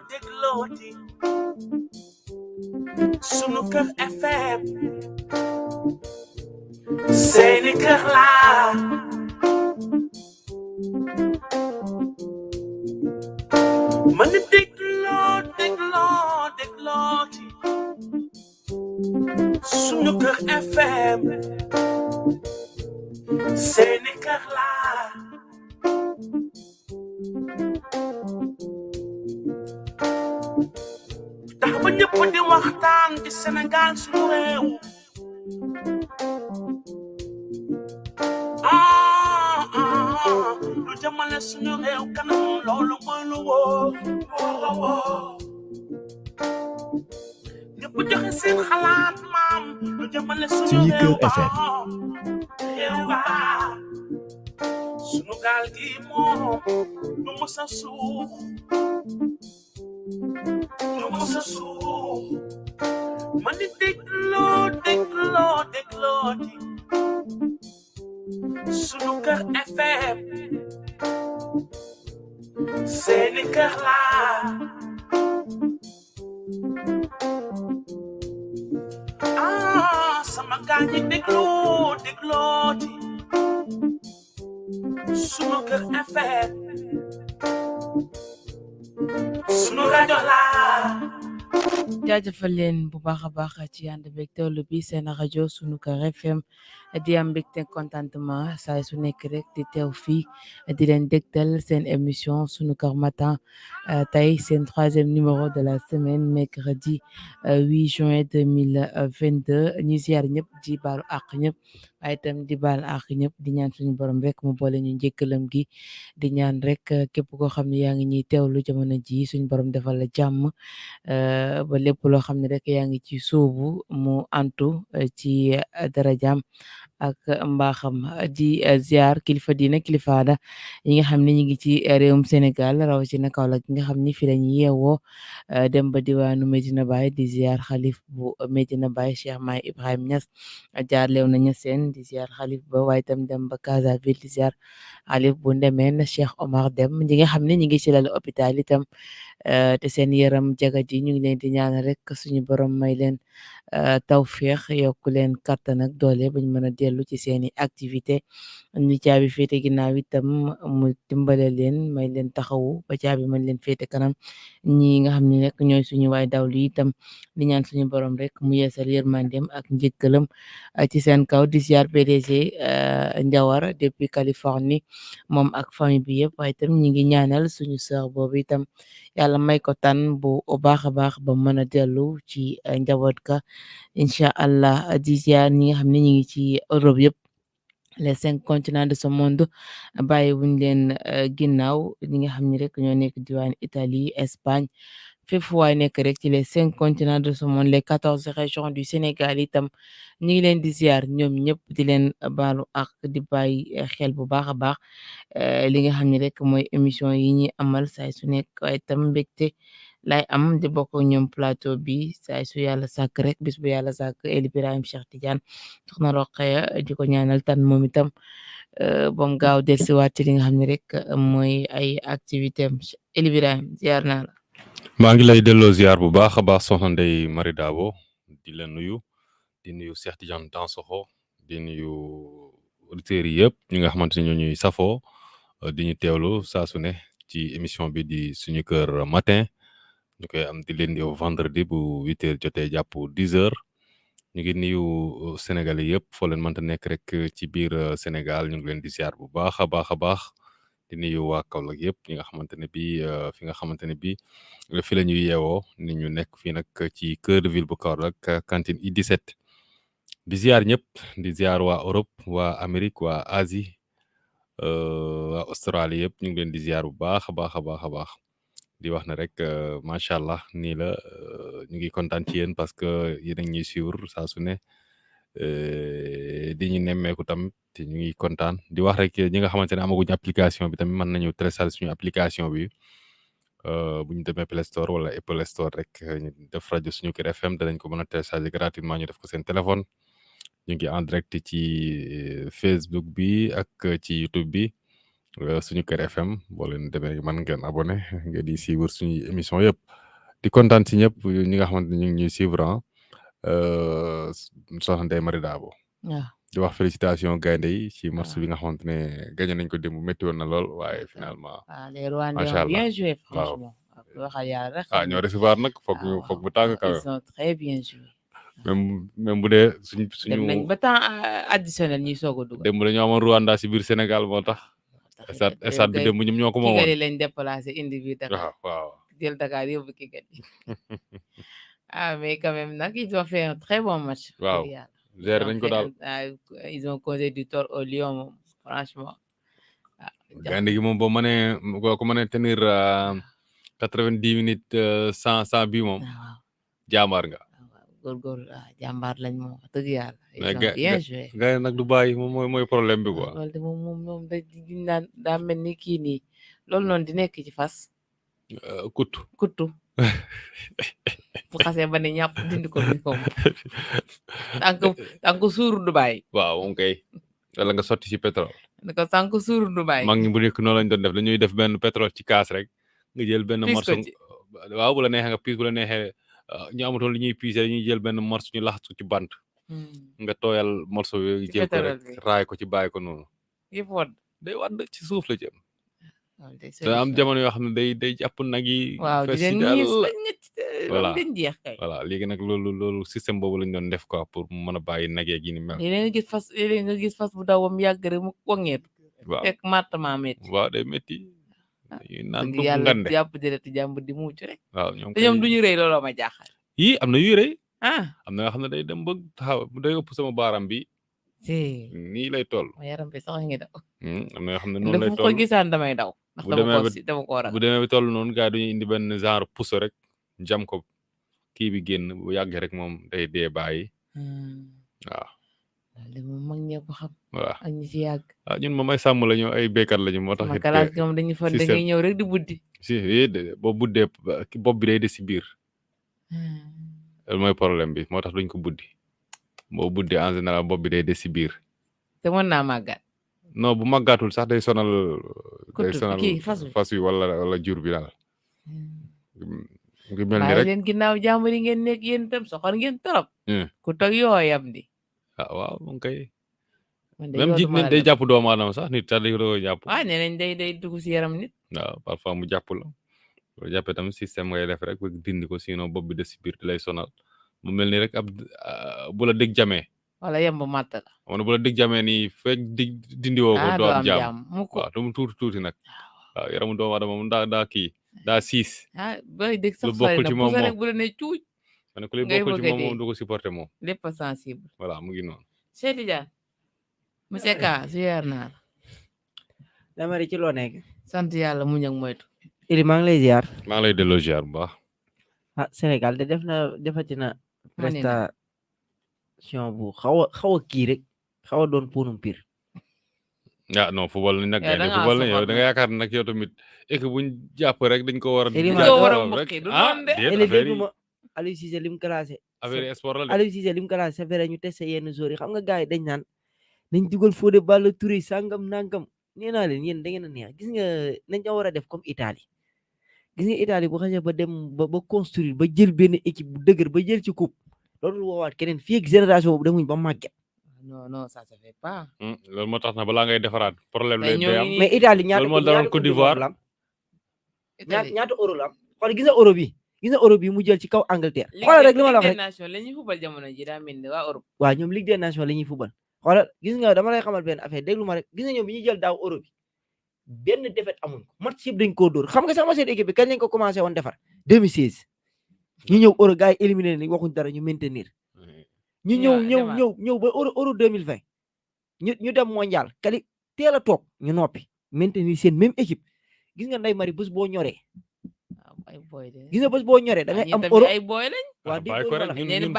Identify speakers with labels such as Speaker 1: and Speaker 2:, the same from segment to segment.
Speaker 1: Déglooti sunu kër FM seeni kër laa mën na déglooti sunu kër FM seeni kër laa tax ba ñëpp di waxtaan ci Sénégal suñu réew lu jëmale suñu réew kanam loolu mooy lu wóor ñëpp joxe seen xalaat maam lu jëmale suñu réew suñu gaal gi moom du mës a suux man di déglooti sunu kër FM seeni kër laa sama gaa ñi déglooti sunu kër FM sunu rajo laa
Speaker 2: jaajëfal leen bu baax a baax ci ànd beeg teewlu bi seen rajo sunu kër FM di am mbégte contentement saa su nekk rek di teew fii di leen dégtal seen émission sunu kër matin tey seen 3e numéro de la semaine mercredi 8 juin 2022 ñu ziar ñëpp di baalu àq ñëpp waaye itam di baal àq ñëpp di ñaan suñu borom rek mu boole ñu njëkkalam gi di ñaan rek képp koo xam ne yaa ngi ñuy teewlu jamono ji suñu borom defal la jàmm ba lépp loo xam ne rek yaa ngi ci sóobu mu antu ci darajaam ak mbaaxam di ziar kilifa diina kilifa aada yi nga xam ne ñu ngi ci réewum Sénégal rawatina Kaolack nga xam ni fi lañu yeewoo dem ba diwaanu Medina Baye di ziar xalif bu Medina Baye Cheikh Mahi Ibrahim Niass jaar leew na Niassène di ziar xalif ba waaye itam dem ba Casaville di ziar xalif bu Ndemeen Cheikh Omar Dem ñi nga xam ne ñu ngi ci lalu hôpital itam te seen yaram jagadi ñu ngi leen di ñaanal rek suñu borom may leen tawféex yokku leen kattan ak doole bañ mën a dellu ci seeni activité ñi caabi féete ginnaaw itam mu dimbale leen may leen taxawu ba caabi mën leen féete kanam ñi nga xam ne rek ñooy suñu waay dawlu itam di ñaan suñu borom rek mu yeesal yërmandeem ak njëkkalam ci seen kaw di ziar PDG Njawar depuis Californie moom ak famille bi yëpp waaye itam ñi ngi ñaanal suñu sœur boobu itam yàlla may ko tan bu baax a baax ba mën a dellu ci njaboot ka incha allah di ziar ñi nga xam ne ñi ngi ci Europe yëpp les 5 continents de ce monde bàyyi wuñ leen ginnaaw ñi nga xam ne rek ñoo nekk diwaan Italie Espagne fépp fu waay nekk rek ci les 5 continents de ce monde les 14 régions du Sénégal itam ñi ngi leen di ziar ñoom ñëpp di leen baalu ak di bàyyi xel bu baax a baax li nga xam ne rek mooy émission yi ñuy amal saay su nekk waaye itam mbégte lay am di bokk ñoom plateau bi saay su yàlla sàkk rek bis bu yàlla sàkk El Ibrahim Cheikh Tidiane soxna Roqeya di ko ñaanal tan moom itam bom gaaw dellusiwaat ci li nga xam ne rek mooy ay activité am El Ibrahim ziar naa la.
Speaker 3: maa ngi lay delloo ziar bu baax a baax soxna Ndeye Marie Dabo di la nuyu di nuyu Cheikh Tidiane Dansokho di nuyu auditeurs yi yëpp ñi nga xamante ne ñoo ñuy safoo di ñu teewlu saa su ne ci émission bi di suñu kër matin ñu koy am di lundi au vendredi bu 8h jotee jàpp 10h ñu ngi nuyu Sénégalais yëpp foo leen mënta nekk rek ci biir Sénégal ñu ngi leen di ziar bu baax a baax a baax. di nuyu waa Kaolack yëpp ñi nga xamante ne bii fi nga xamante ne bii fi la ñuy yeewoo ni ñu nekk fii nag ci cœur de ville bu Kaolack cantine I17 di ziar ñëpp di ziar waa Europe waa Amérique waa Asie waa Australie yëpp ñu ngi leen di ziar bu baax a baax a baax a baax di wax ne rek macha allah nii la ñu ngi kontaan ci yéen parce que yéen a ngi ñuy suivre saa su ne di ñu nemmeeku tam. te ñu ngi kontaan di wax rek ñi nga xamante ne amaguñu application bi tamit mën nañu télécharger suñu application bi bu ñu demee Play Store wala Apple Store rek ñu def rajo suñu kër FM danañ ko mën a télécharger gratuitement ñu def ko seen téléphone ñu ngi en direct ci Facebook bi ak ci YouTube bi suñu kër FM boo leen demee mën ngeen abonné ngeen di suivre suñu émission yëpp di kontaan si ñëpp ñi nga xamante ne ñu ngi ñuy suivre soxna Ndeye Marie Dabo
Speaker 2: waaw
Speaker 3: di wax félicitation gaynde yi ci match bi nga xamante ne gagné nañ ko démb métti woon na lool waaye finalement
Speaker 2: les Rwandais
Speaker 3: macha
Speaker 2: ont bien
Speaker 3: allah
Speaker 2: joué franchement waxal yàlla rek
Speaker 3: ñoo recevoir nag foog mu tàng kaw
Speaker 2: ils ont très bien joué
Speaker 3: même bu dee
Speaker 2: dem nañ ba temps additionnel ñuy soog a dugal
Speaker 3: démb dañoo amoon Rwanda si biir Sénégal moo tax stade bi démb ñoom ñoo ko moomoon
Speaker 2: Kigali lañ déplacé indi bi Dakar
Speaker 3: waaw
Speaker 2: jël Dakar yóbbu Kigali mais quand même nag ils ont fait un très bon match
Speaker 3: waaw géré nañ ko daal
Speaker 2: ils ont causé du tort au Lion moom franchement
Speaker 3: gaynde gi moom boo mënee tenir 90 minutes sans bi moom jàmbaar nga
Speaker 2: góorgóorlu jàmbaar lañ moom dëgg yàlla ils ont bien joué
Speaker 3: gaynde nag du bàyyi moom mooy problème bi quoi
Speaker 2: loolu de moom daa mel ni kii nii loolu noonu di nekk ci fas kuttu bu xasee ba ne ñàpp dindi ko bi moom tànk suuru du bàyyi
Speaker 3: waaw moom kay wala nga sotti ci pétrole
Speaker 2: ne ko tànk suuru du bàyyi
Speaker 3: mag ñi bu nekk noonu lañ doon def dañuy def benn pétrole ci kaas rek nga jël benn morceau waaw bu la neexee nga piis bu la neexee ñu amatoon li ñuy piise dañuy jël benn morceau ñu laxas ko ci bant nga tooyal morceau bi jël ko rek raay ko ci bàyyi ko noonu
Speaker 2: yëpp wadd
Speaker 3: day wadd ci suuf la jëm te am jamono yoo xam ne day jàpp nag yi
Speaker 2: waaw di leen voilà dañ jeex kay
Speaker 3: voilà léegi nag loolu système boobu lañ doon def quoi pour mën a bàyyi nag yeeg yi ni mel
Speaker 2: léeg nga gis fas bu dawam yàgg rek mu koŋeetu
Speaker 3: waaw
Speaker 2: fekk mattama métti
Speaker 3: waaw day métti naan du
Speaker 2: yàlla
Speaker 3: ngande
Speaker 2: jàpp direct jàmb di mucc rek
Speaker 3: waaw
Speaker 2: te ñoom duñu rëy looloo ma jaaxal
Speaker 3: yii am na yuy rëy
Speaker 2: am
Speaker 3: na nga xam ne day dem ba taxaw day ëpp sama baaram bi nii lay toll
Speaker 2: yaram bi sax ngi daw
Speaker 3: am na nga xam ne noonu lay toll
Speaker 2: ko gisaan damay daw ndax dama ko
Speaker 3: bu demee ba toll noonu gars yi duñu indi benn genre pousse rek jam ko kii bi génn bu yàggee rek moom day dee bàyyi waaw
Speaker 2: li moom mag ñee ko xam
Speaker 3: voilà
Speaker 2: ak ñi ci yàgg
Speaker 3: ñun moom ay sàmm lañu ay béykat lañu moo tax
Speaker 2: kalaas gi moom dañuy fa da ngay ñëw rek di buddi
Speaker 3: si boo buddee bopp bi day des si biir loolu mooy problème bi moo tax duñ ko buddi boo buddee en général bopp bi day des si biir
Speaker 2: te mën naa màggat
Speaker 3: non bu màggaatul sax day sonal fas wi wala jur bi daal ngi mel ni rek
Speaker 2: leen ginnaaw jàmbur yi ngeen nekk yéen itam soxor ngeen torop ku toog yooyam di
Speaker 3: waaw moom kay même nit day jàpp doomu aadama sax nit sax day doon jàpp
Speaker 2: nee nañ day dugg si yaram nit
Speaker 3: waaw parfois mu jàpp la boo jàppee tamit système ngay def rek bëgg dindi ko sinon bopp bi des si biir di lay sonal mu mel ni rek bu la dégg jamee
Speaker 2: wala yemb matt la
Speaker 3: wala bu la dégg jamee nii fekk dindi woo ko doo am jàmm waaw te mu tuuti nag waaw yaramu doomu aadama moom daa kii daa siis
Speaker 2: bay dégg sax
Speaker 3: lu bokkul ci moom
Speaker 2: rek bu la ne cuuj
Speaker 3: ma ne ko li bokkul ci moom du ko supporter moom
Speaker 2: lépp sensible
Speaker 3: voilà mu ngi noonu
Speaker 2: Cheikh Tidiane monsieur Ka ziar naa
Speaker 4: la Marie ci loo nekk
Speaker 2: sant yàlla muñ ak moytu
Speaker 4: Ili maa ngi lay ziar
Speaker 3: maa ngi lay delloo ziar bu baax
Speaker 4: Sénégal de defati na prestation bu xaw a kii rek xaw a doon punum pir
Speaker 3: non football nañ nag football nañ yow da nga yaakaar nag yow tamit équipe buñ jàpp rek dañ ko war a
Speaker 4: déedéet Aliou Cissé lim classé
Speaker 3: affaire sport la de
Speaker 4: Aliou Cissé lim classé c'est vrai ñu testé yenn joueurs yi xam nga gars yi dañ naan nañ dugal Fodé Ballo Touré sangam nangam nee naa leen yéen da ngeen a neex gis nga nañ ca war a def comme Italie gis nga Italie bu xasee ba dem ba construire ba jël benn équipe bu dëgër ba jël ci coupe loolu woowaat keneen fii ak génération boobu demuñ ba màgget
Speaker 2: non ça se fait pas
Speaker 3: loolu moo tax na balaa ngay defaraat problème lay am
Speaker 4: mais Italie
Speaker 3: loolu moo daloon Côte d'Ivoire
Speaker 4: ñaata euro la am xool gis nga euro bi mu jël ci kaw Angleterre xoolal rek li ma la wax rek
Speaker 2: nation la ñuy fubal jamono ji daa mel ni waa Europe
Speaker 4: waaw ñoom Ligue des Nations la ñuy fubal xoolal gis nga dama lay xamal benn affaire déglu ma rek gis nga ñoom bi ñuy jël daaw euro bi benn défaite amuñ ko match yëpp dañ koo dóor xam nga sax ma seen équipe bi kañ lañ ko commencé woon defar 2016 ñu ñëw euro gars yi éliminé ni waxuñ dara ñu maintenir ñu ñëw ba euro 2020 ñu dem mondial kali teel a toog ñu noppi maintenir seen même équipe gis nga Ndeye Marie bés boo ñoree gis nga bés boo ñoree da ngay am euro
Speaker 2: ay boy lañ
Speaker 3: waaw bàyyi ko rek ñun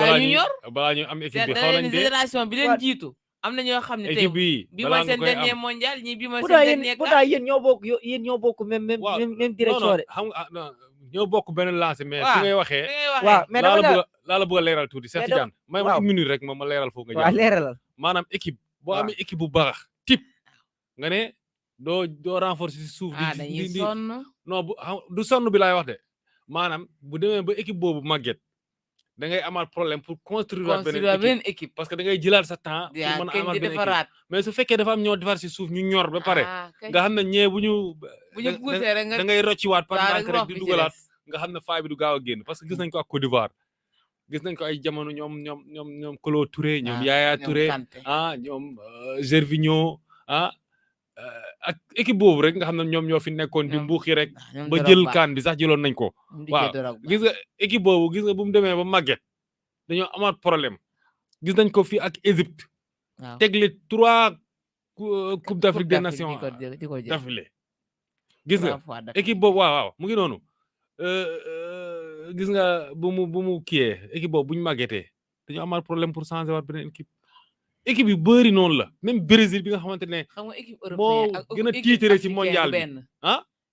Speaker 2: balaa
Speaker 3: ñu am équipe bi xaw nañ de
Speaker 2: génération bi leen jiitu am na ñoo xam ne tey
Speaker 3: équipe
Speaker 2: bi mooy seen dernier mondial ñi bi mooy seen dernier
Speaker 4: pourtant yéen ñoo bokk même direction de
Speaker 3: xam nga ñoo bokk benn lancé mais fi ngay waxee
Speaker 4: waaw mais
Speaker 3: laa la bëgg a leeral tuuti Cheikh Tidiane may ma une minute rek ma leeral foofu nga
Speaker 4: waaw leeralal
Speaker 3: maanaam équipe boo
Speaker 4: waaw.
Speaker 3: amee équipe bu baax type nga ne doo renforcer si suuf
Speaker 2: dañuy sonn
Speaker 3: non du sonn bi laay wax de maanaam bu demee ba équipe boobu màgget da ngay amaat problème pour construire beneen
Speaker 2: équipe
Speaker 3: parce que da ngay jëlaat sa temps pour mën a amaat beneen équipe mais su fekkee dafa am ñoo defar si suuf ñu ñor ba pare nga xam ne ñee bu ñu
Speaker 2: poussé rek
Speaker 3: da ngay rocciwaat par ndànk rek di dugalaat nga xam ne faay bi du gaaw a génn parce que gis nañ ko ak Côte d'Ivoire gis nañ ko ay jamono ñoom Kolo Touré ñoom Yaya Touré ñoom Gervinho ak équipe boobu rek nga xam ne ñoom ñoo fi nekkoon di mbuuxi rek ba jël kaan bi sax jëloon nañ ko waaw gis nga équipe boobu gis nga bu mu demee ba màgget dañoo amaat problème gis nañ ko fii ak Égypte tegle 3 coupe d'Afrique des nations d'affilée gis nga équipe boobu waaw mu ngi noonu gis nga bu mu kiyee équipe boobu bu ñu màggetee dañoo amaat problème pour changer waat beneen équipe yu bëri noonu la même Brésil bi nga xamante ne
Speaker 2: xam nga équipe
Speaker 3: moo gën a tiitere ci mondial bi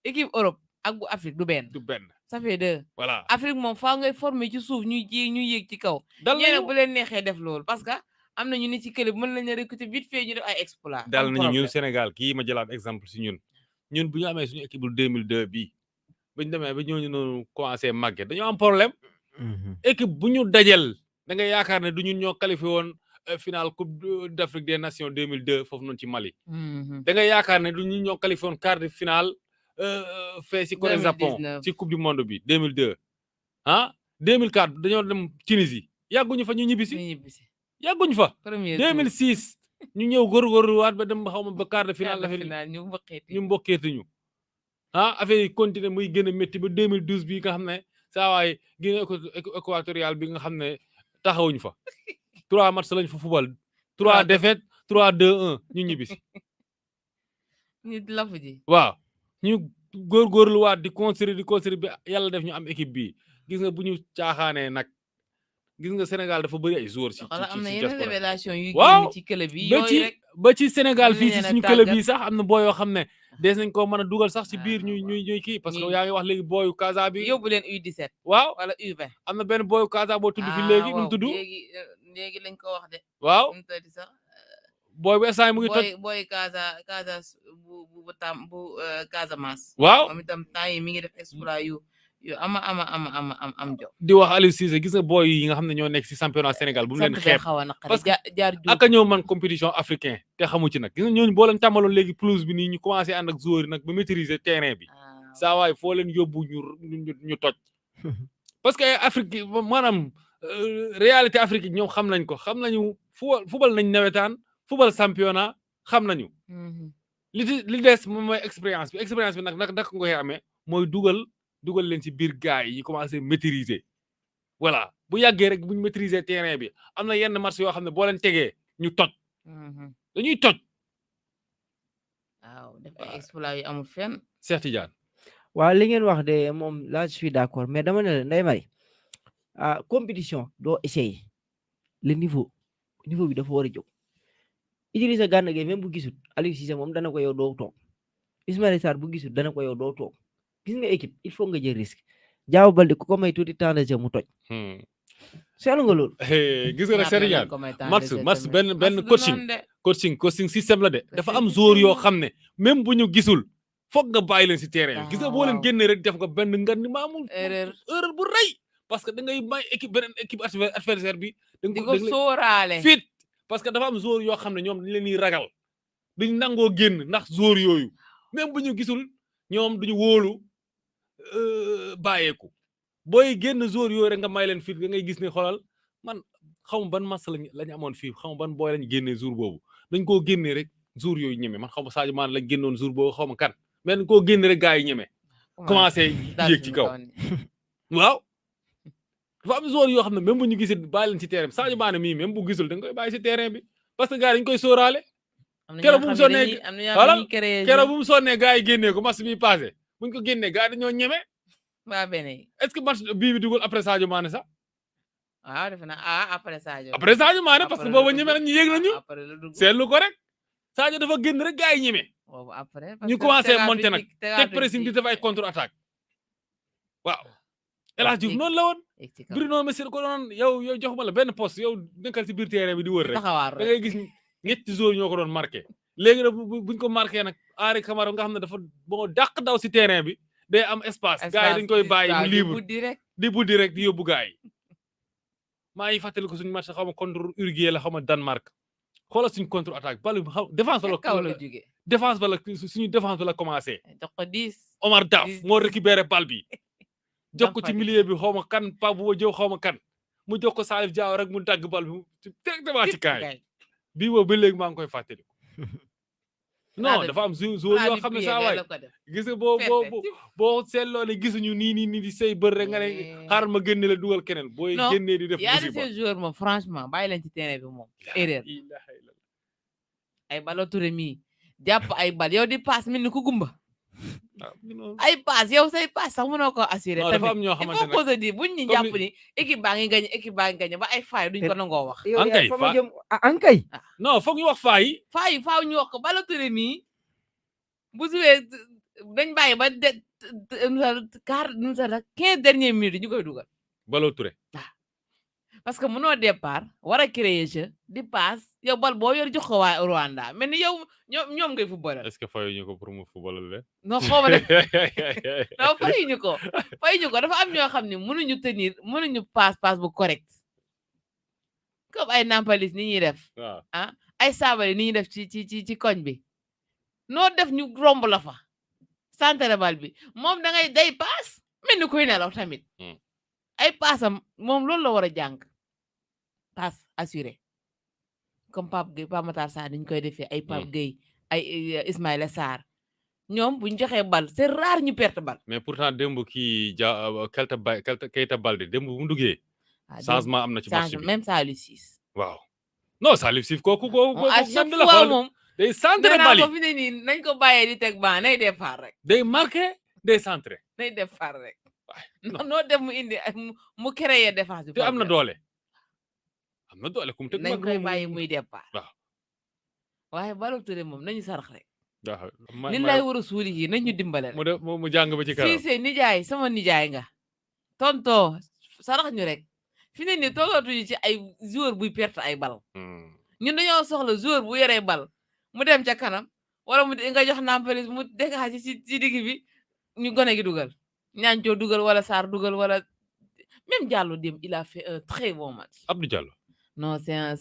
Speaker 2: équipe Europe ak bu Afrique du benn ça fait 2
Speaker 3: voilà
Speaker 2: Afrique moom faa ngay former ci suuf ñuy yéeg ci kaw ñeneen bu leen neexee def loolu parce que am na ñu ni ci club mën nañu recruter vite fait ñu def ay exploit
Speaker 3: dal nañu ñun Sénégal kii ma jëlaat exemple si ñun bu ñu amee suñu équipe bu 2002 bii bu ñu demee ba ñooñu noonu commencé màgget dañoo am problème équipe bu ñu dajel da nga yaakaar ne du ñun ñoo qualifié woon final coupe d'Afrique des nations 2002 foofu noonu ci Mali da nga yaakaar ne du ñun ñoo qualifié woon quart de finale fee si Corée Japon ci coupe du monde bi 2002 2004 dañoo dem Tunisie yàgguñu fa ñu ñibbisi yàgguñu fa 2006 ñu ñëw góorgóorlu waat ba dem xaw ma ba quart de finale ñu mbokkeetuñu affaire yi continué muy gën a métti ba 2012 bi nga xam ne saa waay Guinée équatoriale bi nga xam ne taxawuñu fa 3 matchs lañ fa fubal 3 défaites 3-2-1 ñu ñibbisi
Speaker 2: nit lafu ji
Speaker 3: waaw ñu góorgóorlu waat di construire bi yàlla def ñu am équipe bi gis nga bu ñu caaxaanee nag gis nga Sénégal dafa bëri ay joueurs ci
Speaker 2: am na yeneen révélation yu
Speaker 3: waaw
Speaker 2: génn ci club yi yooyu rek
Speaker 3: ba ci Sénégal fii ci suñu club yi sax am na booy yoo xam ne des nañ ko mën a dugal sax ci biir ñuy kii parce que yaa ngi wax léegi booyu Casa bi
Speaker 2: yóbbu leen U17
Speaker 3: waaw
Speaker 2: wala U20
Speaker 3: am na benn booyu Casa boo tudd fi léegi nu mu tudd
Speaker 2: léegi lañ ko wax de
Speaker 3: waaw
Speaker 2: mu tëdd sax
Speaker 3: booy bu instant mu ngi toj
Speaker 2: booy Casa bu tam bu Casamance
Speaker 3: waaw
Speaker 2: moom itam temps yi mi ngi def exploit yu am jox
Speaker 3: di wax Aliou Cissé gis nga booy yi nga xam ne ñoo nekk ci championnat Sénégal bu mu leen xeeb parce que aka ñëw man compétition africain te xamu ci nag gis nga ñooñu boo leen tàmbaloon léegi pelouse bi nii ñu commencé ànd ak joueur yi nag ba maîtriser terrain bi saa waay foo leen yóbbu ñu toj parce que Afrique maanaam réalité Afrique ñoom xam nañ ko xam nañu fubal nañ nawetaan fubal championnat xam nañu li des moom mooy expérience bi nag nga koy amee mooy dugal leen ci biir gars yi commencé maîtriser voilà bu yàggee rek bu ñu maîtriser terrain bi am na yenn match yoo xam ne boo leen tegee ñu toj dañuy toj
Speaker 2: waaw def ay exploit yu amul fenn
Speaker 3: Cheikh Tidiane
Speaker 4: waaw li ngeen wax de moom là je suis d'accord mais dama ne la Ndeye Marie compétition doo essayer le niveau bi dafa war a jóg Idrissa Gana Gueye même bu gisul Aliou Cissé moom dana ko yow doo toog Ismaïla Sarr bu gisul dana ko yow doo toog gis nga équipe il faut nga jël risque Diao Baldé ku ko may tuuti temps de jeu mu toj seetlu nga loolu
Speaker 3: gis nga nag Sénégal match benn coaching système la de dafa am joueur yoo xam ne même bu ñu gisul foog nga bàyyi leen si terrain gis nga boo leen génnee rek def nga benn nga ni maamul erreur bu rëy parce que da ngay may beneen équipe adversaire bi
Speaker 2: di ko sóoraale
Speaker 3: fit parce que dafa am joueur yoo xam ne ñoom dañ leen di ragal duñ nangoo génn ndax joueur yooyu même bu ñu gisul ñoom duñu wóolu bàyyeeku booy génn joueur yooyu rek nga may leen fit nga ngay gis ne xoolal man xaw ma ban match lañu amoon fii xaw ma ban booy lañ génnee jour boobu dañ koo génnee rek jour yooyu ñeme man xaw ma Sadio Mané lañ génnoon jour boobu xaw ma kan mais dañ koo génne rek gars yi ñeme commencé yéeg ci kaw waaw dafa am joueur yoo xam ne même bu ñu gisee bàyyi leen ci terrain bi Sadio Mané mii même bu gisul da nga koy bàyyi ci terrain bi parce que gars yi dañ koy sóoraale keroog bu mu sonnee voilà keroog bu mu sonnee gars yi génnee ko match bi passé buñ ko génnee gars yi dañoo ñeme
Speaker 2: waa benn
Speaker 3: est-ce que match bii bi dugal après Sadio Mané sax
Speaker 2: waaw defe naa après Sadio
Speaker 3: Mané parce que booba ñeme nañ ñu yéeg nañu seetlu ko rek Sadio dafa génn rek gars yi ñeme ñu commencé monter nag teg pressing di def ay contre attaque waaw El Hadj Diouf noonu la woon
Speaker 2: yegg ci kaw
Speaker 3: Bruno Metsu ko doon yow joxuma la benn poste yow nekkal ci biir terrain bi di wër rek
Speaker 2: taxawaar
Speaker 3: da
Speaker 2: rek
Speaker 3: ngay gis ñetti joueurs ñoo ko doon marqué léegi nag buñ ko marqué nag Henri Camara nga xam ne dafa boo dàq daw si terrain bi day am espace gars yi dañ koy bàyyi mu libre di buddi rek di yóbbu gars yi maa ngi fàttali ko suñu match xaw ma contre Uruguay la xaw ma Danemark xoolal suñu contre attaque bal défense ba
Speaker 2: kaw
Speaker 3: la
Speaker 2: la jóge
Speaker 3: défense ba la suñu défense ba la commencé
Speaker 2: jox ko 10
Speaker 3: Omar Daf moo récupéré bal bi jox ko ci
Speaker 2: Dampali.
Speaker 3: milieu bi xaw ma kan Pape Bouba Diop xaw ma kan mu jox ko Salif Diao rek mu dagg bal bi directement ci kaay bii boobu ba léegi maa ngi koy fàttali non dafa am joueur yoo xam ne saa waay gis nga boo seetloo ne gisuñu nii di say bër rek nga ne xaaral ma génne la dugal keneen booy génnee di def
Speaker 2: yaa di
Speaker 3: musiba
Speaker 2: ces joueurs moom franchement bàyyi leen ci terrain bi moom erreur ay Ballo Touré mii jàpp ay bal yow di passe mel ni ku gumba ay passe yow say passe sax mënoo ko assurer tamit
Speaker 3: dafa am ñoo xamante
Speaker 2: il faut que di buñ ñu jàpp ni équipe baa ngi gañe ba ay faay duñ ko nangoo wax
Speaker 3: ankay
Speaker 4: fa jëm ankay
Speaker 3: non foog ñu wax faay
Speaker 2: faaw ñu wax ko Ballo Touré mii bu joué dañ bàyyi ba de 15 dernières minutes ñu koy dugal
Speaker 3: Ballo Touré
Speaker 2: parce que mënoo départ war a créer jeu di passe yow bal boo yor jox ko waa Rwanda mais ni yow ñoom ngay footballal.
Speaker 3: est-ce que fayuñu ko pour mu footballal le
Speaker 2: non xaw ma de non fayuñu ko dafa am ñoo xam ne mënuñu passe bu correct comme ay Nampalis ni ñuy def ay Sabaly ni ñuy def ci koñ bi noo def ñu romb la fa centre bal bi moom day passe mel ni kuy nelaw tamit ay passam moom loolu la war a jàng passe assuré comme Pape Matar Sarr ni ñu koy defee ay Pape Gueye ay Ismaïla Sarr ñoom bu ñu joxee bal c'est rare ñu perte bal.
Speaker 3: mais pourtant démb kii Keita Baldé démb bu mu duggee. changement am na ci match bi
Speaker 2: même Salif Ciss.
Speaker 3: waaw non Salif Ciss kooku
Speaker 2: à chaque fois moom
Speaker 3: day centré bal yi
Speaker 2: fi ne nii nañ ko bàyyee di teg ban nay départ rek.
Speaker 3: day marqué day centré.
Speaker 2: nay départ rek. noo def mu indi mu créer défense bi.
Speaker 3: te am na doole. kum teg
Speaker 2: nañ koy bàyyi muy départ.
Speaker 3: waaw
Speaker 2: waaye Ballo Touré moom nañu sarax rek.
Speaker 3: waaw
Speaker 2: ni lay war a suuli yi nañu dimbale rek.
Speaker 3: mu jàng ba ci kanam.
Speaker 2: Cissé nijaay sama nijaay nga. tonto sarax ñu rek. fi ne nii toogatuñu ci ay joueur buy perte ay bal. ñun dañoo soxla joueur bu yoree bal mu dem ca kanam wala mu nga jox Nampalys mu dégage ci digg bi ñu gone gi dugal. Ñaancoo dugal wala Sarr dugal wala même Diallo dem il a fait un très bon match.
Speaker 3: Abdou Diallo.
Speaker 2: non c'est un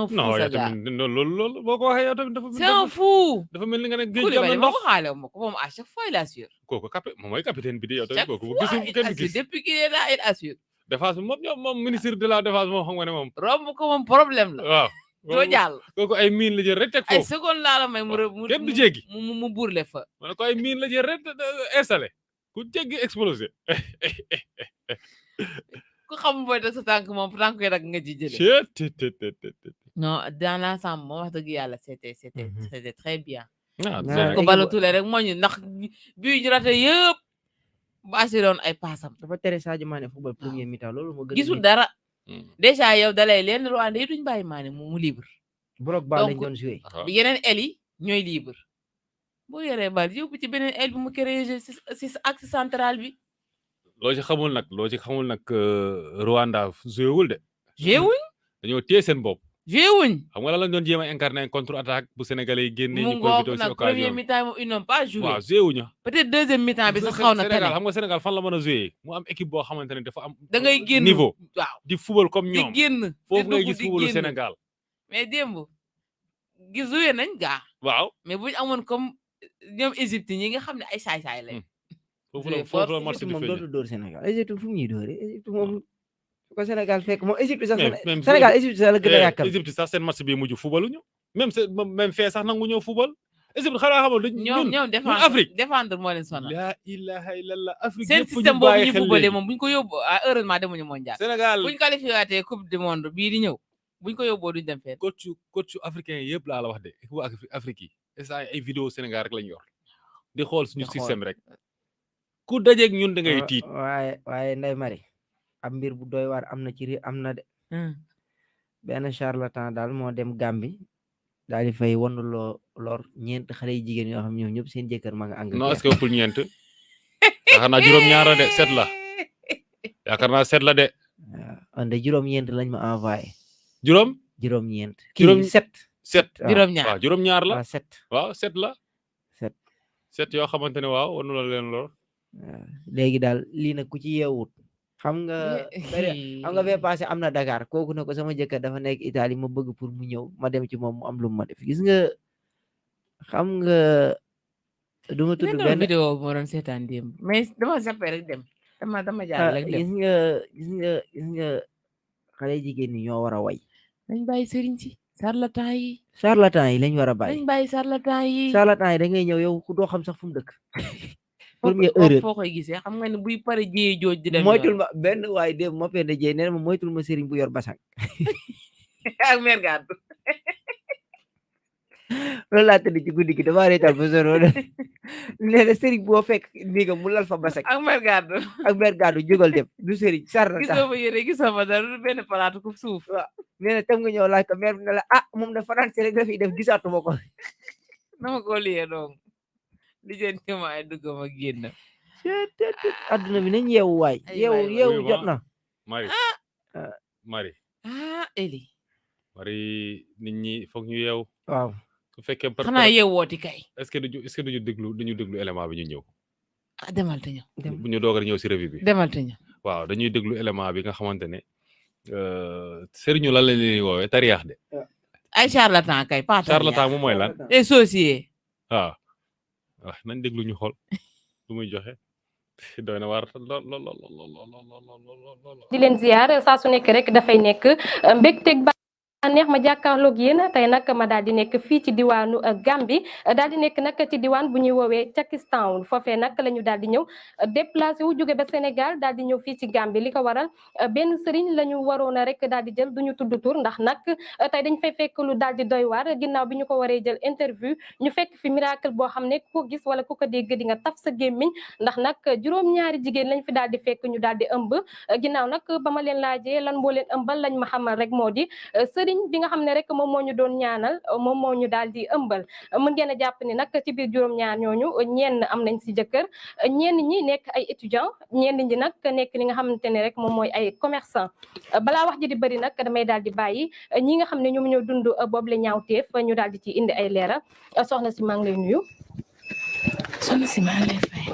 Speaker 2: fou.
Speaker 3: non
Speaker 2: sa gars
Speaker 3: loolu boo ko waxee yow tamit dafa.
Speaker 2: c'est un fou.
Speaker 3: dafa mel ni nga ne géej
Speaker 2: Koulibaly moo ko xaale ma ko moom à chaque fois il assure.
Speaker 3: kooku moom mooy capitaine bi de yow tamit
Speaker 2: chaque
Speaker 3: kooku
Speaker 2: fois
Speaker 3: gisul kenn gis.
Speaker 2: depuis qu'il est là il assure.
Speaker 3: défense moom ministre de la défense moom xam nga ne moom.
Speaker 2: romb ko moom problème la.
Speaker 3: waaw.
Speaker 2: doo jàll.
Speaker 3: kooku ay miin la jël rek teg
Speaker 2: ay
Speaker 3: foofu.
Speaker 2: seconde laa la may mu
Speaker 3: kenn du jéggi.
Speaker 2: mu burle fa.
Speaker 3: ma ne ko ay miin la jël rek installé ku jéggi explosé.
Speaker 2: ku xam booy def sa tànk moom tànk yi rek nga ci jëlee. non dans l'ensemble moom wax dëgg yàlla c'était très bien. ko Ballo Touré rek moo ñu ndax bii ñu rate yëpp ba assuré woon ay paasam.
Speaker 4: dafa tere Sadio Mané football premier mi-temps loolu moo gën
Speaker 2: gisul dara. déjà yow dalay leen Rwanda yi duñ bàyyi Mané mu libre.
Speaker 4: bloc bal lañ doon joué.
Speaker 2: bi yeneen aile yi ñooy libre. boo yoree bal yóbbu ci beneen aile bi mu créé si axe central bi.
Speaker 3: loo ci xamul nag Rwanda joué wul de.
Speaker 2: joué wuñ.
Speaker 3: dañoo téye seen bopp.
Speaker 2: joué wuñ.
Speaker 3: xam nga la lañ doon jéem a incarné contre attaque bu sénégalais yi génnee
Speaker 2: mu
Speaker 3: ñu profité
Speaker 2: ngoog
Speaker 3: ci
Speaker 2: nag premier
Speaker 3: occasion bi.
Speaker 2: mi-temps moom ils n'ont pas joué.
Speaker 3: waaw joué wuñu.
Speaker 2: peut-être deuxième mi-temps bi sax xaw na
Speaker 3: Sénégal
Speaker 2: tane.
Speaker 3: xam nga Sénégal fan la mën a joué mu am équipe boo xamante ne dafa am.
Speaker 2: da ngay génn
Speaker 3: niveau
Speaker 2: waaw
Speaker 3: di football comme ñoom.
Speaker 2: di génn
Speaker 3: foofu
Speaker 2: di
Speaker 3: ngay
Speaker 2: dugg
Speaker 3: gis
Speaker 2: di
Speaker 3: footballu
Speaker 2: génn.
Speaker 3: Sénégal.
Speaker 2: mais démb gi joué nañ gaa.
Speaker 3: waaw.
Speaker 2: mais buñ amoon comme ñoom Égypte ñi nga xam ne ay saay-saay lañ.
Speaker 3: foofu
Speaker 2: joué
Speaker 3: la foofu la
Speaker 2: force,
Speaker 3: match
Speaker 4: Égypte
Speaker 3: di
Speaker 4: moom
Speaker 3: feeñee.
Speaker 4: dootu dóor Sénégal Égypte fu mu ñuy dóoree Égypte moom fu ko Sénégal fekk moom Égypte sax
Speaker 3: même
Speaker 4: Sénégal Égypte sax la gën a yàkkal.
Speaker 3: Égypte sax seen match bi mujj footballuñu même fee sax nangu ñëw football Égypte xanaa xamal
Speaker 2: ñoom
Speaker 3: Afrique
Speaker 2: défendre moo leen sonal.
Speaker 3: la ilaha illallah Afrique
Speaker 2: seen
Speaker 3: yëpp
Speaker 2: système
Speaker 3: ñu
Speaker 2: boobu
Speaker 3: bàyyi
Speaker 2: ñu
Speaker 3: xel
Speaker 2: footballé
Speaker 3: léegi.
Speaker 2: moom buñ ko yóbbu heureusement demuñu mondial.
Speaker 3: Sénégal
Speaker 2: buñ qualifié waatee coupe du monde bii di ñëw buñ ko yóbboo duñ dem fenn.
Speaker 3: coach africain yëpp laa la wax de waa Afrique yi instant ay vidéo Sénégal rek lañ yor di xool suñu
Speaker 2: Di xool.
Speaker 3: système rek ku dajeeg ñun da ngay tiit.
Speaker 4: waaye Ndeye Marie am mbir bu doy waar am na ci am na de benn charlatan daal moo dem Gambie daal di fay wanu lor ñeent xale yu jigéen yoo xam ñoom ñëpp seen jëkkër ma nga
Speaker 3: non est-ce
Speaker 4: Angleterre.
Speaker 3: que ëppul ñeent xanaa juróom-ñaara de set la yaakaar naa 7 la de.
Speaker 4: ande juróom-ñeent lañ ma envoyé. juróom-ñeent.
Speaker 3: Juróom-
Speaker 4: kii 7.
Speaker 3: 7
Speaker 2: juróom-ñaar
Speaker 3: waaw juróom-ñaar la.
Speaker 4: waaw 7.
Speaker 3: waaw 7 la.
Speaker 4: 7.
Speaker 3: 7 yoo xamante ne waaw wanu la leen lor.
Speaker 4: léegi daal lii nag ku ci yeewut xam nga bee passé am na Dakar kooku ne ko sama jëkkër dafa nekk Italie ma bëgg pour mu ñëw ma dem ci moom mu am lu ma def gis nga xam nga du ma tudd benn
Speaker 2: vidéo moo doon seetaan démb mais dama zappé rek dem dama jaar rek dem
Speaker 4: gis nga xale jigéen ñi ñoo war a way
Speaker 2: dañ bàyyi sëriñ si charlatan yi
Speaker 4: lañ war a bàyyi
Speaker 2: dañ bàyyi charlatan yi
Speaker 4: da ngay ñëw yow ku doo xam sax fu mu dëkk première erreur
Speaker 2: foo koy gisee xam nga ne buy pare jiyee jooj di dem
Speaker 4: moytul ma benn waaye dem ma pende jey nee na ma moytul ma sëriñ bu yor basang
Speaker 2: ak mer gàddu
Speaker 4: loolu laa tëdd ci guddi gi dama reetal ba soro nee na sëriñ boo fekk ndiga mu lal fa basang
Speaker 2: ak mer gàddu
Speaker 4: jógal dem du sëriñ sarna
Speaker 2: gisoo fa yére gisoo fa dara du benn palaatu ku suuf
Speaker 4: waaw nee na tam nga ñëw laaj ko mer bi ne la moom da français rek dafiy def gisaatuma ko
Speaker 2: dama ko liyee donc li jeen tema ay dugg ma génn
Speaker 4: adduna bi nañ yeewu waay yeewu jot na
Speaker 3: Marie
Speaker 2: Eli
Speaker 3: Marie nit ñi foog ñu yeewu
Speaker 4: waaw
Speaker 3: su fekkee
Speaker 2: xanaa yeewooti kay
Speaker 3: est-ce que duñu déglu élément bi ñu ñëw
Speaker 2: demal te ñëw
Speaker 3: bu ñu doog a ñëw si revue bi
Speaker 2: demal te ñëw
Speaker 3: waaw dañuy déglu élément bi nga xamante ne sëriñu lan lañ leen woowee tariyaax de
Speaker 2: ay charlatan kay pas
Speaker 3: charlatan moom mooy lan
Speaker 2: et associé
Speaker 3: waaw nañ déglu ñu xool lu muy joxe doy na war
Speaker 5: di leen ziar saa su nekk rek dafay nekk mbégteeg neex ma jàkkaarloog yéen tey nag ma daal di nekk fii ci diwaanu Gambie daal di nekk nag ci diwaan bu ñuy woowee Cakistown foofee nag la ñu daal di ñëw déplacé wu jóge ba Sénégal daal di ñëw fii ci Gambie li ko waral benn sëriñ la ñu waroon a rek daal di jël du ñu tudd tur ndax nag tey dañ fay fekk lu daal di doy waar ginnaaw bi ñu ko waree jël interview ñu fekk fi miracle boo xam ne ku ko gis wala ku ko dégg di nga taf sa gémmiñ ndax nag juróom-ñaari jigéen lañ fi daal di fekk ñu daal di ëmb ginnaaw nag ba ma leen laajee lan moo leen ëmbal lañ ma xamal rek moo di bi nga xam ne rek moom moo ñu doon ñaanal moom moo ñu daal di ëmbal mën ngeen a jàpp ni nag ci biir juróom-ñaar ñooñu ñenn am nañ si jëkkër ñenn ñi nekk ay étudiant ñenn ñi nag nekk li nga xamante ne rek moom mooy ay commerçant balaa wax ji di bëri nag damay daal di bàyyi ñi nga xam ne ñoom ñoo dund boobu la ñaawteef ñu daal di ci indi ay leeral soxna si maa ngi lay nuyu.
Speaker 6: soxna si maa ngi lay fay.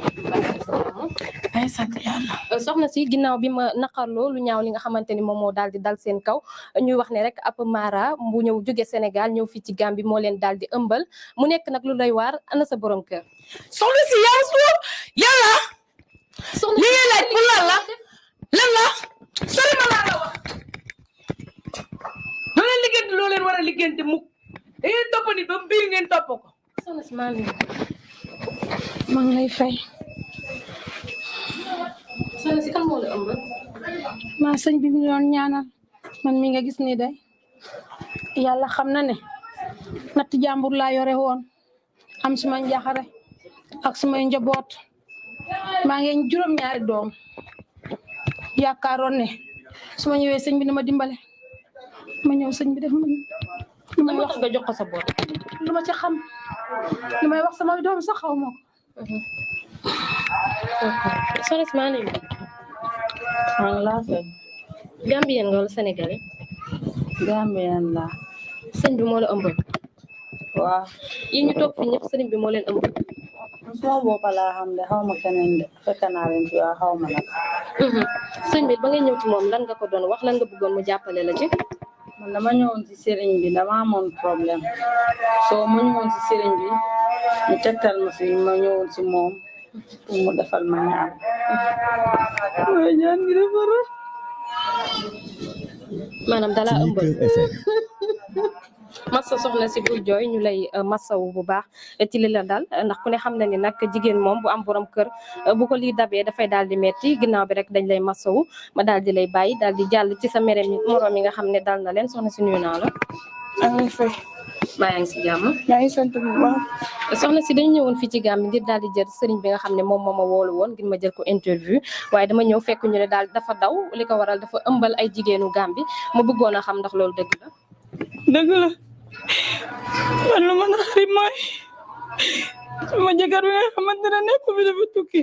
Speaker 6: ay sant yàlla.
Speaker 5: soxna si ginnaaw bi ma naqarloo lu ñaaw li nga xamante ni moom moo daal di dal seen kaw ñuy wax ne rek ab mara bu ñëw jóge Sénégal ñëw fii ci Gambie moo leen daal di ëmbal mu nekk nag lu doy waar ana sa borom kër.
Speaker 6: soxna si yàlla.
Speaker 5: soxna
Speaker 6: li ngay laaj pour lan la sori ma laa la wax. loo leen liggéeyante loo leen war a liggéeyante mukk da ngeen topp nit ba biir ngeen topp ko.
Speaker 5: soxna si maa
Speaker 6: ngi lay fay.
Speaker 5: soxna si kan moo la ëmbal.
Speaker 6: maa sëñ bi ñu doon ñaanal man mi nga gis ni day yàlla xam na ne natt jàmbur laa yore woon am suma njaxare ak sumay njaboot maa ngi juróom-ñaari doom yaakaaroon ne su ma ñëwee sëñ bi na ma dimbale ma ñëw sëñ bi def ma lu may wax
Speaker 5: nga jox ko sa bopp.
Speaker 6: lu ma ci xam lu may wax sama doom sax xaw ma ko.
Speaker 5: soxna si maa ngi
Speaker 6: laa fay.
Speaker 5: Gambien nga wala Sénégalais.
Speaker 6: Gambien laa.
Speaker 5: sëñ bi moo la ëmbal.
Speaker 6: waaw.
Speaker 5: yéen ñu toog fi ñëpp sëriñ bi moo leen ëmbal.
Speaker 6: suma bopp laa xam de xaw ma keneen de fekk naa leen fi waa xaw ma nag.
Speaker 5: sëñ bi ba nga ñëw ci moom lan nga ko doon wax lan nga bëggoon mu jàppale la ci.
Speaker 6: man dama ñëwoon ci sëriñ bi dama amoon problème soo ma ñëwoon ci sëriñ bi ñu tegtal ma fi ma ñëwoon ci moom pour mu defal ma ñaan. ñaan gi dafa rëy.
Speaker 5: maanaam dala ëmbal. massa soxna si bul jooy ñu lay massawu bu baax ci li la dal ndax ku ne xam na ni nag jigéen moom bu am borom kër bu ko lii dabee dafay daal di metti ginnaaw bi rek dañ lay massawu ma daal di lay bàyyi daal di jàll ci sa moroom yi nga xam ne dal na leen soxna si nuyu naa la.
Speaker 6: amiin fay.
Speaker 5: maa ngi si jàmm.
Speaker 6: maa ngi sant bu baax.
Speaker 5: soxna si dañu ñëwoon fii ci Gambie ngir daal di jël sëriñ bi nga xam ne moom moo ma woolu woon ngir ma jël ko interview waaye dama ñëw fekk ñu ne daal dafa daw li ko waral dafa ëmbal ay jigéenu Gambie ma bëggoon a xam ndax loolu dëgg la.
Speaker 6: dëgg la man lu ma naqari mooy sama jëkkër bi nga xamante ne nekk bi dafa tukki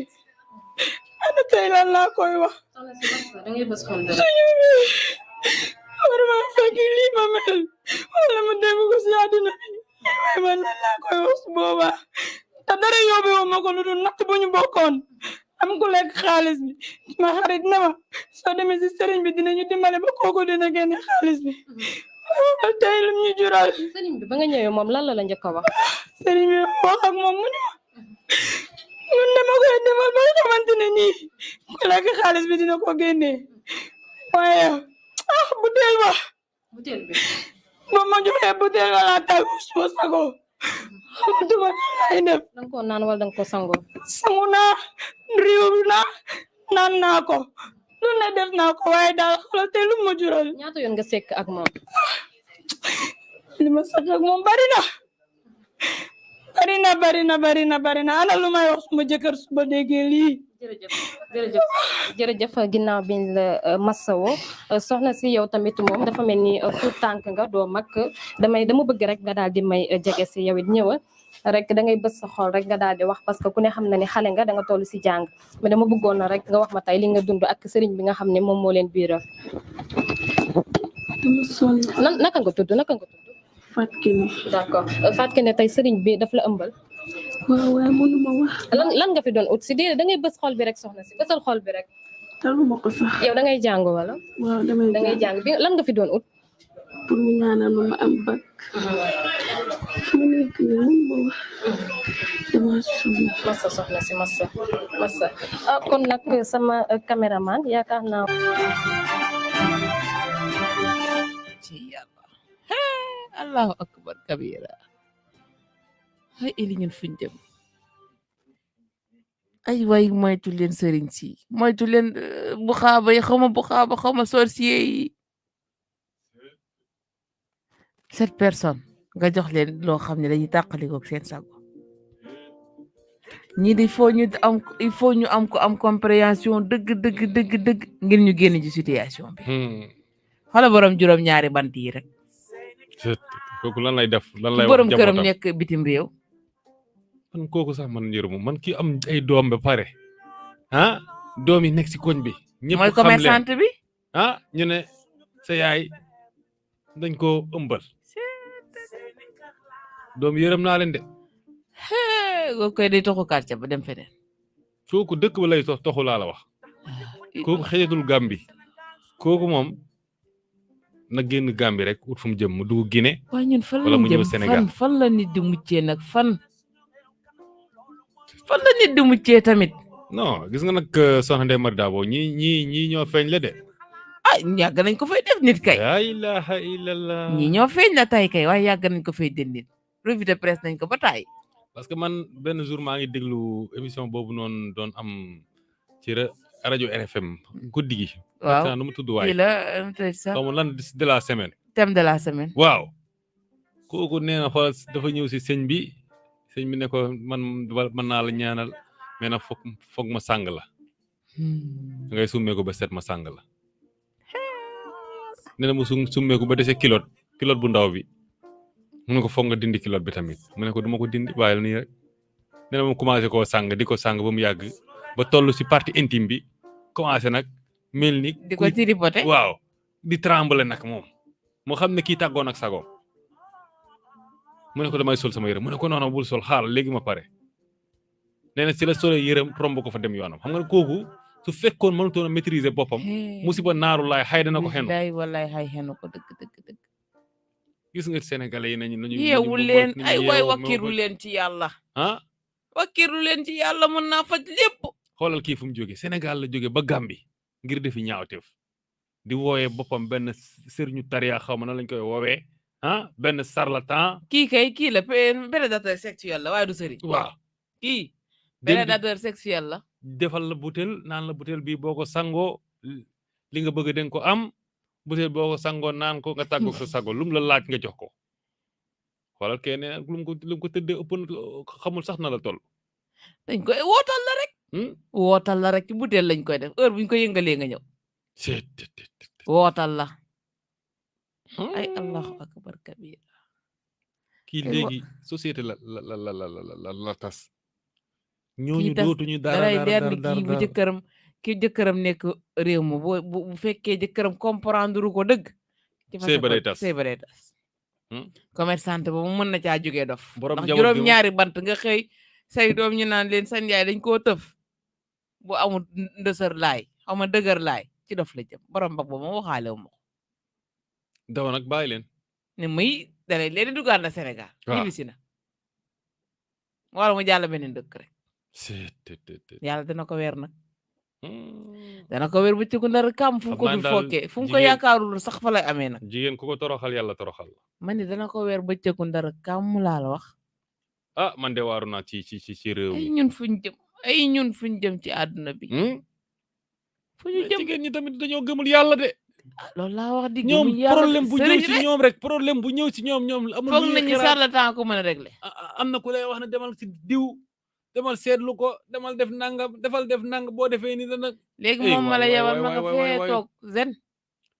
Speaker 6: ana tey lan laa koy wax
Speaker 5: da ngay bës xol bi
Speaker 6: suñu war ma fekk lii ma mel wala ma dégg ko si àdduna bi waaye man lan laa koy wax su boobaa te dara yóbbewu ma ko lu dul natt bu ñu bokkoon am ku lekk xaalis bi ma xarit na ma soo demee si sëriñ bi dinañu dimbale ba kooku dina génne xaalis bi tey lu ñu jural
Speaker 5: sëriñ bi ba nga ñëwee moom lan la njëkk a wax
Speaker 6: sëriñ bi wax ak moom mu ne ma ñun dama koy defal ba nga xamante ne nii ku lekk xaalis bi dina ko génnee waaye butéel ba
Speaker 5: butéel bi
Speaker 6: ba ma joxee butéel ba laa taw suma sago xamatuma lay def
Speaker 5: danga ko naan wala danga ko sangoo
Speaker 6: sangu naa riiw naa naan naa ko lu ne def naa ko waaye daal xoolal tey lu ma jural
Speaker 5: ñaata yoon nga sekk ak moom
Speaker 6: li ma sekk ak moom bari na ana lu may wax suma jëkkër suba déggee lii
Speaker 5: jërëjëf ginnaaw biñ la masawo soxna si yow tamit moom dafa mel ni tout tànk nga doo mag dama bëgg rek nga daal di may jege si yow it ñëwal rek da ngay bës sa xol rek nga daal di wax parce que ku ne xam na ne xale nga da nga toll si jàng mais dama bëggoon na rek nga wax ma tey li nga dund ak sëriñ bi nga xam ne moom moo leen biiral naka nga tudd
Speaker 6: Fatou Kiné
Speaker 5: d'accord Fatou Kiné tey sëriñ bi daf la ëmbal
Speaker 6: waaw waaye mënuma wax
Speaker 5: lan nga fi doon ut si déedéet da ngay bës xol bi rek soxna si bësal xol bi rek
Speaker 6: taluma ko sax
Speaker 5: yow da ngay jàng wala
Speaker 6: waaw
Speaker 5: da ngay jàng bi lan nga fi doon ut
Speaker 6: pour mu ñaanal ma am bac fu mu nekk nii mënuma wax dama sonn
Speaker 5: massa soxna si massa kon nag sama caméraman yaakaar naa
Speaker 2: ci yàlla allahu akbar kabira ay ili ñun fuñ dem ay way moytu leen sëriñ si moytu leen bu xaaba yi xawma sorcier yi 7 personnes nga jox leen loo xam ne dañuy tàqalikook seen sago ñii di il faut ñu am ko am compréhension dëgg ngir ñu génn ci situation bi xala borom juróom-ñaari bant yi rek
Speaker 3: kooku lan lay def lan lay
Speaker 2: borom këram nekk bitim réew
Speaker 3: man kooku sax man yërëmu man ki am ay doom ba pare doom yi nekk si koñ bi ñëpp
Speaker 2: mooy
Speaker 3: xam leen
Speaker 2: commerçante bi
Speaker 3: ñu ne sa yaay dañ ko ëmbal doom yërëm naa leen de
Speaker 2: kooku koy day toxu quartier ba dem feneen
Speaker 3: kooku dëkk ba lay toxu laa la wax kooku xëjatul Gàmbi kooku moom na génn Gàmbi rek ut fu mu jëm mu dugg Guinée
Speaker 2: waaye ñun fan
Speaker 3: wala mu
Speaker 2: lañ
Speaker 3: ñëw
Speaker 2: jëm
Speaker 3: Sénégal
Speaker 2: fan la nit di muccee nag fan la nit di muccee tamit
Speaker 3: non gis nga nag soxna Ndeye Mari Dabo ñii ñoo feeñ la de
Speaker 2: yàgg nañ ko fay def nit kay
Speaker 3: la ilaha illallah
Speaker 2: ñii ñoo feeñ la tay kay waaye yàgg nañ ko fay def nit revue de presse nañ ko ba taay
Speaker 3: parce que man benn jour maa ngi déglu émission boobu noonu doon am ci rajo RFM guddi gi
Speaker 2: waaw
Speaker 3: nu mu tudd waay
Speaker 2: kii la sax
Speaker 3: xaw ma lan de la semaine
Speaker 2: thème de la semaine
Speaker 3: waaw kooku nee na xool dafa ñëw si sëñ bi ne ko man mën naa la ñaanal mais nag foog ma sàng la da ngay summee ko ba set ma sàng la nee na mu summee ko ba dese kilote bu ndaw bi mu ne ko foog nga dindi kilote bi tamit mu ne ko duma ko dindi bàyyil nii rek nee na mu commencé koo sàng di ko sàng ba mu yàgg ba toll si partie intime bi commencé nag mel ni
Speaker 2: di ko tripoté
Speaker 3: waaw di trembler nag moom moo xam ne kii tàggoon ak sagoom mu ne ko damay sol sama yërëm mu ne ko noonu bul sol xaaral léegi ma pare nee na si la solee yërëm romb ko fa dem yoonam xam nga kooku su fekkoon mënutoon a maîtriser boppam musiba naaru laay xay dana ko xenu
Speaker 2: day wallaay xay xenu ko dëgg
Speaker 3: gis nga sénégalais yi nañu
Speaker 2: yeewu leen ay waay wakkiru leen ci yàlla wakkiru leen ci yàlla mën naa faj lépp
Speaker 3: xoolal kii fu mu jóge Sénégal la jóge ba Gàmbi ngir defi ñaawteef di wooyee boppam benn sëriñu tariya xaw ma na lañ koy woowee benn charlatan
Speaker 2: kii la prédateur sexuel la waaye du sëriñ
Speaker 3: waaw
Speaker 2: kii prédateur sexuel la
Speaker 3: defal la butéel naan la butéel bii boo ko sangoo li nga bëgg den ko am butéel boo ko sangoo naan ko nga tàggoog sa sago lum la laaj nga jox ko xoolal kenn lu mu ko tëddee ëpp xamul sax na la toll
Speaker 2: dañ koy wootal la rek wootal la rek ci butéel lañ koy def heure buñ ko yëngalee nga ñëw wootal la ay allahu akbar kabira
Speaker 3: kii léegi société la tas ñooñu
Speaker 2: tas
Speaker 3: dootuñu dara
Speaker 2: dalay
Speaker 3: dara
Speaker 2: leer
Speaker 3: dara
Speaker 2: ni
Speaker 3: dara
Speaker 2: kii bu
Speaker 3: dara.
Speaker 2: jëkkëram ki jëkkëram nekk réew ma bu fekkee jëkkëram comprendre ko dëgg ci
Speaker 3: Sëy ba day tas.
Speaker 2: sëy ba day tas
Speaker 3: Hmm?
Speaker 2: commerçante ba mu mën na caa jógee dof
Speaker 3: Borom
Speaker 2: ndax
Speaker 3: njaboot gi
Speaker 2: juróom ñaari bant nga xëy say doom ñu naan leen san yaay dañ koo tëf bu amul ndësër laay xaw ma dëgër laay ci dof la jëm borom bag ba ma waxaale wu ma ko
Speaker 3: daw nag bàyyi leen.
Speaker 2: ne muy dalay leen di dugaat na Sénégal
Speaker 3: waaw.
Speaker 2: ñibbisi na wala mu jàll beneen dëkk rek
Speaker 3: c'est te.
Speaker 2: yàlla dana ko weer nag dana ko weer bu ci ko ndar kam fu mu ko
Speaker 3: Xam naa
Speaker 2: dul
Speaker 3: daal
Speaker 2: fokkee fu mu ko
Speaker 3: jigéen-
Speaker 2: yaakaarul sax fa lay amee nag
Speaker 3: jigéen ku ko toroxal yàlla toroxal la.
Speaker 2: man ni dana ko weer bëccëgu ndar kam laa la wax
Speaker 3: ah man de waaru naa ci réew
Speaker 2: ay
Speaker 3: mi.
Speaker 2: ñun fuñ jëm ay ñun fuñ jëm ci àdduna bi fu ñu
Speaker 3: mais
Speaker 2: jëm
Speaker 3: jigéen ñi tamit dañoo gëmul yàlla de.
Speaker 2: loolu laa wax di
Speaker 3: ñoom
Speaker 2: gëmuñ yàlla
Speaker 3: problème bu ñëw
Speaker 2: sëriñ
Speaker 3: ci
Speaker 2: rek
Speaker 3: ñoom rek problème bu ñëw ci ñoom amul
Speaker 2: foog
Speaker 3: lu ñuy
Speaker 2: nañu
Speaker 3: xiraat.
Speaker 2: charlatan ko mën a régler
Speaker 3: am na ku lay wax ne demal ci diw demal seetlu ko demal def nangam def nangam boo defee ni dana.
Speaker 2: léegi
Speaker 3: Ey,
Speaker 2: moom ma la
Speaker 3: waay,
Speaker 2: yebal
Speaker 3: waay,
Speaker 2: ma nga
Speaker 3: waay, waay,
Speaker 2: fee
Speaker 3: waay.
Speaker 2: toog zen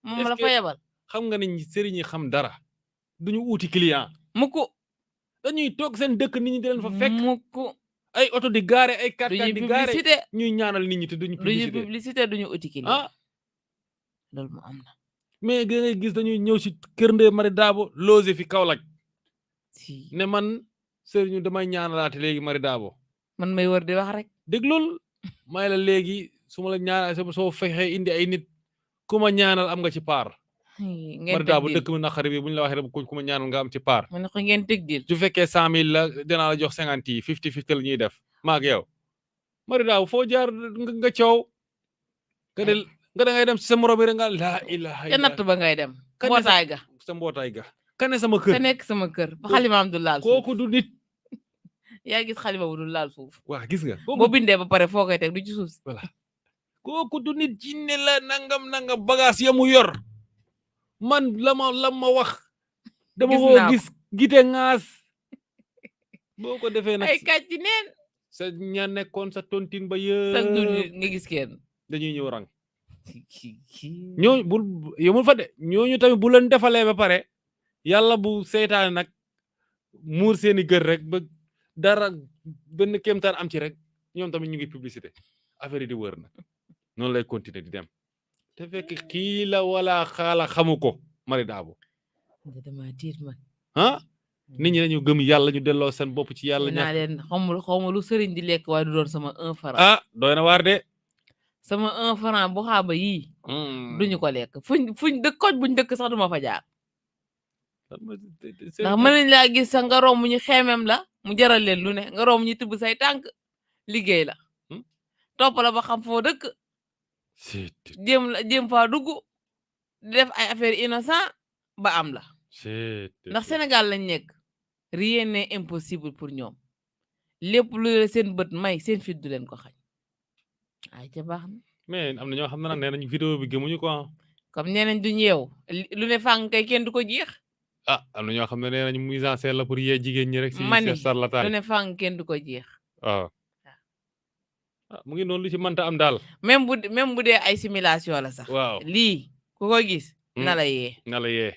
Speaker 2: moom ma la
Speaker 3: Est-ce
Speaker 2: fa
Speaker 3: que-
Speaker 2: yebal
Speaker 3: xam nga ni sëriñ yi xam dara duñu uuti client
Speaker 2: mukk
Speaker 3: dañuy toog seen dëkk nit ñi di leen fa fekk
Speaker 2: mukk
Speaker 3: ay oto di gaare ay carte
Speaker 2: duñu
Speaker 3: di gaare
Speaker 2: publicité
Speaker 3: ñuy ñaanal nit ñi te duñu
Speaker 2: duñu
Speaker 3: publicité
Speaker 2: publicité duñu uti client
Speaker 3: ah
Speaker 2: loolu mu am na
Speaker 3: mais da ngay gis dañuy ñëw si kër Ndeye Mari Dabo loger fi Kaolack
Speaker 2: si
Speaker 3: ne man sëriñu damay ñaanalaate léegi Mari Dabo
Speaker 2: man may wër di wax rek
Speaker 3: déglul may la léegi su ma la ñaanal soo fexee indi ay nit ku ma ñaanal am nga ci paar
Speaker 2: ngeen
Speaker 3: Mari
Speaker 2: teg
Speaker 3: Dabo
Speaker 2: dil
Speaker 3: dëkk mi naqari bi bu ñu la waxee rek ku ma ñaanal nga am ci paar
Speaker 2: mu ne ko ngeen teg dil
Speaker 3: su fekkee 100,000 la dinaa la jox 50 yi 50 la ñuy def maag yow Mari Dabo foo jaar nga coow nga del nga da ngay dem ci sa morom bi rek nga laa ilaha
Speaker 2: ca natt ba ngay dem
Speaker 3: Kan
Speaker 2: mbootaay ga
Speaker 3: sa mbootaay ga kane sama
Speaker 2: ka
Speaker 3: kër
Speaker 2: nekk sama kër ba xalimaam du laal suuf
Speaker 3: kooku du nit
Speaker 2: yaa gis xalima bu du laal suuf
Speaker 3: waa gis nga
Speaker 2: boo bindee ba pare foo koy teg du ci suuf si
Speaker 3: kooku du nit jinne la nangam bagage ya mu yor man la ma wax dama
Speaker 2: Gis
Speaker 3: koo
Speaker 2: naa ko.
Speaker 3: gis gite ŋaas boo ko defee nag
Speaker 2: ay kàcc neen
Speaker 3: sa ña nekkoon sa tontine ba
Speaker 2: sax du
Speaker 3: yëpp
Speaker 2: nga gis kenn
Speaker 3: dañuy ñëw rang ñooñu bul yemul fa de ñooñu tamit bu leen defalee ba pare yàlla bu seytaane nag muur seeni gër rek ba dara benn kéemtaan am ci rek ñoom tamit ñu ngi publicité affaire yi di wër nag noonu lay continuer di dem te fekk kii la wala xaala xamu ko Mari Dabo
Speaker 2: dama tiit man
Speaker 3: ah nit ñi dañu gëm yàlla ñu delloo seen bopp ci yàlla
Speaker 2: naa
Speaker 3: ñax
Speaker 2: leen xawma lu sëriñ di lekk waaye du doon sama 1 franc
Speaker 3: ah doy na waar de
Speaker 2: sama 1 franc bu xaaba yii duñu ko lekk fuñ dëkk koñ buñ dëkk sax duma fa jaar ndax mën nañ laa gis sax nga romb ñu xeemem la mu jaral leen lu ne nga romb ñu tibb say tànk liggéey la topp la ba xam foo dëkk jéem faa dugg di def ay affaire innocent ba am la ndax Sénégal lañ nekk rien n'est impossible pour ñoom lépp lu leen seen bët may seen fit du leen ko xañ ay ca baax na
Speaker 3: mais am na ñoo xam ne nag nee nañ vidéo bi gëmuñu ko
Speaker 2: comme nee nañ duñ yeew lu ne fàng kay kenn du ko jeex
Speaker 3: ah am na ñoo xam ne nee nañ mise en scène la pour yee jigéen ñi rek si
Speaker 2: mani
Speaker 3: sarlataay
Speaker 2: lu ne fàng kenn du ko jeex
Speaker 3: waaw mu ngi noonu lu ci mënta am daal
Speaker 2: même bu dee ay simulation la sax
Speaker 3: waaw
Speaker 2: lii ku ko gis na la yee
Speaker 3: na la yee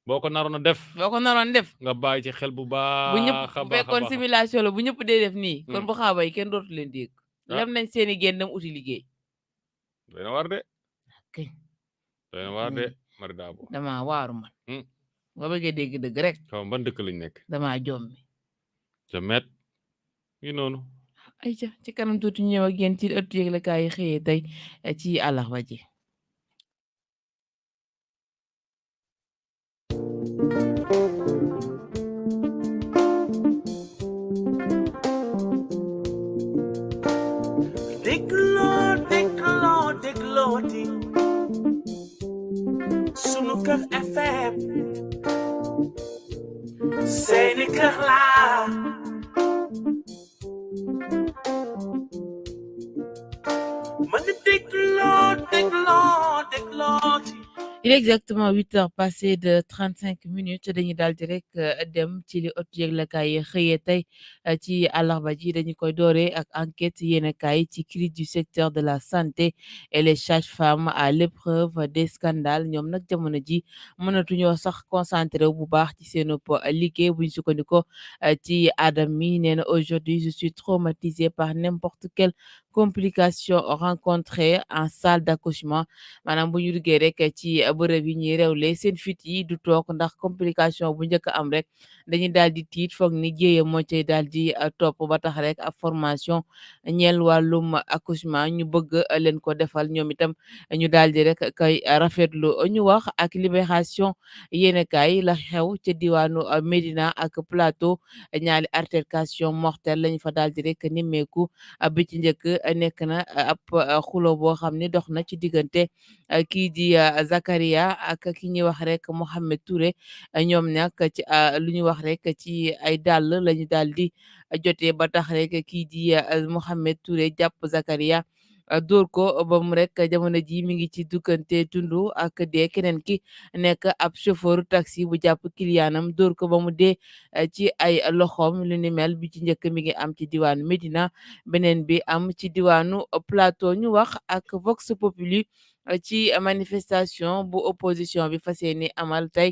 Speaker 3: boo ko naroon a def
Speaker 2: boo ko naroon def
Speaker 3: nga bàyyi ci xel bu baax
Speaker 2: bu ñëpp bu fekkoon simulation la bu ñëpp dee def nii kon bu xaaba yi kenn dootu leen dégg lem nañ seeni génn dem uti liggéey
Speaker 3: doy na waar de
Speaker 2: kay
Speaker 3: doy na waar de Mari Dabo
Speaker 2: dama waaru man nga bëggee dégg dëgg rek
Speaker 3: xaw ban dëkk lañ nekk
Speaker 2: dama jommi
Speaker 3: jamet ngi noonu
Speaker 2: ay ca ci kanam tuuti ñëw ak yéen ci ëttu yëglekaay yi xëyee tey ci àllarba ji
Speaker 1: déglooti sunu kër FM seeni kër laa man di déglooti
Speaker 2: Il est exactement 8 heures passées de 35 minutes dañuy daal di rek dem ci li ëttu yëglekaay yi xëyee tey ci àllarba ji dañu koy dooree ak enquête yéenekaay ci crise du secteur de la santé et les sages-femmes à l'épreuve des scandales ñoom nag jamono ji mënatuñoo sax concentré wu bu baax ci seen liggéey buñ sukkandikoo ci Adam mi nee na aujourd'hui je suis traumatisée par n'importe quelle complication rencontrée en salle d'accouchement maanaam bu ñu duggee rek ci bërëb yi ñuy rewle seen fit yi du toog ndax complication bu njëkk a am rek dañuy daal di tiit foog ni jéeye moo cay daal di topp ba tax rek ab formation ñeel wàllum accouchement ñu bëgg leen ko defal ñoom itam ñu daal di rek kay rafetlu ñu wax ak libération yéenekaay la xew ca diwaanu Médina ak Plateau ñaari altercation mortelle lañ fa daal di rek nimmeeku bi ci njëkk nekk na ab xulo boo xam ne dox na ci diggante kii di Zakaria ak ki ñuy wax rek Mohamed Touré ñoom nag ci lu ñu wax rek ci ay dàll lañu daal di jotee ba tax rek kii di Mohamed Touré jàpp Zakaria dóor ko ba mu rek jamono ji mi ngi ci duggante tundu ak dee keneen ki nekk ab chauffeur taxi bu jàpp kiliyaanam dóor ko ba mu dee ci ay loxoom lu ni mel bi ci njëkk mi ngi am ci diwaanu Médina beneen bi am ci diwaanu Plateau ñu wax ak Vox Populi ci manifestation bu opposition bi fas yéene amal tey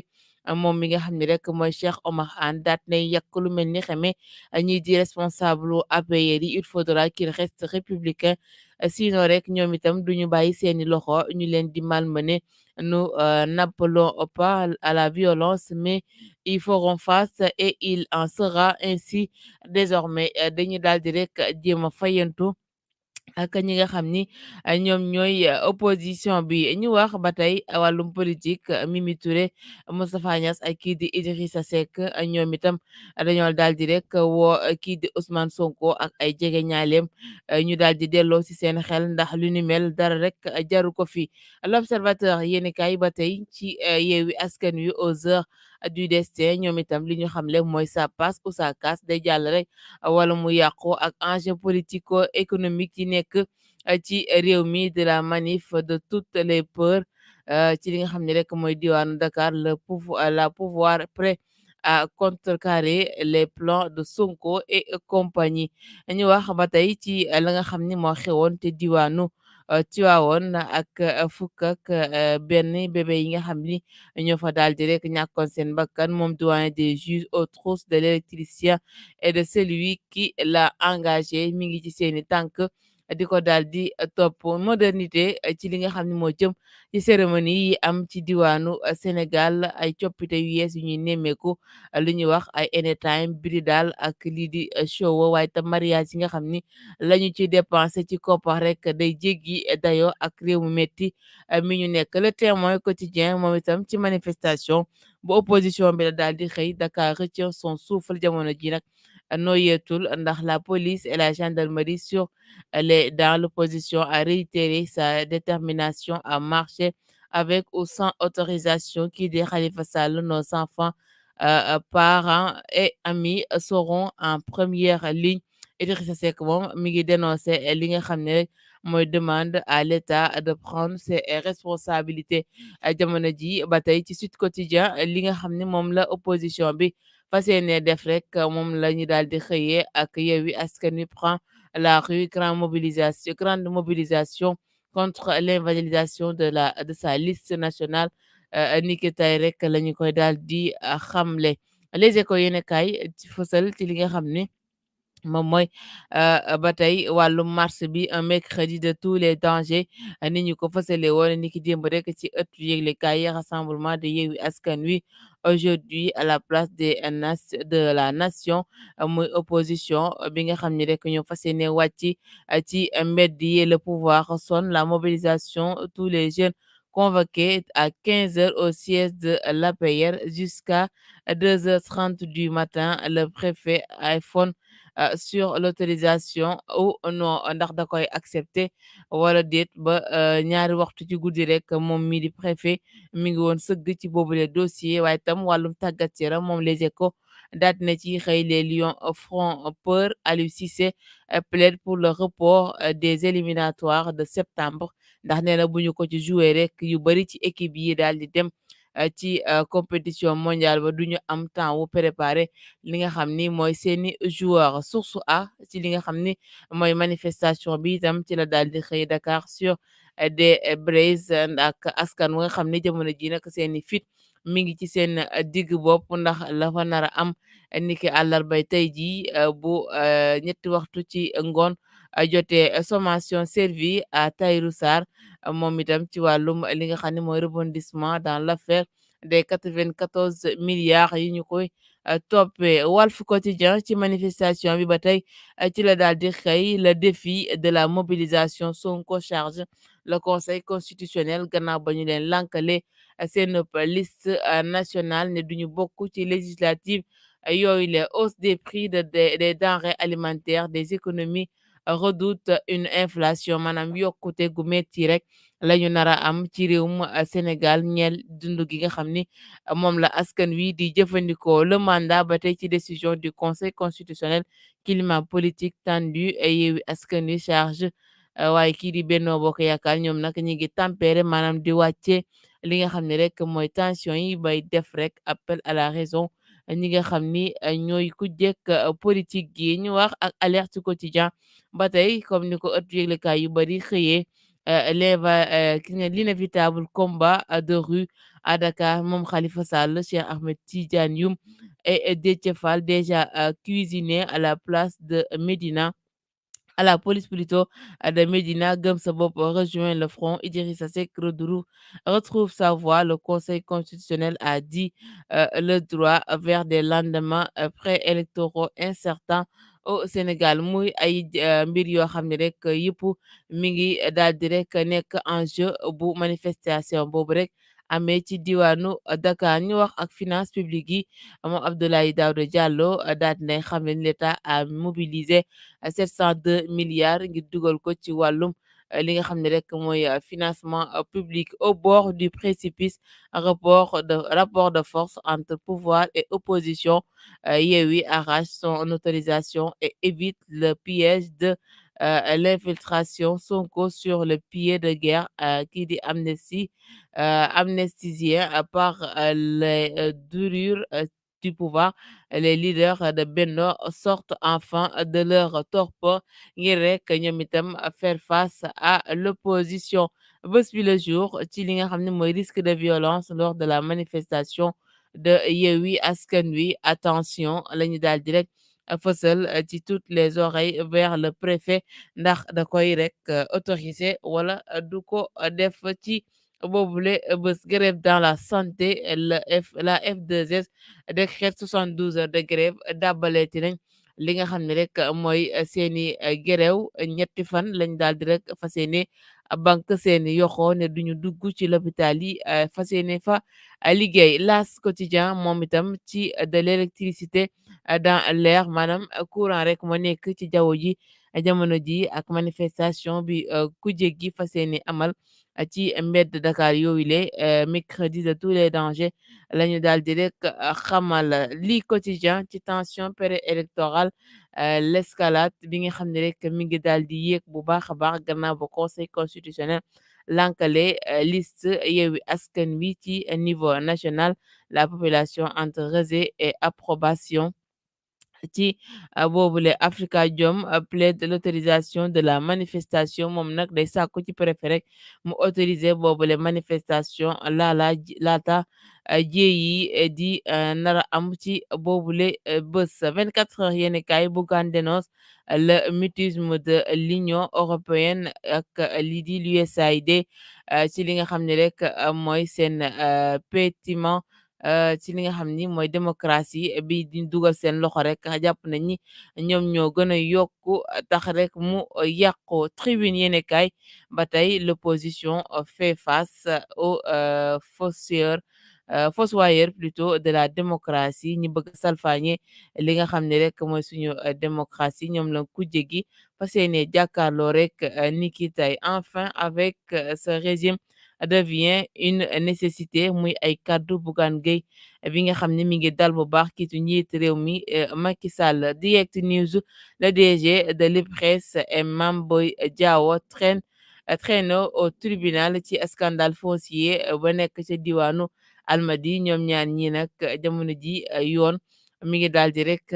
Speaker 2: moom mi nga xam ne rek mooy Cheikh Omar Anne daat nay yàq lu mel ni xamee ñi di responsable APR yi il faudra qu'il reste républicain sinon rek ñoom itam duñu bàyyi seeni loxo ñu leen di malmener nous n'appelons pas à la violence mais ils feront face et il en sera ainsi désormais dañu daal di rek jéem a fayantu ak ñi nga xam ni ñoom ñooy opposition bi ñu wax ba tey wàllum politique Mimi Touré Moustapha Niasse ak kii di Idrissa Seck ñoom itam dañoo daal di rek woo kii di Ousmane Sonko ak ay jege ñaaleem ñu daal di delloo ci seen xel ndax lu ni mel dara rek jaru ko fi l'observateur yéeni kaay ba tey ci yeewi askan wi aux heures du destin ñoom itam li ñu xamle mooy ça passe ou ça casse day jàll rek wala mu yàqu ak enjeu politico économique yi nekk ci réew mi de la manif de toutes les peurs ci li nga xam ne rek mooy diwaanu Dakar la pouvoir prêt à contrecarrer les plans de Sonko et compagnie ñu wax ba tey ci la nga xam ni moo xewoon te diwaanu Tivaouane ak fukk ak benn bébé yi nga xam ni ñoo fa daal di rek ñàkkoon seen bakkan moom doyen des juges aux trousses de l'électricien et de celui qui l'a engagé mi ngi ci seeni tànk di ko daal di topp modernité ci li nga xam ne moo jëm ci cérémonie yi am ci diwaanu Sénégal ay coppite yu yees yu ñuy nemmeeku lu ñuy wax ay anytime bridal ak lii di show waaye tam mariage yi nga xam ni lañu ci dépensé ci koppar rek day jéggi dayo ak réew mu metti mi ñu nekk le témoin quotidien moom itam ci manifestation bu opposition bi la daal di xëy Dakar retient son souffle jamono ji nag noyeetul ndax la police et la gendarmerie dans l'opposition a réitéré sa détermination à marcher avec ou sans autorisation qui dit Khalifa Sall, nos enfants, parents et amis seront en première ligne. Idrissa Seck moom mi ngi dénoncé li nga xam ne rek mooy demande à l'État de prendre ses responsabilités jamono ji ba tey ci Sud Quotidien li nga xam ne moom la opposition bi fas yéene def rek moom la ñu daal di xëyee ak Yewwi Askan Wi prend la rue grande mobilisation contre l'invalidation de sa liste nationale niki tey rek la ñu koy daal di xamle Les Échos yéene kaay ci fësal ci li nga xam ne moom mooy ba tey wàllu marche bi un mercredi de tous les dangers ni ñu ko fësale woon ni ki démb rek ci ëttu yëglekaay yi rassemblement de Yewwi Askan Wi aujourd'hui à la place de la nation muy opposition bi nga xam ni rek ñoo fas yéene wàcc ci mbedd yi le pouvoir sonne la mobilisation tous les jeunes convoqués à 15 heures au siège de l'APR jusqu'à 2h30 du matin le préfet iPhone sur l'autorisation ou non ndax da koy accepter wala déet ba ñaari waxtu ci guddi rek moom mi di préfet mi ngi woon sëgg ci boobule dossier waaye tam wàllum tàggat yaram moom Les Échos daat na ci xëy les Lions font peur Aliou Cissé plaide pour le report des éliminatoires de septembre ndax nee na bu ñu ko ci joué rek yu bari ci équipe yi daal di dem ci compétition mondiale ba duñu am temps wu préparer li nga xam ni mooy seeni joueur source a ci li nga xam ni mooy manifestation bi itam ci la daal di xëy Dakar sur des braises ak askan wi nga xam ni jamono ji nag seeni fit mi ngi ci seen digg bopp ndax la fa nar a am niki àllarbay tey jii bu ñetti waxtu ci ngoon jotee sommation servie à Tahirou Sarr moom itam ci wàllum li nga xam ne mooy rebondissement dans l'affaire des 94 milliards yi ñu koy toppee Walf Quotidien ci manifestation bi ba tey ci la daal di xëy le défi de la mobilisation Sonko charge le conseil constitutionnel gannaaw ba ñu leen lànkale seen liste nationale ne duñu bokk ci législative yooyu les hausses des prix des denrées alimentaires des économies redoute une inflation maanaam yokkute gu metti rek la ñu nar a am ci réewum Sénégal ñeel dund gi nga xam ni moom la askan wi di jëfandikoo le mandat ba tey ci décision du conseil constitutionnel climat politique tendu Yewwi Askan Wi charge waaye kii di Benno Bokk Yaakaar ñoom nag ñi ngi tempéré maanaam di wàcce li nga xam ne rek mooy tension yi bay def rek appel à la raison ñi nga xam ni ñooy ku jekk politique gi ñu wax ak alerte quotidien ba tey comme ni ko ëtt yëglekaay yu bari xëyee l'inévitable combat de rue à Dakar moom Khalifa Sall Cheikh Ahmed Tidiane Youm et Déthié Fall déjà cuisiné à la place de Médina à la police plutôt de Médina Gëm Sa Bopp rejoint le front. Idrissa Seck retrouve sa voix. Le Conseil constitutionnel a dit le droit vers des lendemains préélectoraux incertains au Sénégal muy ay mbir yoo xam ne rek yëpp mi ngi daal di rek nekk enjeu bu manifestation boobu rek amee ci diwaanu Dakar ñu wax ak finance publique yi moom Abdoulaye Daouda Diallo daal di nay xam ne l'État a mobilisé 702 milliards ngir dugal ko ci wàllum li nga xam ne rek mooy financement public au bord du précipice rapport de force entre pouvoir et opposition. Yewwi arrache son autorisation et évite le piège de l'infiltration Sonko sur le pied de guerre qui dit amnésié par les dorures du pouvoir. Les leaders de Benno sortent enfin de leur torpeur ngir rek ñoom itam faire face à l'opposition. Bés bi le jour ci li nga xam ne mooy risque de violence lors de la manifestation de Yewwi Askan Wi attention lañu daal di rek fësal ci toutes les oreilles vers le préfet ndax da koy rek autorisé wala du ko def ci boobule bés. Grève dans la santé la F2S décrète 72 heures de grève dàbbaleeti nañ li nga xam ne rek mooy seeni grève ñetti fan lañ daal di rek fas yéene banque seeni yoxoo ne duñu dugg ci l'hôpital yi fas yéene fa liggéey. L'As quotidien moom itam ci de l'électricité dans l'air maanaam courant rek moo nekk ci jaww ji jamono ji ak manifestation bi ku jéggi fas yéene amal ci mbedd Dakar yooyu le mercredi de tous les dangers lañu daal di rek xamal. Li quotidien ci tension préélectorale l'escalade bi nga xam ne rek mi ngi daal di yéeg bu baax a baax gannaaw ba conseil constitutionnel lankale liste Yewwi Askan Wi ci niveau national. La population entre rejet et approbation ci boobule Afrikajom plaide l'autorisation de la manifestation moom nag day sàkku ci préfet rek mu autoriser boobule manifestation laata jéeyi di nara am ci boobule bés. 24 heures yéeni kaay Bougane dénonce le mutisme de l'Union européenne ak lii di l'USAID ci li nga xam ne rek mooy seen pétiment ci li nga xam ni mooy démocratie bi di dugal seen loxo rek jàpp nañ ni ñoom ñoo gën a yokku tax rek mu yàqu. Tribune yéene kaay ba tey l'opposition fait face aux fossoyeurs plutôt de la démocratie ñi bëgg salfaañe li nga xam ne rek mooy suñu démocratie ñoom la kujje gi fas yéene jàkkaarloo rek niki tey. Enfin avec ce régime devient une nécessité muy ay kaddu Bougane Gueye bi nga xam ne mi ngi dal bu baax kiitu njiit réew mi Macky Sall. Direct News le DG de l'IPRES et Mame Boye Diao traîne traîneau au tribunal ci scandale foncier ba nekk ca diwaanu Almadi ñoom ñaar ñi nag jamono ji yoon mi ngi daal di rek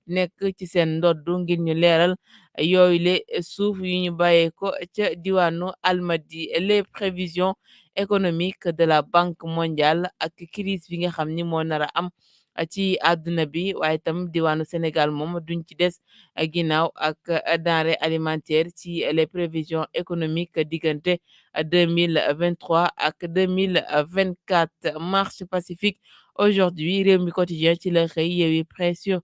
Speaker 2: nekk ci seen ndoddu ngir ñu leeral yooyu le suuf yu ñu bàyyee ko ca diwaanu Almadi les prévisions économiques de la Banque mondiale ak crise bi nga xam ni moo nar a am ci àdduna bi waaye tam diwaanu Sénégal moom duñ ci des ginnaaw ak denrée alimentaire ci les prévisions économiques diggante 2023 ak 2024 marche pacifique aujourd'hui Rewmi Quotidien ci la xëy Yewwi presse sur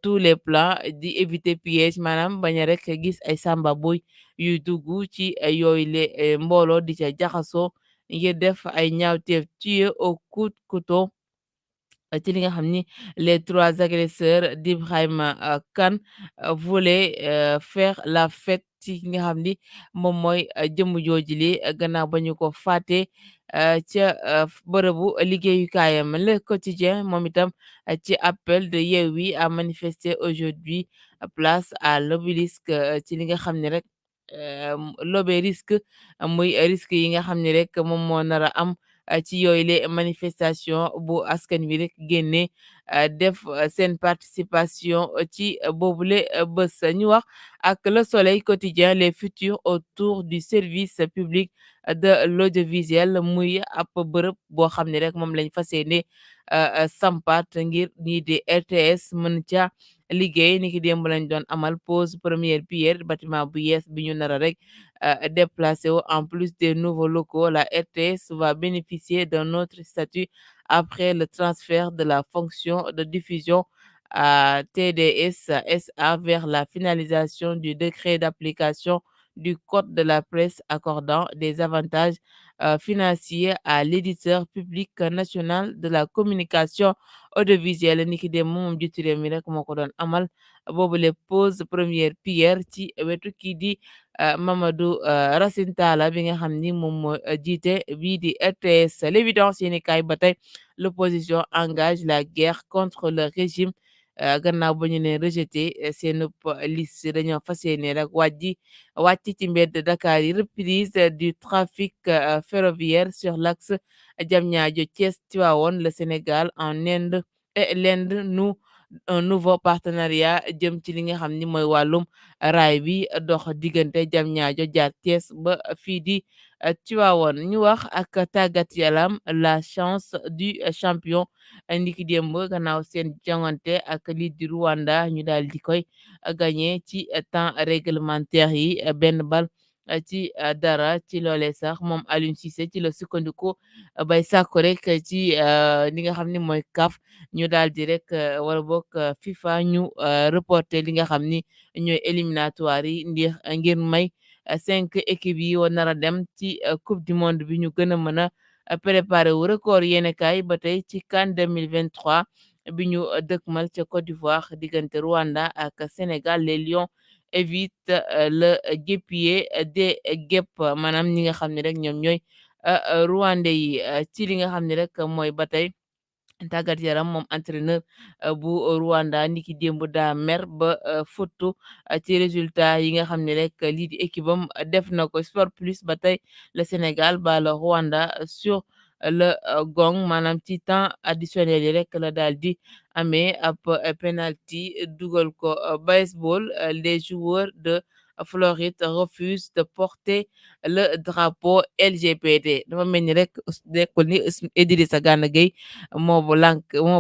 Speaker 2: tous les plans di éviter piège maanaam bañ a rek gis ay samba boy yuy dugg ci yooyu le mbooloo di ca jaxasoo ngir def ay ñaawteef tué au couteau ci li nga xam ni les 3 agresseurs d'Ibrahima Kane voulaient faire la fête ci ki nga xam ni moom mooy jëmm jooju li gannaaw ba ñu ko faatee ca bërëbu liggéeyukaayam le quotidien moom itam ci appel de Yewwi à manifester aujourd'hui place à l'obélisque ci li nga xam ne rek l'obélisque muy risque yi nga xam ne rek moom moo nar a am ci yooyu les manifestation bu askan wi rek génne def seen participation ci boobule bés ñu wax ak le soleil quotidien les futurs autour du service public de l'audiovisuel muy ab bërëb boo xam ne rek moom lañ fas yéene sampat ngir ñii di RTS mën ca liggéey ni ki démb lañ doon amal pose première pierre bâtiment bu yees bi ñu nar a rek déplacé wu en plus des nouveaux locaux la RTS va bénéficier d'un autre statut après le transfert de la fonction de diffusion à TDS SA vers la finalisation du décret d'application du code de la presse accordant des avantages financiers à l'éditeur public national de la communication audiovisuelle niki dem moom jiitu réew mi rek moo ko doon amal boobule pose première pierre ci wetu kii di Mamadou Racine Talla bi nga xam ni moom moo jiite bii di RTS l'évidence yéeni kaay ba tey l'opposition engage la guerre contre le régime gannaaw ba ñu ne rejeté seen liste dañoo fas yéene rek wàcc ci mbedd Dakar yi reprise du trafic ferroviaire sur l'axe Diamniadio Thiès Tivaouane le Sénégal en Inde et l'Inde nous un nouveau partenariat jëm ci li nga xam ni mooy wàllum raay bi dox diggante Diamniadio jaar Thiès ba fii di Tivaouane ñu wax ak tàggat yaram la chance du champion ndiki démb gannaaw seen jongante ak lii di Rwanda ñu daal di koy gagné ci temps réglementaire yi benn bal ci dara ci loolee sax moom Aliou Cissé ci la sukkandiku bay sàkku rek ci li nga xam ni mooy CAF ñu daal di rek wala bokk FIFA ñu reporter li nga xam ni ñooy éliminatoire yi ngir may 5 équipes yi woon nar a dem ci coupe du monde bi ñu gën a mën a préparé wu record yéene kaay ba tey ci CAN 2023 bi ñu dëkkmal ca Côte d'Ivoire diggante Rwanda ak Sénégal les Lions évite le guêpier des guêpes maanaam ñi nga xam ne rek ñoom ñooy Rwandais yi ci li nga xam ne rek mooy ba tey tàggat yaram moom entraîneur bu Rwanda niki démb daa mer ba foto ci résultat yi nga xam ne rek lii di équipe am def na ko sport plus ba tey le Sénégal ba le Rwanda sur le gong maanaam ci temps additionnel yi rek la daal di amee ab penalty dugal ko baseball les joueurs de Floride refusent de porter le drapeau LGBT dafa mel ni rek nekkul ni Idrissa Gana Gueye moo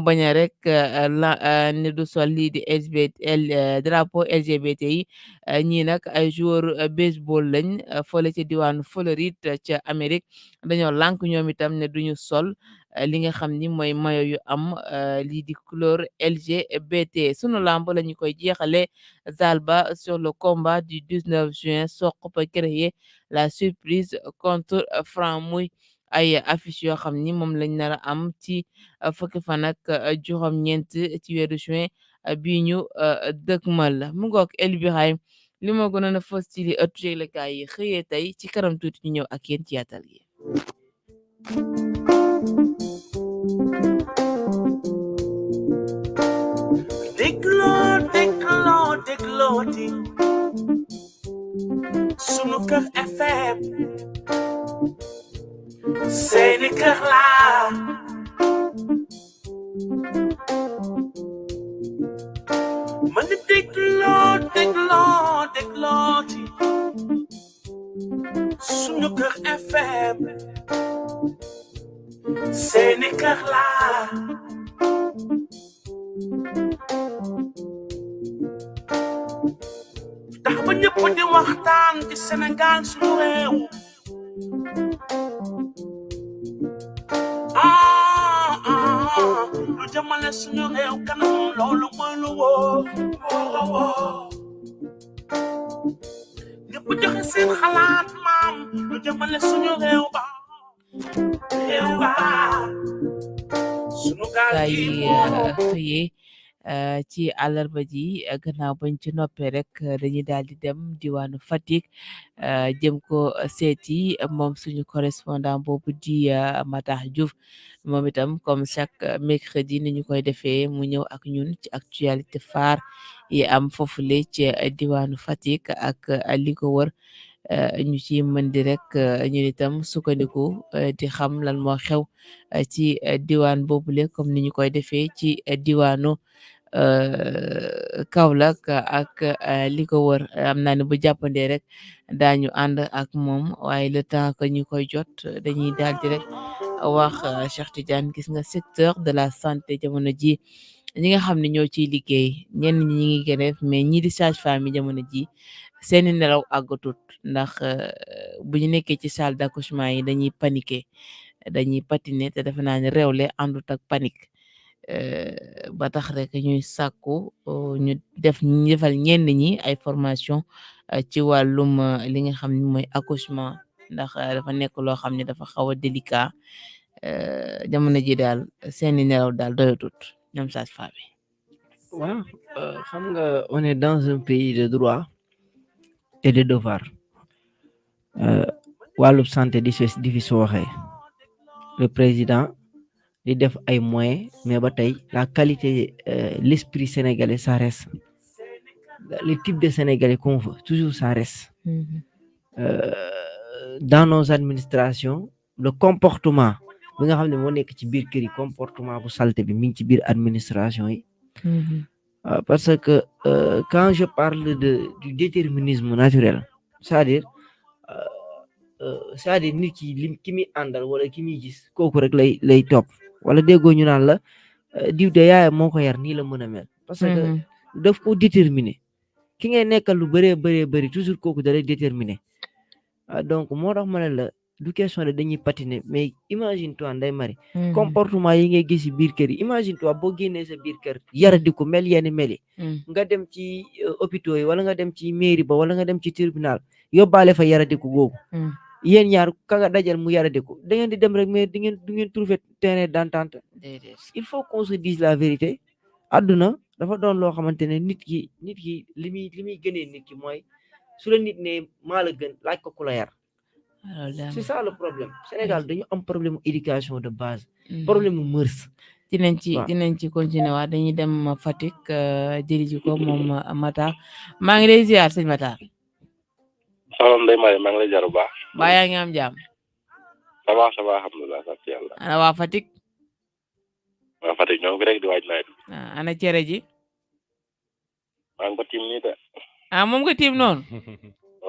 Speaker 2: bañ a rek ne du sol lii di drapeau LGBT yi ñii nag ay joueur baseball lañ fële ci diwaanu Floride ca Amérique dañoo lànk ñoom itam ne duñu sol li nga xam ni mooy mayo yu am lii di couleur LGBT sunu lamb la ñu koy jeexale Zalba sur le combat du 19 juin Sokh peut créer la surprise contre Franc muy ay affiche yoo xam ni moom lañ nar a am ci fukki fan ak juróom-ñeent ci weeru juin bi ñu dëgmal mu ngoog El Birahim li ma gënoon a fës ci li ëttu yëglekaay yi xëyee tey ci kanam tuuti ñu ñëw ak yéen ci yaatal gi
Speaker 1: dégloo di sunu kër FM seeni kër laa mën na dégloo ci sunu kër FM seeni kër laa tax ba ñëpp di waxtaan ci Sénégal sunu réew lu jëmale suñu réew kanam loolu mooy lu wóor ñëpp joxe seen xalaat maam lu jëmale suñu réew ba suñu gaal gi
Speaker 2: xëyee ci àllarba ji gannaaw bañ ci noppee rek dañuy daal di dem diwaanu Fatick jëm ko seeti moom suñu correspondant boobu di Matar Diouf moom itam comme chaque mercredi ni ñu koy defee mu ñëw ak ñun ci actualité phare yi am foofule ci diwaanu Fatick ak li ko wër ñu ci mën di rek ñu itam sukkandiku di xam lan moo xew ci diwaan boobule comme ni ñu koy defee ci diwaanu Kaolack ak li ko wër am naa ne bu jàppandee rek daañu ànd ak moom waaye le temps que ñu koy jot dañuy daal di rek wax Cheikh Tidiane gis nga secteur de la santé jamono ji ñi nga xam ne ñoo ciy liggéey ñenn ñi ngi grève mais ñi di sage-femme yi jamono ji seeni nelaw àggatut ndax bu ñu nekkee ci salle d'accouchement yi dañuy paniquer dañuy patiner te defe naa ne réewle àndut ak panique ba tax rek ñuy sàkku ñu defal ñenn ñi ay formation ci wàllum li nga xam ne mooy accouchement ndax dafa nekk loo xam ne dafa xaw a délicat jamono ji daal seeni nelaw daal doyatut ñoom sage-femme bi
Speaker 4: waaw xam nga on est dans un pays de droit et de devoir wàllub santé di fi su waxee le président di def ay moyens mais ba tey la qualité l'esprit sénégalais ça reste le type de sénégalais qu'on veut toujours ça reste dans nos administrations le comportement bi nga xam ne moo nekk ci biir kër yi comportement bu salte bi mi ngi ci biir administration yi parce que quand je parle du déterminisme naturel c'est-à-dire nit ki muy àndal wala ki muy gis kooku rek lay topp wala déggoo ñu naan la diw de yaayam moo ko yar nii la mën a mel parce que daf ko déterminer ki ngay nekkal lu bëri toujours kooku da lay déterminer donc moo tax ma ne la du question de dañuy patiner mais imagine toi Ndeye Marie comportement yi ngay gis ci biir kër yi imagine toi boo génnee sa biir kër yaradi ko mel yenn meli nga dem ci hôpitaux yi wala nga dem ci mairie ba wala nga dem ci tribunal yóbbaale fa yaradi ko googu yéen ñaar ka nga dajal mu yaradi ko da ngeen di dem rek mais du ngeen trouver terrain d'entente il faut qu'on se dise la vérité àdduna dafa doon loo xamante ne nit ki li muy gënee nit ki mooy su la nit ne maa la gën laaj ko ku la yar c'est ça le problème Sénégal dañu am problème éducation de base problème mu mœurs
Speaker 2: dinañ ci continuer waat dañuy dem Fatick jëli ji ko moom Matar maa ngi lay ziar sëñ Matar
Speaker 7: salaam Ndeye Marie maa ngi lay jaar bu baax
Speaker 2: baa yaa ngi am jàmm
Speaker 7: ça va alhamdulilah sant yàlla
Speaker 2: ana waa Fatick
Speaker 7: ñoo ngi rek di waaj nawet
Speaker 2: ana cere ji
Speaker 7: maa ngi ko tiim nii de
Speaker 2: moom nga tiim noonu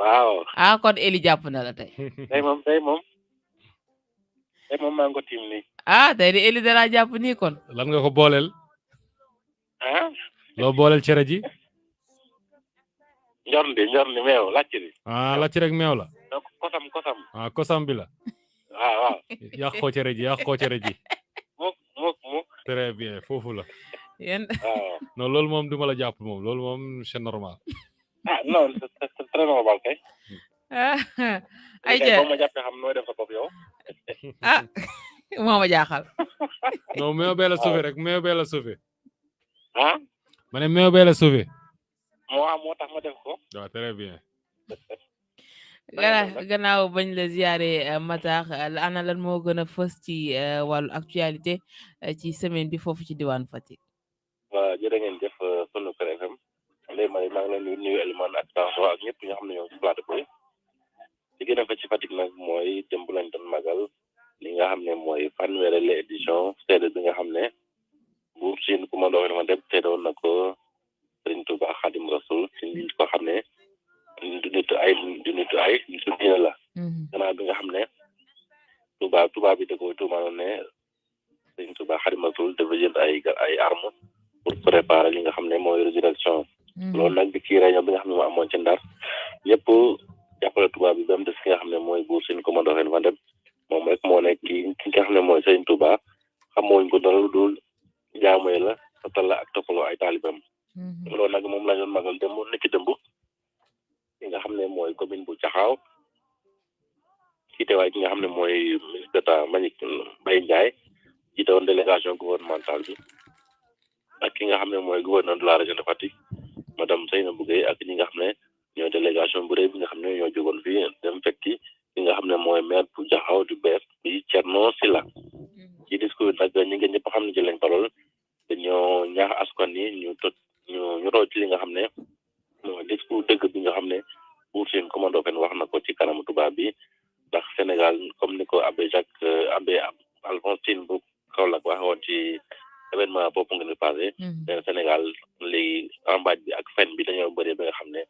Speaker 7: waaw
Speaker 2: kon Eli jàpp na la tey
Speaker 7: tey moom maa ngi ko tiim nii
Speaker 2: tey de Eli dara jàpp nii kon
Speaker 3: lan nga ko booleel loo booleel cere ji
Speaker 7: njorndi meew lacc di
Speaker 3: lacc rek meew la
Speaker 7: donc kosam
Speaker 3: kosam bi la
Speaker 7: waaw
Speaker 3: yàq ko cere ji
Speaker 7: muk
Speaker 3: très bien foofu la
Speaker 2: yéen
Speaker 3: non loolu moom duma la jàpp moom loolu moom c'est normal
Speaker 7: non c'est très normal kay
Speaker 2: ay ja
Speaker 7: ma jàppee xam nooy def sa bopp yow
Speaker 2: moo ma jaaxal
Speaker 3: non meew bee la sauvé rek meew bee la sauvé
Speaker 7: ma
Speaker 3: ne meew bee la sauvé
Speaker 7: moo tax ma def ko
Speaker 3: waaw très bien
Speaker 2: gannaaw bañ la ziyaare Matar ana lan moo gën a fës ci wàllu actualité ci semaine bi foofu ci diwaan Fatick
Speaker 7: waaw jërë ngeen jëf sunu Kër FM Ndeye Marie maa ngi leen di nuyu Elimane ak Tanso ak ñëpp ñoo xam ne ñoo ci plateau bi gën a fa ci Fatick nag mooy démb lañ doon magal li nga xam ne mooy fanweeri édition seede bi nga xam ne Buur Siin Kumba Ndoofeen ma dem seedoon na ko Sëriñ Tuuba Xaadim Rasul ci nit ko xam ne du nitu ay nitu diine la gannaaw bi nga xam ne tubaab bi da koy tuumaanoon ne Sëriñ Tuuba Xaadim Rasul dafa jël ay armes pour préparer li nga xam ne mooy résurrection loolu nag bi kii réunion bi nga xam ne moo amoon ci Ndar ñëpp jàppale tubaab bi ba mu des ki nga xam ne mooy Buur Siin Kumba Ndoofeen ma dem moom rek moo nekk ki nga xam ne mooy Sëriñ Tuuba xamooñ ko dara lu dul jaamu la total la ak toppaloo ay taalibam loolu nag moom la ñu doon magal démb nekk démb li nga xam ne mooy commune bu Jaxaaw ci teewaay ki nga xam ne mooy ministre d'État Mbagnick Mbaye Ndiaye jiite woon délégation gouvernementale bi ak ki nga xam ne mooy gouverneur de la région de Fatick madame Seynabou Gueye ak ñi nga xam ne ñooy délégation bu rëy bi nga xam ne ñoo jógoon fii dem fekki ki nga xam ne mooy maire bu Jaxaaw du bees bi Thierno Sylla ci discours nag ñi nga ñëpp xam ne ci lañ parole dañoo ñaax askan yi ñu roy ci li nga xam ne mooy discours dëgg bi nga xam ne Buur Siin Kumba Ndoofeen wax na ko ci kanamu tubaab bi ndax Sénégal comme ni ko abbé Alphonse Tine bu Kaolack wax woon ci événement boobu nga ne passé Sénégal léegi ambaaj bi ak fen bi dañoo bëri ba nga xam ne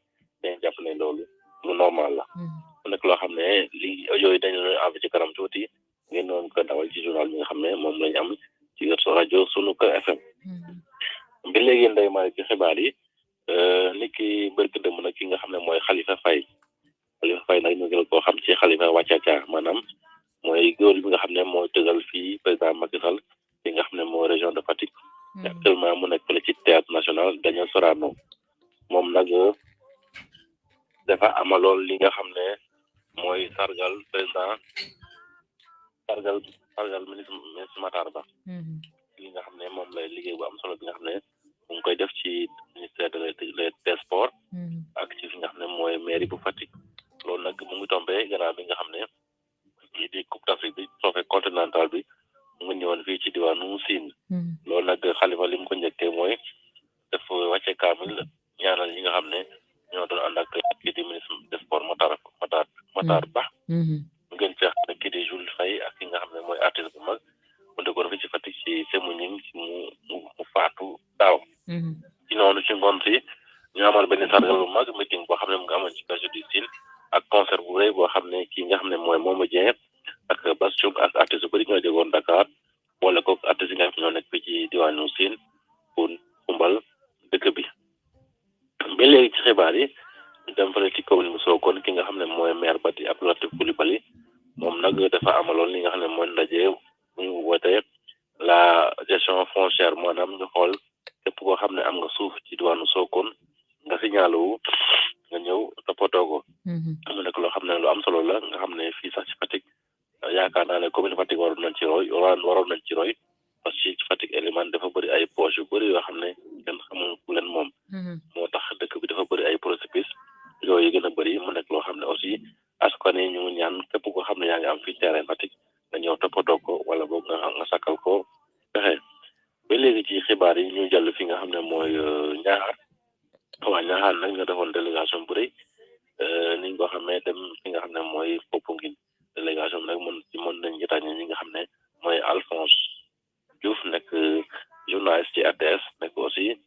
Speaker 7: dañ jàpp ne loolu lu normal la mu nekk loo xam ne li yooyu dañu leen envoyé ci kanam tuuti ngeen doon ko dawal ci journal bi nga xam ne moom lañu am ci rajo Sunuker FM bi léegi ndey maa ci xibaar yi nit ki bërk dëmb nag ki nga xam ne mooy Khalifa Faye nag ñu gën koo xam ci Khalifa Wachacha maanaam mooy góor bi nga xam ne mooy tëgal fii président Macky Sall bi nga xam ne mooy région de Fatick actuellement mu nekk fële ci théâtre national Daniel Sorano moom nag dafa amaloon li nga xam ne mooy sargal ministre Matar Ba li nga xam ne moom lay liggéey bu am solo bi nga xam ne mu ngi koy def ci ministère des sports ak ci fi nga xam ne mooy mairie bu Fatick loolu nag mu ngi tombé gannaaw bi nga xam ne lii di Coupe d'Afrique bi trophée continental bi mu ngi ñëwoon fii ci diwaanu Sine loolu nag Khalifa li mu ko njëkkee mooy def wàcce kaamil ñaanal ñi nga xam ne ñoo doon ànd ak kii di ministre des sports Matar Ba mu gën ci xam ne kii di Jules Faye ak ki nga xam ne mooy artiste bu mag mu dëkkoon fii ci Fatick ci Sémouñing mu faatu daaw ci noonu ci ngoon si ñu amal benn sargal bu mag meeting boo xam ne mu nga amoon ci Bergerie du Sine ak concert bu rëy boo xam ne kii nga xam ne mooy Momo Dieng ak Bass Thioung ak artiste bu bëri ñoo jógoon Dakar boole ko artiste yi nga xam ne ñoo nekk fii ci diwaanu Sine pour xumbal dëkk bi ba léegi ci xibaar yi ñu dem fële ci commune bu Sokone ki nga xam ne mooy maire ba di Abdou Latif Coulibaly moom nag dafa amaloon li nga xam ne mooy ndaje bu ñu wootee la gestion foncière maanaam ñu xool képp koo xam ne am nga suuf ci diwaanu Sokone nga signalé wu nga ñëw toppatoo ko mu nekk loo xam ne lu am solo la nga xam ne fii sax ci Fatick yaakaar naa ne commune Fatick waroon nañ ci roy parce que ci Fatick Elimane dafa bëri ay poches yu bëri yoo xam ne kenn xamul ku leen moom moo tax dëkk bi dafa bëri ay précipice yooyu gën a bëri mu nekk loo xam ne aussi askan yi ñu ñaan képp koo xam ne yaa ngi am fii terrain Fatick nga ñëw toppatoo ko wala boog nga sakkal ko pexe ba léegi ci xibaar yi ñu jàll fi nga xam ne mooy Ñaaxaar nag nga defoon délégation bu rëy niñ ko xamee dem fi nga xam ne mooy Popenguine délégation bi nag mën nañ jotaañe ñi nga xam ne mooy Alphonse Diouf nekk journaliste ci RTS nekk aussi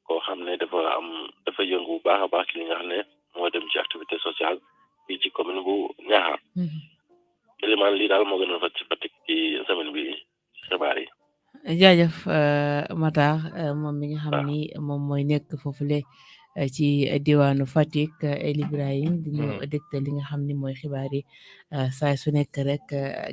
Speaker 7: koo xam ne dafa yëngu bu baax a baax ci li nga xam ne mooy dem ci activité sociale fii ci commune bu Ñaaxaar élément lii daal moo gën a fa ci Fatick ci semaine bi xibaar yi
Speaker 2: jaajëf Matar moom mi nga xam ni moom mooy nekk foofule ci diwaanu Fatick El Ibrahim di ñu dégtal li nga xam ni mooy xibaar yi saa su nekk rek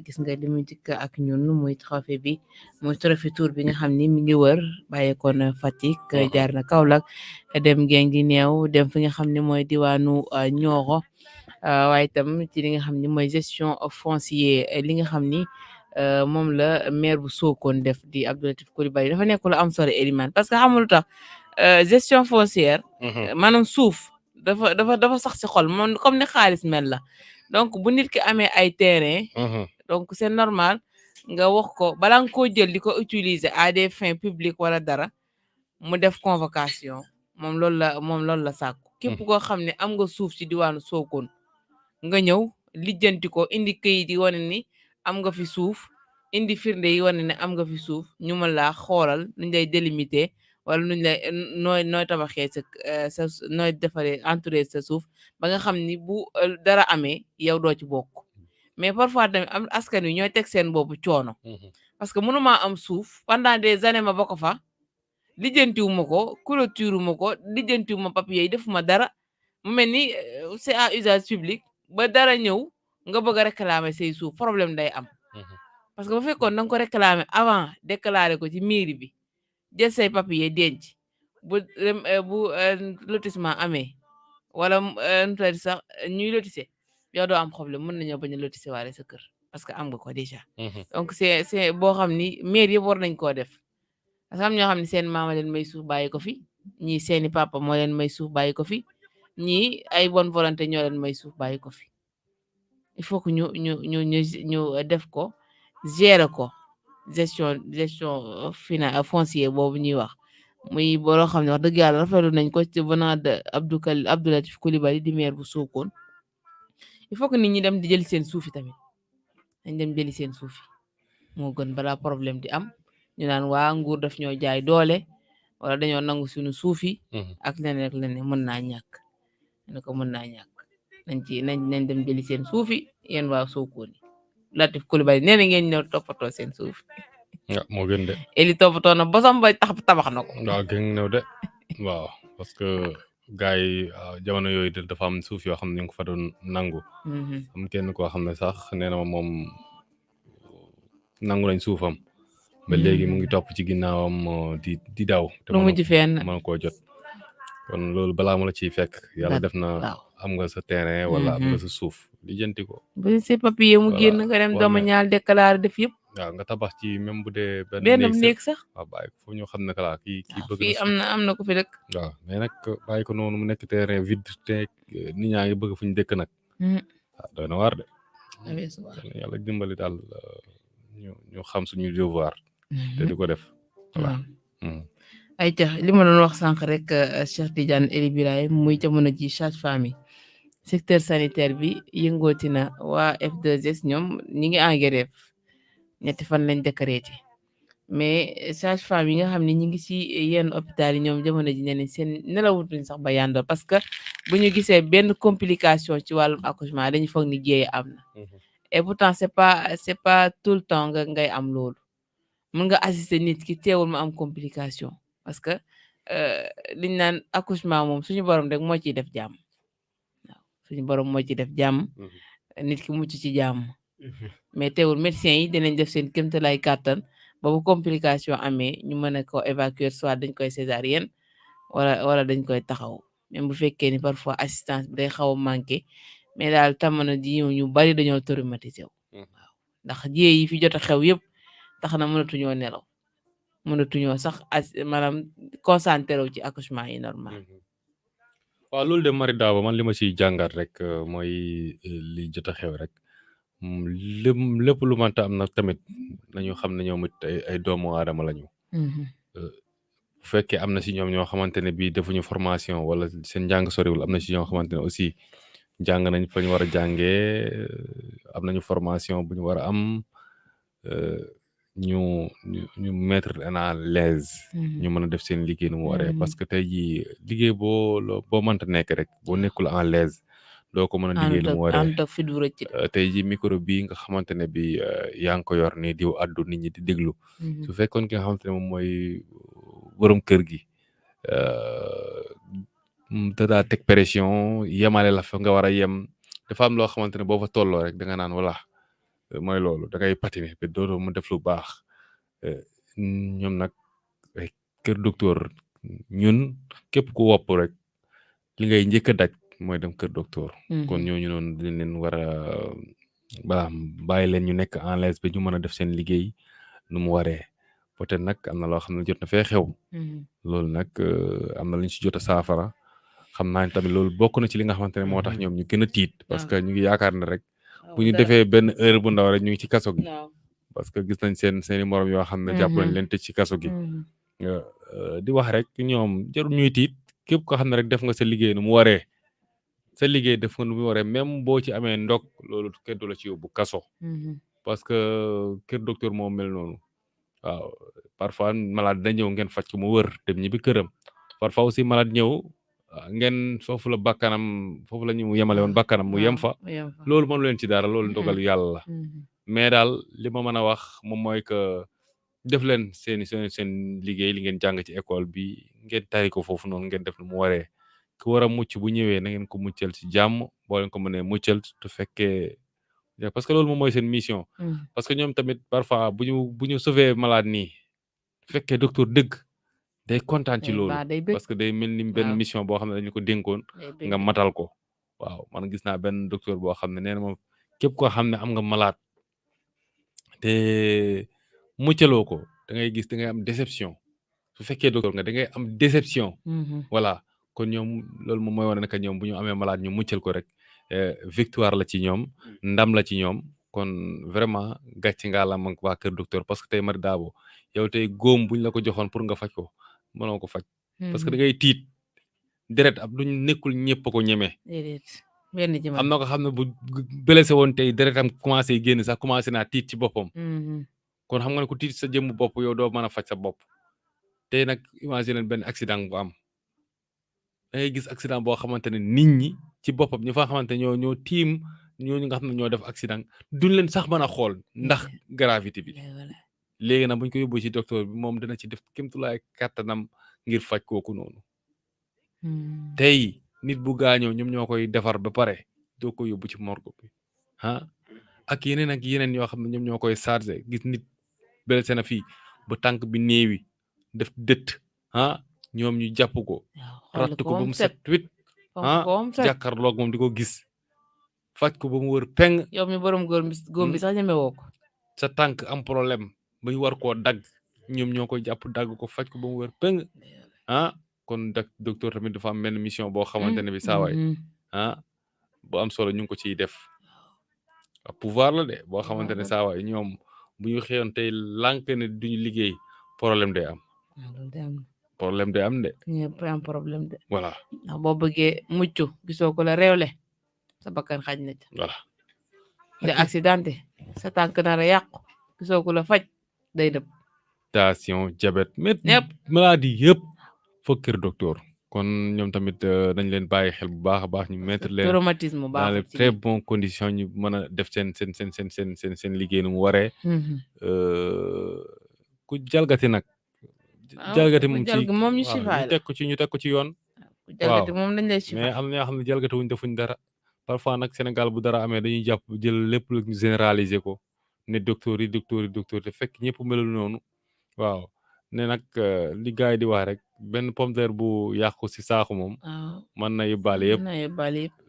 Speaker 2: gis nga li muy dikk ak ñun muy trophée bi muy trophée tour bi nga xam ni mi ngi wër bàyyeekoon Fatick jaar na Kaolack dem Guinguinéo dem fi nga xam ni mooy diwaanu Nioro waaye itam ci li nga xam ni mooy gestion foncier li nga xam ni moom la maire bu Sokone def di Abdou Latif Coulibaly dafa nekk lu am solo Elimane parce que xamul tax gestion foncière maanaam suuf dafa sax ci xol moom comme ni xaalis mel la donc bu nit ki amee ay terrain donc c'est normal nga wax ko balaa nga koo jël di ko utiliser à des fins publiques wala dara mu def convocation moom loolu la sàkku képp koo xam ne am nga suuf ci diwaanu Sokone nga ñëw lijjanti ko indi këyit yi wane ni am nga fi suuf indi firnde yi wane ne am nga fi suuf ñu mën laa xoolal nuñ lay délimité wala nuñ lay nooy tabaxee sa nooy defaree entouré sa suuf ba nga xam ni bu dara amee yow doo ci bokk mais parfois tamit am askan wi ñooy teg seen boppu coono parce que mënumaa am suuf pendant des années ma bokk fa lijjantiwuma ko clôturuma ko lijjantiwuma papier yi defuma dara mu mel ni c'est à usage public ba dara ñëw nga bëgg a réclamer say suuf problème day am parce que bu fekkoon da nga ko réclamer avant déclarer ko ci mairie bi jël say papier denc bu lotissement amee wala nutadi sax ñuy lotissé yow doo am problème mën nañoo bañ a lotissé waale sa kër parce que am nga ko déjà donc c'est boo xam ni mairie yëpp war nañ koo def parce que am ñoo xam ne seen maama leen may suuf bàyyi ko fi ñii seeni papa moo leen may suuf bàyyi ko fi ñii ay bonne volonté ñoo leen may suuf bàyyi ko fi il faut que ñu def ko gérer ko gestion foncier boobu ñuy wax muy boo xam ne wax dëgg yàlla rafetlu nañ ko ci venant de Abdou Latif Coulibaly di maire bu Sokone il faut que nit ñi dem di jëli seen suufi tamit dañ dem jëli seen suufi moo gën balaa problème di am ñu naan waa nguur daf ñoo jaay doole wala dañoo nangu suñu suufi ak leneen ak leneen mën naa ñàkk ne ko mën naa ñàkk nañ dem jëli seen suufi yéen waa Sokone Latif Coulibaly nee na ngeen ñëw toppatoo seen suufi
Speaker 3: moo gën de
Speaker 2: eli toppatoo na bosam ba tabax na ko
Speaker 3: waaw gën ñëw de waaw parce que gars yi jamono yooyu dafa am suuf yoo xam ne ñu ngi ko fa doon nangu am kenn koo xam ne sax nee na moom nangu nañ suufam ba léegi mu ngi topp ci ginnaawam di daw te
Speaker 2: lu mujj fenn
Speaker 3: mën koo jot kon loolu balaa mu la ciy fekk yàlla def na am nga sa terrain wala am nga sa suuf lijjanti ko
Speaker 2: ba si papier mu génn nga dem dooma ñaal déclaré def yëpp
Speaker 3: waaw nga tabax ci même bu dee
Speaker 2: benn néeg sax
Speaker 3: waaw bàyyi ko foofu ñu xam ne kala kii bëgg
Speaker 2: fii am na ko fi dëkk
Speaker 3: waaw mais nag bàyyi ko noonu mu nekk terrain vide te nit ñaa ngi bëgg fu ñu dëkk nag waaw doy na waar de yàlla dimbali daal ñu xam suñu devoir te di ko def voilà
Speaker 2: ay tax li ma doon wax sànq rek Cheikh Tidiane Ely Birahim muy jamono ji sage-femme yi secteur sanitaire bi yëngooti na waa F2S ñoom ñi ngi en grève ñetti fan lañ décrété mais sage-femme yi nga xam ne ñi ngi ci yenn hôpital yi ñoom jamono ji ne seen nelawutuñ sax ba yandoor parce que bu ñu gisee benn complication ci wàllum accouchement dañu foog ni jéeye am na et pourtant c'est pas tout le temps nga ngay am loolu mën nga assister nit ki teewul mu am complication parce que liñ naan accouchement moom suñu borom rek moo ciy def jàmm waaw suñu borom moo ciy def jàmm nit ki mucc ci jàmm mais teewul médecins yi dinañ def seen kéemtalaay kàttan ba bu complication amee ñu mën a ko évacuer soit dañ koy césarienne wala dañ koy taxaw même bu fekkee ni parfois assistance bi day xaw a manqué mais daal tamono ji ñu bari dañoo traumatisé wu waaw ndax jiyee yi fi jot a xew yëpp tax na mënatuñoo nelaw mënatuñoo sax maanaam concentré wu ci accouchement yi normal
Speaker 3: waaw loolu de Marie Dabo man li ma ciy jàngat rek mooy li jot a xew rek lépp lu mënta am nag tamit nañu xam ne ñoom it ay doomu aadama lañu bu fekkee am na si ñoom ñoo xamante ne bii defuñu formation wala seen njàng soriwul am na si ñoo xamante ne aussi jàng nañ fa ñu war a jàngee am nañu formation bu ñu war a am ñu mettre à l'aise ñu mën a def seen liggéey nu mu waree parce que tey jii liggéey boo mënta nekk rek boo nekkul en l'aise doo ko mën a liggéey nu mu waree tey jii micro bii nga xamante ne bi yaa ngi ko yor ni di addu nit ñi di déglu su fekkoon ki nga xamante ne moom mooy borom kër gi da daa teg pression yemale la fa nga war a yem dafa am loo xamante ne boo fa tolloo rek da nga naan voilà mooy loolu da ngay patiner ba dootoo mu def lu baax ñoom nag kër docteur ñun képp ku wopp rek li ngay njëkk a daj mooy dem kër docteur kon ñooñu noonu dañ leen war a bàyyi leen ñu nekk en l'aise ba ñu mën a def seen liggéey nu mu waree peut-être nag am na loo xam ne jot na fee xew loolu nag am na lu ñu si jot a saafara xam naa ne tamit loolu bokk na ci li nga xamante ne moo tax ñoom ñu gën a tiit parce que ñu ngi yaakaar ne rek bu ñu defee benn heure bu ndaw rek ñu ngi ci kaso gi parce que gis nañ seeni morom yoo xam ne jàpp nañ leen tëj ci kaso gi di wax rek ñoom jarul ñuy tiit képp ko xam ne rek def nga sa liggéey nu mu waree sa liggéey def nga nu mu waree même boo ci amee ndog loolu kenn du la ci yóbbu kaso parce que kër docteur moo mel noonu waaw parfois malade da ñëw ngeen faj ko mu wër dem ñibbi këram parfois aussi malade ñëw ngeen foofu la bakkanam foofu la ñu yemale woon bakkanam mu yem fa loolu mënu leen ci dara loolu ndogalu yàlla la mais daal li ma mën a wax moom mooy que def leen seen liggéey li ngeen jàng ci école bi ngeen tari ko foofu noonu ngeen def lu mu waree ku war a mucc bu ñëwee na ngeen ko muccal ci jàmm boo leen ko mënee muccal te fekkee parce que loolu moom mooy seen mission parce que ñoom tamit parfois bu ñu sauver malade nii fekkee docteur dëgg day kontaan ci loolu parce que day mel ni benn mission boo xam ne dañu ko dénkoon nga matal ko waaw man gis naa benn docteur boo xam ne nee na moom képp koo xam ne am nga malade te muccaloo ko da ngay gis da ngay am déception su fekkee docteur nga da ngay am déception voilà kon ñoom loolu moom mooy wane ne ñoom bu ñu amee malade ñu muccal ko rek victoire la ci ñoom ndam la ci ñoom kon vraiment gàcce nga la mag waa kër docteur parce que tey Mari Dabo yow tey góom buñ la ko joxoon pour nga faj ko mënoo ko faj parce que da ngay tiit deret ab duñ nekkul ñëpp ko ñeme am na ko xam ne bu blessé woon tey deretam commencé génn sax commencé naa tiit ci boppam kon xam nga ne ku tiit sa jëmm bopp yow doo mën a faj sa bopp tey nag imagine benn accident bu am da ngay gis accident boo xamante ne nit ñi ci boppam ñu fa xamante ñoo tiim ñooñu nga xam ne ñoo def accident duñ leen sax mën a xool ndax gravité bi léegi nag buñ ko yóbbu ci docteur bi moom dina ci def kémtulaay kàttanam ngir faj kooku noonu tey nit bu gaañoo ñoom ñoo koy defar ba pare doo ko yóbbu ci morgue bi ak yeneen yoo xam ne ñoom ñoo koy chargé gis nit blessé na fii ba tànk bi néewi def dëtt ñoom ñu jàpp ko ratt ko ba mu set wit jàkkaarloog moom di ko gis faj ko ba mu wër peng
Speaker 2: yow mi borom góom bi sax ñeme woo ko
Speaker 3: sa tànk am problème ba ñu war koo dagg ñoom ñoo koy jàpp dagg ko faj ko ba mu wër peng kon docteur tamit dafa am benn mission boo xamante ne bi saawaay bu am solo ñu ngi ko ciy def pouvoir la de boo xamante ne saawaay ñoom bu ñu xëyoon tey lànk ne duñu liggéey problème day am problème day am de
Speaker 2: ñëpp am problème de
Speaker 3: voilà
Speaker 2: ndax boo bëggee mucc gisoo ko la réewle sa bakkan xaj na ca
Speaker 3: voilà
Speaker 2: de accidenté sa tànk nar a yàqu gisoo ko la faj day dëpp
Speaker 3: tension diabète
Speaker 2: yëpp
Speaker 3: maladie yëpp foog kër docteur kon ñoom tamit dañ leen bàyyi xel bu baax a baax ñu mettre leen
Speaker 2: traumatisme
Speaker 3: dans les très bonnes conditions ñu mën a def seen liggéey nu mu waree ku jalgati nag jalgati moom
Speaker 2: ñu sifaay la
Speaker 3: ñu teg ko ci yoon
Speaker 2: ku jalgati moom dañ lay sifaay
Speaker 3: mais am na ñoo xam ne jalgati wuñ defuñ dara parfois nag Sénégal bu dara amee dañuy jàpp jël lépp lu généraliser ko ne docteur te fekk ñëpp melul noonu waaw ne nag li gars yi di wax rek benn pomme de terre bu yàqu si saaku moom mën na yóbbaale yëpp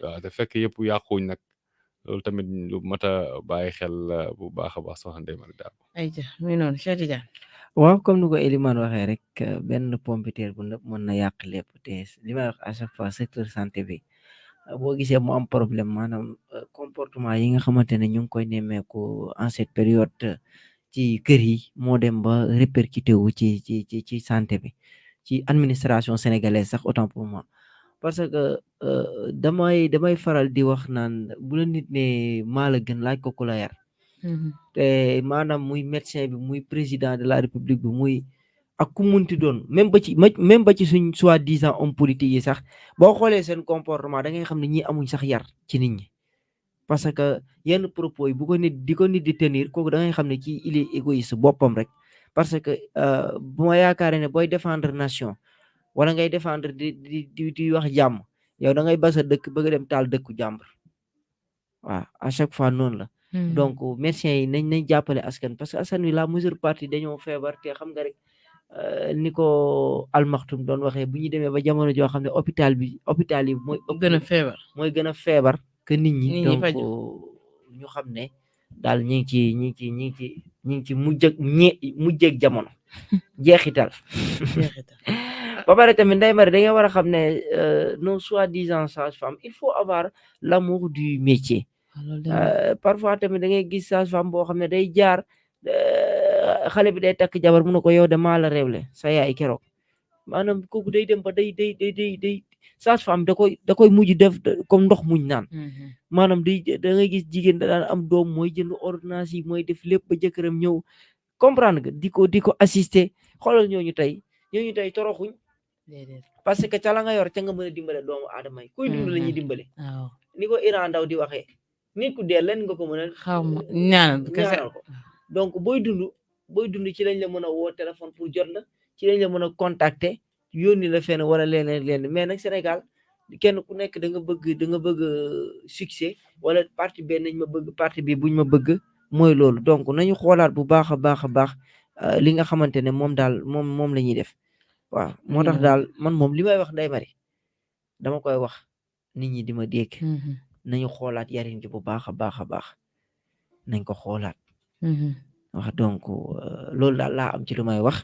Speaker 3: waaw te fekk yëpp yàquwuñ nag loolu tamit lu mat a bàyyi xel bu baax a baax soxna Ndeye Mari Dabo
Speaker 2: ayca muy noonu Cheikh Tidiane
Speaker 4: waaw comme ni ko Elimane waxee rek benn pomme de terre bu nëpp mën na yàq lépp te li may wax à chaque fois secteur santé bi boo gisee mu am problème maanaam comportement yi nga xamante ne ñu ngi koy nemmeeku en cette période ci kër yi moo dem ba répercuté wu ci santé bi ci administration sénégalaise sax autant pour moi parce que damay faral di wax naan bu la nit ne maa la gën laaj ko ku la yar te maanaam muy médecin bi muy président de la république bi muy ak ku munti doon même ba ci suñ soi-disant homme politique yi sax boo xoolee seen comportement da ngay xam ne ñi amuñ sax yar ci nit ñi parce que yenn propos yi bu ko nit di tenir kooku da ngay xam ne ci il est égoïste boppam rek parce que bu ma yaakaare ne booy défendre nation wala ngay défendre di wax jàmm yow da ngay basa dëkk bëgg dem taal dëkku jàmbur waaw à chaque fois noonu la donc médecins yi nañ jàppale askan parce que askan wi la majeure partie dañoo feebar te xam nga rek ni ko almaxtum doon waxee bu ñu demee ba jamono joo xam ne hôpital yi mooy gën a feebar que nit ñi donc ñu xam ne daal ñi ngi ci mujjeeg jamono jeexital ba pare tamit Ndeye Mari da nga war a xam ne nos soi-disant sages-femmes il faut avoir l'amour du métier parfois tamit da ngay gis sage-femme boo xam ne day jaar xale bi day takk jabar mu ne ko yow de maa la réewle sa yaay keroog maanaam kooku day dem ba day sage-femme da koy mujj def comme ndox muñ naan maanaam da ngay gis jigéen da daan am doom mooy jënd ordonnance yi mooy def lépp ba jëkkëram ñëw comprendre nga di ko assister xoolal ñooñu tey toroxuñ parce que ca la nga yor ca nga mën a dimbale doomu aadama yi kuy dund la ñuy dimbale ni ko Iran Ndaw di waxee nit ku dee leen nga ko mën a ñaanal ko donc booy dund ci lañ la mën a woo téléphone pour jot la ci lañ la mën a contacter yónni la fenn wala leen mais nag Sénégal kenn ku nekk da nga bëgg succès wala parti benn nañ ma bëgg parti bi buñ ma bëgg mooy loolu donc nañu xoolaat bu baax a baax li nga xamante ne moom daal moom la ñuy def waaw moo tax daal man moom li may wax Ndeye Marie dama koy wax nit ñi di ma dégg nañu xoolaat yarin ji bu baax a baax nañ ko xoolaat wax donc loolu daal laa am ci lu may wax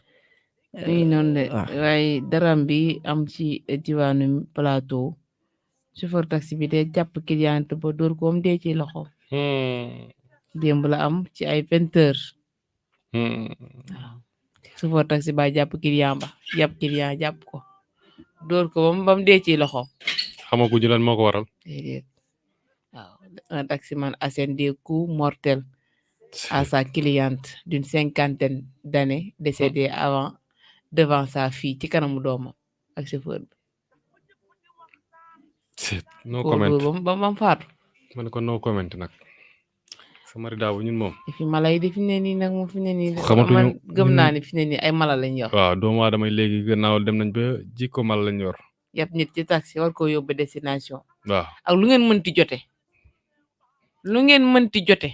Speaker 2: noonu de waaye daram bi am ci diwaanu plateau chauffeur taxi bi de jàpp client ba dóor ko am dee ci loxo démb la am ci ay 20 heures waaw chauffeur taxi ba jàpp client jàpp ko dóor ko bam dee ci loxo
Speaker 3: xamaguñu lan moo ko waral
Speaker 2: déedéet waaw un taximan assène des coups mortels à sa cliente d'une 50aine d'années décédée devant sa fille ci kanamu doomam ak chauffeur bi
Speaker 3: no comment
Speaker 2: bam faatu
Speaker 3: ma ne ko no comment nag sama ridaaw ñun moom
Speaker 2: fi mala yi di fi ne nii nag moom fi ne nii
Speaker 3: xamatuñu
Speaker 2: gëm naa ni fi ne nii ay mala lañ yor
Speaker 3: waaw doomu aadama léegi gannaaw dem nañ ba jikko mala lañ yor
Speaker 2: yàpp nit ci taxi war ko yóbbu destination
Speaker 3: waaw
Speaker 2: ak lu ngeen mënti jote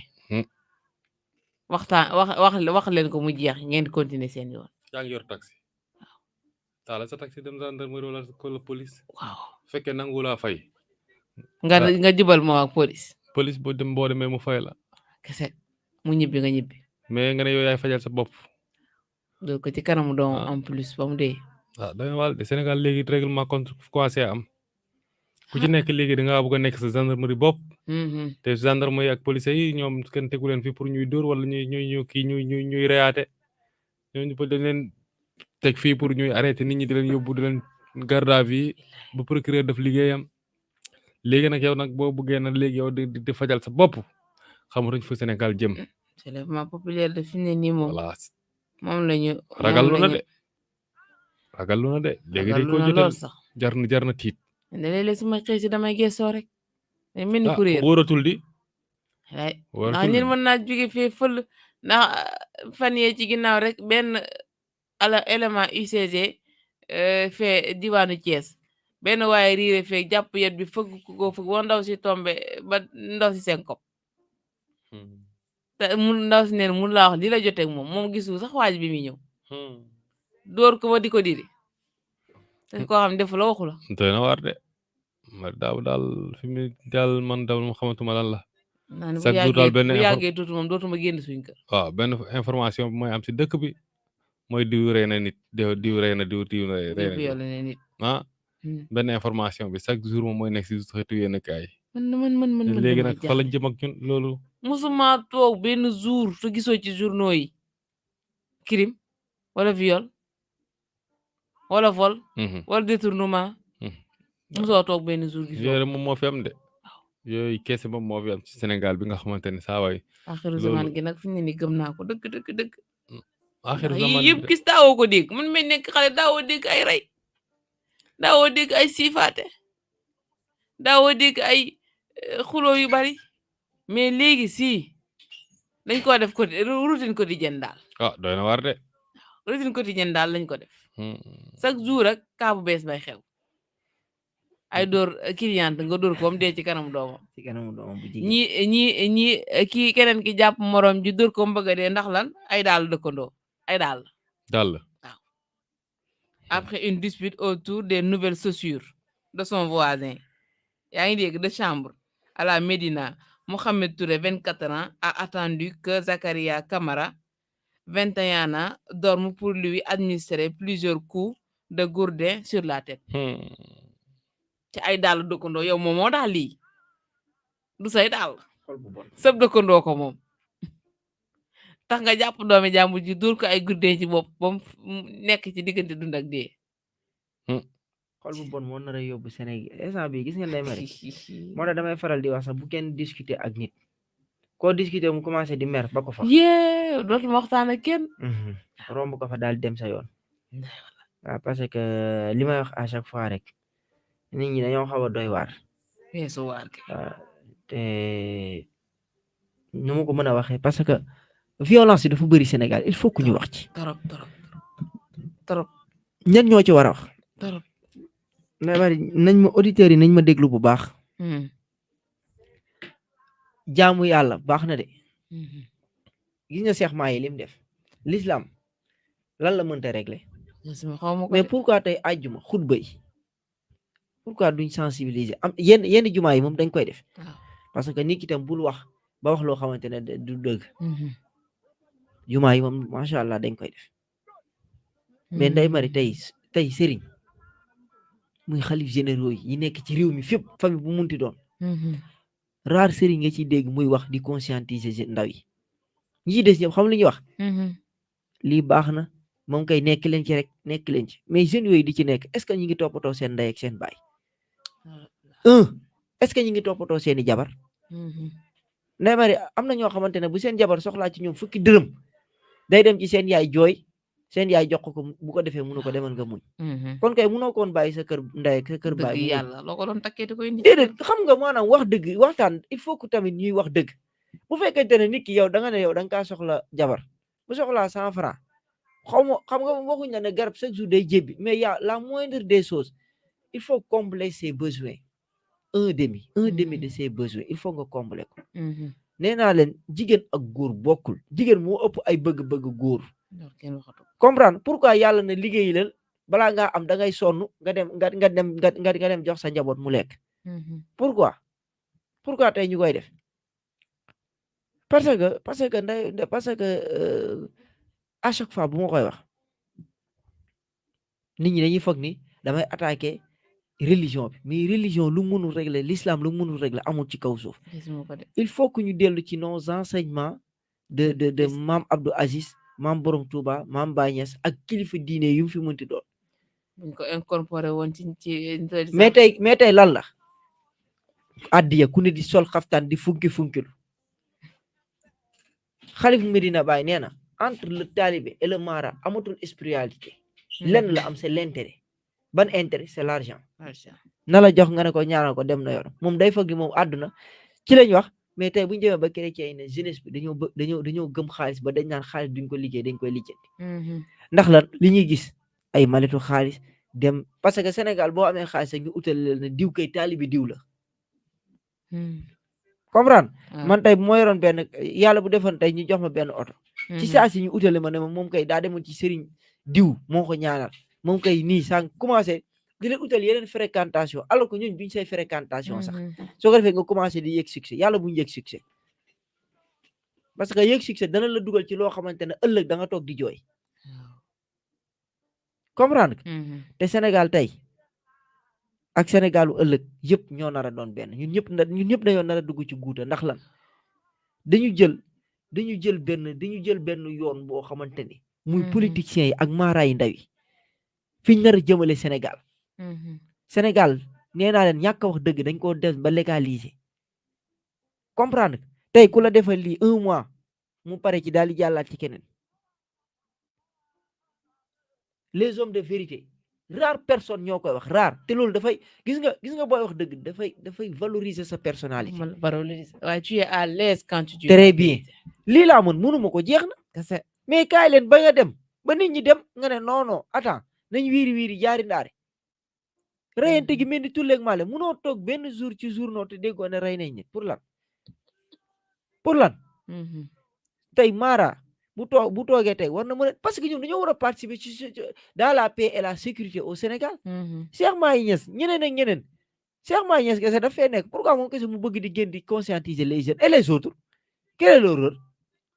Speaker 2: waxtaan wax leen ko mu jeex ngeen continuer seen yoon
Speaker 3: yaa ngi yor taxi taala sa taxi dem gendarmerie wala ko police
Speaker 2: waaw
Speaker 3: fekkee nangu laa fay
Speaker 2: nga jubal moo ak police
Speaker 3: boo demee mu fay la
Speaker 2: kese mu ñibbi nga ñibbi
Speaker 3: mais nga ne yow yaay fajal sa bopp
Speaker 2: doo ko ci kanamu doom en plus ba mu dee
Speaker 3: waaw da nga wàll de Sénégal léegi règlement contre commencé am ku ci nekk léegi da ngaa bëgg a nekk sa gendarmerie bopp te gendarmerie ak police yi ñoom kenn tegu leen fii pour ñuy dóor wala ñuy reyaate ñooñu dañ leen teg fii pour ñuy arrêté nit ñi di leen yóbbu di leen garde à vue bu procureur def liggéeyam léegi nag yow nag boo bëggee na léegi yow di fajal sa bopp xamatuñ fu Sénégal jëm
Speaker 2: soulèvement populaire de fi ne nii moom
Speaker 3: voilà
Speaker 2: moom lañu
Speaker 3: ragal lu na de léegi dañ ko jotal
Speaker 2: sax
Speaker 3: jar na tiit
Speaker 2: ne léeg-léeg su ma xëy si damay gëstoo rek day mel ni kuréel
Speaker 3: wóoratul di
Speaker 2: ndax nit mën naa jóge fee fël ndax fan yee ci ginnaaw rek benn élément UCG fee diwaanu Thiès benn waaye riire fee jàpp yet bi fëgg ko ba ndaw si tombe ba ndaw si seen kopp te ndaw si neen mun laa wax li la joteeg moom gisul sax waaj bi muy ñëw dóor ko ba di ko diri te koo xam defu la waxu la
Speaker 3: doy na waar de ma daal fi mu daal man daal ma xamatuma lan la chaque jour daal
Speaker 2: bu yàggee tuuti moom dootuma génn suñ kër
Speaker 3: waaw benn information bi mooy am si dëkk bi mooy diw rey na nit diw rey na diw rey na nit benn information bi chaque jour moom mooy nekk si xeetu yenn kaay
Speaker 2: man
Speaker 3: léegi nag fa lañ jëm ak ñun loolu
Speaker 2: musuma toog benn jour te gisoo ci journaux yi crime wala viol wala vol wala détournement musoo toog benn jour gisoo
Speaker 3: yooyu moom moo fi am de yooyu keese moom moo fi am ci Sénégal bi nga xamante ne saa waay
Speaker 2: axiru zaman gi nag fi ne ni gëm naa ko dëgg
Speaker 3: axiru zaman
Speaker 2: yëpp gis daawoo ko dégg man may nekk xale daawoo dégg ay rey daawoo dégg ay siifaate daawoo dégg ay xuloo yu bari mais léegi si dañ ko def routine quotidienne daal
Speaker 3: doy na war de
Speaker 2: routine quotidienne daal lañ ko def chaque jour rek kaa bu bees bay xew ay dóor client nga dóor ko am dee ci kanamu doomam
Speaker 4: bu jigéen
Speaker 2: ñi kii keneen ki jàpp morom ji dóor ko mbëgg a dee ndax lan ay daal dëkkandoo ay daal
Speaker 3: waaw
Speaker 2: après une dispute autour des nouvelles chaussures de son voisin yaa ngi dégg de chambre à la Médina Mohamed Touré 24 ans a attendu que Zakaria Camara 21 ans dorme pour lui administrer plusieurs coups de gourdin sur la tête ci ay daal dëkkandoo yow moom moo daal lii du say daal sëb dëkkandoo ko moom tax nga jàpp doomi jàmbur ji dóor ko ay gourdin ci bopp ba mu nekk ci diggante dund ak dee
Speaker 4: xol bu bon moo nar a yóbbu Sénégal instant bi gis nga Ndeye Marie moo tax damay faral di wax sax bu kenn discuter ak nit koo discuter mu commencé di mer ba ko fa
Speaker 2: yee dootuma waxtaan ak kenn.
Speaker 4: romb ko fa daal dem sa yoon waaw parce que li may wax à chaque fois rek nit ñi dañoo xaw a doy waar
Speaker 2: weesu waar gi.
Speaker 4: te nu ma ko mën a waxee parce que violence yi dafa bëri Sénégal il faut que ñu wax ci
Speaker 2: trop trop
Speaker 4: ñan ñoo ci war a wax
Speaker 2: trop.
Speaker 4: Ndeye Marie nañ ma auditeurs yi nañ ma déglu bu baax jaamu yàlla baax na de gis nga Cheikh Mahi lim def l'islam lan la mënta régler mais pourquoi tey àjjuma xutba yi pourquoi duñ sensibiliser am yenn jumaa yi moom dañ koy def parce que nit ki tam bul wax ba wax loo xamante ne du dëgg jumaa yi moom macha allah dañ koy def mais Ndeye Marie tey sëriñ muy xalif généraux yi nekk ci réew mi fépp famille bu munti doon raar sëriñ nga ciy dégg muy wax di conscientiser ndaw yi ñi ci des ñëpp xam li ñuy wax lii baax na moom kay nekk leen ci rek nekk leen ci mais jeunes yooyu di ci nekk est-ce que ñi ngi toppatoo seen ndey ak seen baay est-ce que ñi ngi toppatoo seeni jabar Ndeye Marie am na ñoo xamante ne bu seen jabar soxlaa ci ñoom fukki dërëm day dem ci seen yaay jooy seen yaay jox ko bu ko defee mënu ko demal nga muñ kon kay mënoo koon bàyyi sa kër ndey ak sa kër baay
Speaker 2: dëgg yàlla loo ko doon takkee di koy indi.
Speaker 4: déedéet xam nga maanaam wax dëgg waxtaan il faut que tamit ñuy wax dëgg bu fekkente ne nit ki yow da nga ne yow da nga kaa soxla jabar bu soxlaa 100 francs xam nga waxuñ na ne garab chaque jour day jébbi mais y a la moindre des choses il faut combler ses besoins un demi de ses besoins il faut nga combler ko nee naa leen jigéen ak góor bokkul jigéen moo ëpp ay bëgg-bëgg góor comprendre pourquoi yàlla ne liggéeyi leen balaa ngaa am da ngay sonn nga dem jox sa njaboot mu lekk pourquoi tey ñu koy def parce que à chaque fois bu ma koy wax nit ñi dañuy foog ni damay attaquer religion bi mais religion lu mënul régler l'islam lu mënul régler amul ci kaw suuf il faut que ñu dellu ci nos enseignements de Maam Abdou Aziz Maam Borom Touba Maam Baye Niass ak kilifa diine yu mu fi mënti doon
Speaker 2: buñ ko incorporé woon ci
Speaker 4: mais tey lan la addiya ku ne di sol xaftaan di funkilu xalif Medina Baye nee na entre le talibé et le mara amatul spiritualité lenn la am c'est l'intérêt ban intérêt c'est l'argent na la jox nga ne ko ñaanal ko dem na yoon moom day foog ni moom àdduna ci lañ wax mais tey bu ñu demee ba chrétien yi ne jeunesse bi dañoo gëm xaalis ba dañ naan xaalis duñ ko liggéey dañ koy lijjanti ndax lan li ñuy gis ay maletu xaalis dem parce que Sénégal boo amee xaalis rek ñu utal leen ne diw kay taalibi diw la comprendre man tey bu ma yoroon benn yàlla bu defoon tey ñu jox ma benn oto ci saa si ñu utale ma ne ma moom kay daa demoon ci sëriñ diw moo ko ñaanal moom kay nii sànq commencé di leen utal yeneen fréquentation alors que ñun biñu say fréquentation sax soo ko defee nga commencé di yëg succès yàlla bu ñu yëg succès parce que yëg succès dana la dugal ci loo xamante ne ëllëg da nga toog di jooy comprendre te Sénégal tey ak Sénégalu ëllëg yëpp ñoo nar a doon benn ñun ñëpp dañoo nar a dugg ci guuta ndax lan dañu jël benn yoon boo xamante ni muy politiciens yi ak maara yi ndaw yi fi ñu nar a jëmale Sénégal nee naa leen ñàkk a wax dëgg dañ ko def ba légaliser comprendre tey ku la defal lii 1 mois mu pare ci daal di jàllaat ci keneen les hommes de vérité rare personne ñoo koy wax rare te loolu dafay gis nga booy wax dëgg dafay valoriser sa personnalité.
Speaker 2: waaye tu es à l'aise quand tu dis.
Speaker 4: très bien lii laa mën mënuma ko jeex na. mais kaay leen ba nga dem ba nit ñi dem nga ne non attends nañ wiiri jaari ndaare reyante gi mel ni tulleeg maale munoo toog benn jour ci journaux te déggoo ne rey nañ nit pour lan tey Mara bu toogee tey war na mën a parce que ñoom dañoo war a participer ci dans la paix et la sécurité au Sénégal. Cheikh Mahi Niass ñeneen ak ñeneen Cheikh Mahi Niass kese daf fee nekk pourquoi moom kese mu bëgg di génn di conscientiser les jeunes et les autres quel est leur rôle.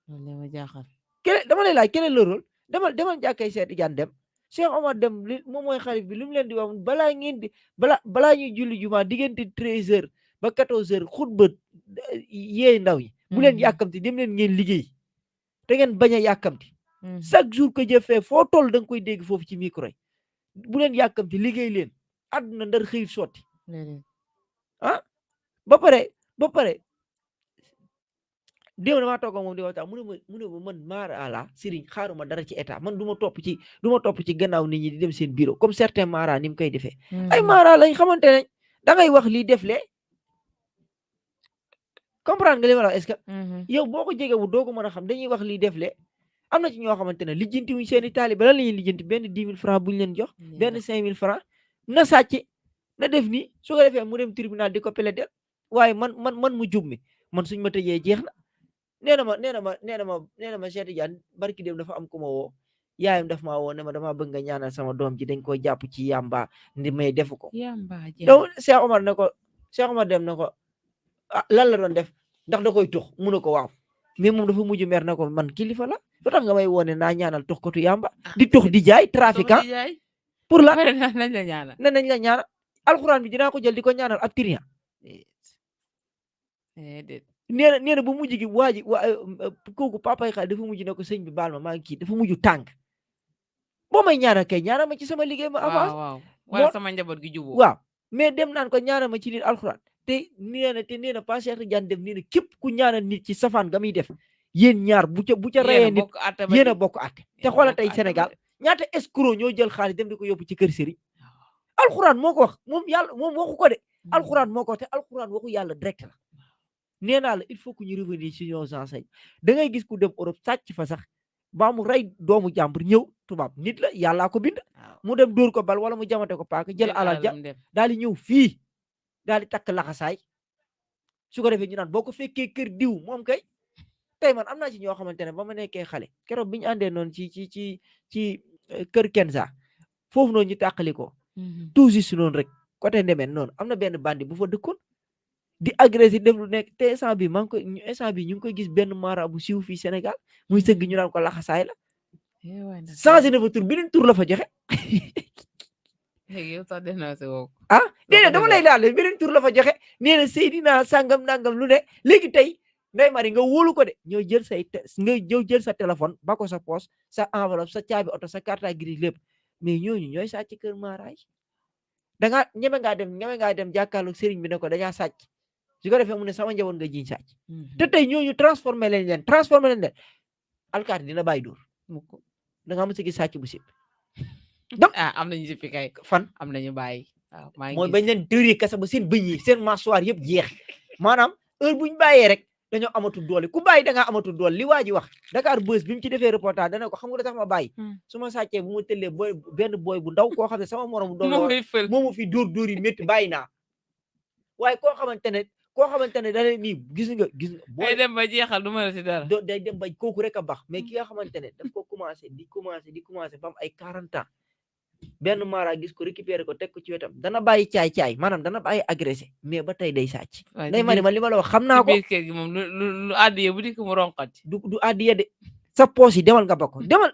Speaker 4: dama lay laaj quel est leur rôle demal jàkkay seeti jaan dem Cheikh Omar dem moom mooy xalif bi li mu leen di wax balaa ñuy julli juma diggante 13h ba 14h xutba yee ndaw yi. bu leen yàkkamti dem leen ngeen liggéey te ngeen bañ a yàkkamti. chaque jour que jëfee foo toll da nga koy dégg foofu ci micro yi bu leen yàkkamti liggéey leen àdduna ndar xëyut sotti
Speaker 2: déedéet.
Speaker 4: ba pare démb damaa toog ak moom di waxtaan mu ne ma man Mara la Serigne xaaruma dara ci état man du ma topp ci gannaaw nit ñi di dem seen bureau comme certains Mara ni mu koy defee ay Mara lañ xamante ne da ngay wax lii def lee comprendre nga li ma la wax est-ce que yow boo ko jegewul doo ko mën a xam dañuy wax lii def lee am na ci ñoo xamante ne lijjanti wuñ seeni taalibe lan la ñuy lijjanti benn 10 000 francs buñ leen jox benn 5 000 francs na sàcc na def nii su ko defee mu dem tribunal di ko plaider waaye man mu jub mi man suñ ma tëjee jeex na nee na ma Cheikh Tidiane barki dem dafa am ku ma woo yaayam daf maa woo ne ma dama bëgg nga ñaanal sama doom ji dañ ko jàpp ci yamba ndi may defu ko donc Cheikh Omar dem na ko lan la doon def ndax da koy tux mu ne ko waaw mais moom dafa mujj mer na ko man kilifa la lu tax nga may woone naa ñaanal tux kotu yamba di tux di jaay trafiquant pour la nañ la ñaanal alxuraan bi dinaa ko jël di ko ñaanal ab trian nee na bu mujj gi waa ji kooku papay xaal dafa mujj ne ko sëñ bi baal ma maa ngi kii dafa mujj tàng boo may ñaanal kay ñaanal ma ci sama liggéey ma avance
Speaker 2: wala sama njaboot gi juboo
Speaker 4: waaw mais dem naan ko ñaanal ma ci nit alxuraan te nee na pas Cheikh Tidiane def nee na képp ku ñaanal nit ci safaan ga muy def yéen ñaar bu ca reyee nit yéen a bokk àtte te xoolal tey Sénégal ñaata escroc ñoo jël xaalis dem di ko yóbbu ci kër sëriñ alxuraan moo ko wax moom waxu ko de alxuraan moo ko wax te alxuraan waxu yàlla direct la nee naa la il faut que ñu revenir ci nos enseignes da ngay gis ku dem Europe sàcc fa sax ba mu rey doomu jàmbur ñëw tubaab nit la yàllaa ko bind mu dem dóor ko bal wala mu jamate ko paaka jël alal ja daal di ñëw fii daal di takk laxasaay su ko defee ñu naan boo ko fekkee kër diw moom kay tey man am naa ci ñoo xamante ne ba ma nekkee xale keroog bi ñu àndee noonu ci kër Kenza foofu noonu ñu tàqali ko tout juste noonu rek côté Ndemeen noonu am na benn bandi bu fa dëkkoon di agressé def lu nekk te instant bi ñu ngi koy gis benn mara bu siiw fii Sénégal muy sëgg ñu naan ko laxasaay la changé na fa tur beneen tur la fa joxe déedéet dama lay laal beneen tur la fa joxe nee na Seydina sangam nangam lu ne léegi tey Ndeye Marie nga wóolu ko de ñoo jël sa téléphone ba ko sa poche sa enveloppe sa caabi oto sa carte grise lépp mais ñooñu ñooy sàcc kër maaraay ñeme ngaa dem jàkkaarloog sëriñ bi ne ko dañaa sàcc su ko defee mu ne sama njaboot nga jiñ sàcc te tey ñooñu transformé leen alkaati dina bàyyi dóor da nga mës a gis sàcc bu sib
Speaker 2: am nañu si fi kay
Speaker 4: fan
Speaker 2: am nañu bàyyi
Speaker 4: mooy bañ leen dëri kasa ba seen bëñ yi seen mâchoire yëpp jeex maanaam heure buñ bàyyee rek dañoo amatul doole ku bàyyi da ngaa amatul doole li waa ji wax Dakar Buzz bi mu ci defee reportage dana ko xam nga da tax ma bàyyi su ma sàccee bu ma tëllee benn booy bu ndaw koo xam ne sama morom doom moomu fi dóor yi métti bàyyi naa waaye koo xamante ne dana nii gis nga
Speaker 2: booy dem ba jeexal du ma la si dara
Speaker 4: day dem ba kooku rek a baax mais ki nga xamante ne daf ko commencé di commencé ba am ay 40 ans benn mara gis ko récupéré ko teg ko ci wetam dana bàyyi caay maanaam dana bàyyi agressé mais ba tey day sàcc Ndeye Marie man li ma la wax xam naa ko
Speaker 2: kër gi moom lu addiye bu dikk mu ronqat
Speaker 4: du addiye de sa poos yi demal nga ba ko demal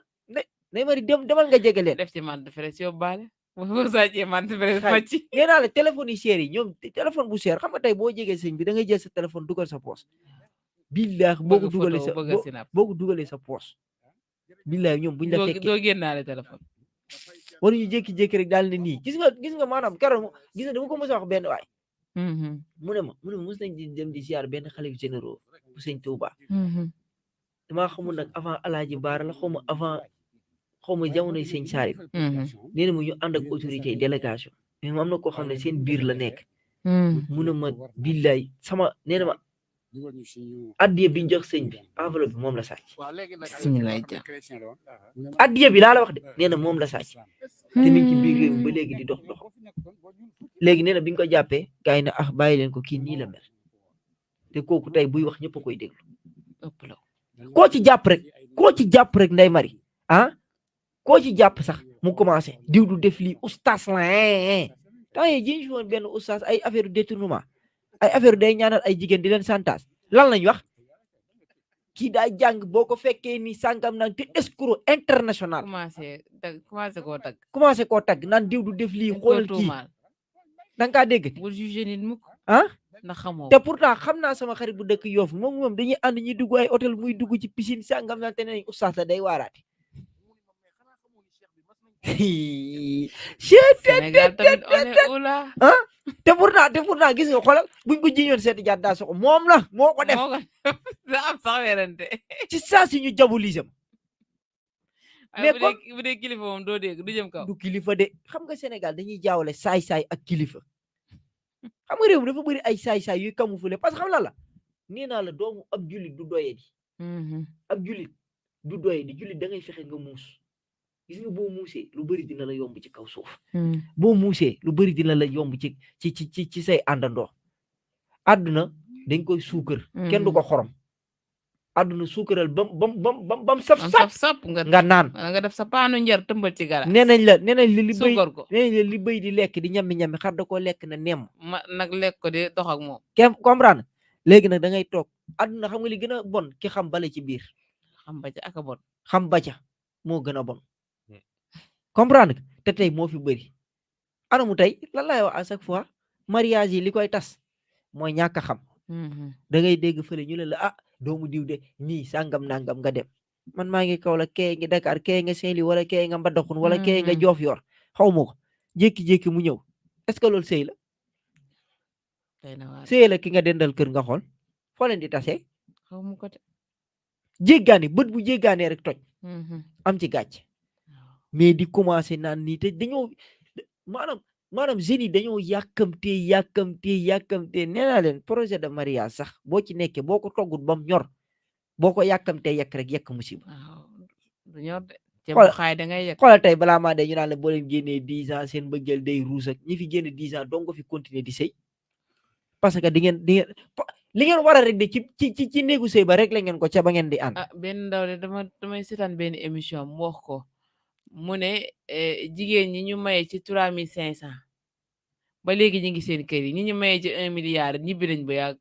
Speaker 4: Ndeye Marie demal nga jege leen
Speaker 2: def ci man frais yóbbaale bu sàccee man frais macc
Speaker 4: nee naa la téléphone yi cher yi ñoom téléphone bu cher xam nga tey boo jegee sëñ bi da ngay jël sa téléphone dugal sa poos billaah boo ko dugalee sa poos billaah ñoom buñ la fekkee
Speaker 2: doo génnaale téléphone
Speaker 4: wala ñu jékki-jékki rek daal ne nii gis nga maanaam keroog gis nga dama ko mos a wax benn waay mu ne ma mos nañ di dem di ziar benn xalif généraux bu sëñ Touba damaa xamul nag avant Alaaji Baara la xaw ma jamonoy sëñ Saarif nee na mu ñu ànd ak autorité yi délégation mais am na koo xam ne seen biir la nekk mu ne ma billaay nee na ma addiye bi ñu jox sëñ bi enveloppe bi moom la sàcc addiye bi laa la wax de nee na moom la sàcc te mi ngi ci biir réew mi ba léegi di dox léegi nee na bi ñu ko jàppee gars yi ne bàyyi leen ko kii nii la mel te kooku tey buy wax ñëpp a koy déglu koo ci jàpp rek Ndeye Marie koo ci jàpp sax mu commencé diw du def lii oustaz la temps yii ji ñu fi woon benn oustaz ay affaire détournement ay affaire day ñaanal ay jigéen di leen santas lan lañ wax kii daa jàng boo ko fekkee ni sàngam nag te escroc international commencé koo tagg naan diw du def lii xoolal kii da nga kaa dégg te pourtant xam naa sama xarit bu dëkk Yoff moom dañuy ànd ñuy dugg ay hôtel muy dugg ci piscine sàngam naan te ne oustaz la day waaraate
Speaker 2: Sénégal tamit on est où là
Speaker 4: ah te pourtant gis nga xoolal buñ ko jiñoon seeti jaat daa soxo moom la moo ko def
Speaker 2: moo ko da am sax werante
Speaker 4: ci saa si ñu diaboliser
Speaker 2: mais
Speaker 4: mais
Speaker 2: bu dee kilifa moom doo dégg du jëm kaw
Speaker 4: du kilifa de xam nga Sénégal dañuy jaawale saay-saay ak kilifa xam nga réew mi dafa bëri ay saay-saay yuy camoufler parce que xam la nee naa la doomu ab jullit du doye di ab jullit du doye di jullit da ngay fexe nga muus gis nga boo muusee lu bëri dina la yomb ci kaw suuf boo muusee lu bëri dina la yomb ci say àndandoo àdduna dañ koy suukar kenn du ko xorom àdduna suukaral bam sap nga naan
Speaker 2: wala nga def sa paanu njar tëmbal ci gara
Speaker 4: nee nañ la
Speaker 2: suukar ko
Speaker 4: li bëy di lekk di ñammi xar da koo lekk na nemm
Speaker 2: nag lekk ko di dox ak moom
Speaker 4: kenn comprendre léegi nag da ngay toog àdduna xam nga li gën a bon ki xam bale ci biir
Speaker 2: xam ba ca ak a bon
Speaker 4: xam ba ca moo gën a bon comprendre te tey moo fi bëri anamu tey lan laay wax à chaque fois mariage yi li koy tas mooy ñàkk a xam da ngay dégg fële ñu ne la doomu diw de nii sàngam nangam nga dem man maa ngi kaw la kee nga Dakar kee nga Saint-Louis wala kee nga Mbadakhoune wala kee nga Diofior xaw ma ko jékki-jékki mu ñëw est-ce que loolu sëy la sëy la ki nga dendal kër nga xool foo leen di tasee
Speaker 2: xaw ma ko de
Speaker 4: jéggaani bët bu jéggaanee rek toj am ci gàcc mais di commencé naan nii te dañoo maanaam jeunes yi dañoo yàkkamtee nee naa leen projet de mariage sax boo ci nekkee boo ko toggut bam ñor boo ko yàkkamtee yekk rek yekk musiba
Speaker 2: du ñor de te bu xaay da ngay yekk
Speaker 4: xoolal tey balaa maa de ñu naan la boo leen génnee 10 ans seen bëggeel day ruus ak ñi fi génne 10 ans donc fi continuer di sëy parce que di ngeen li ngeen war a rek de ci néegu sëy ba rek la ngeen ko ca ba ngeen di ànd
Speaker 2: benn ndaw de damay seetaan benn émission mu wax ko mu ne jigéen ñi ñu maye ci 3500 ba léegi ñu ngi seen kër yi ñi ñu maye ci 1 milliard ñibbi nañ ba yàgg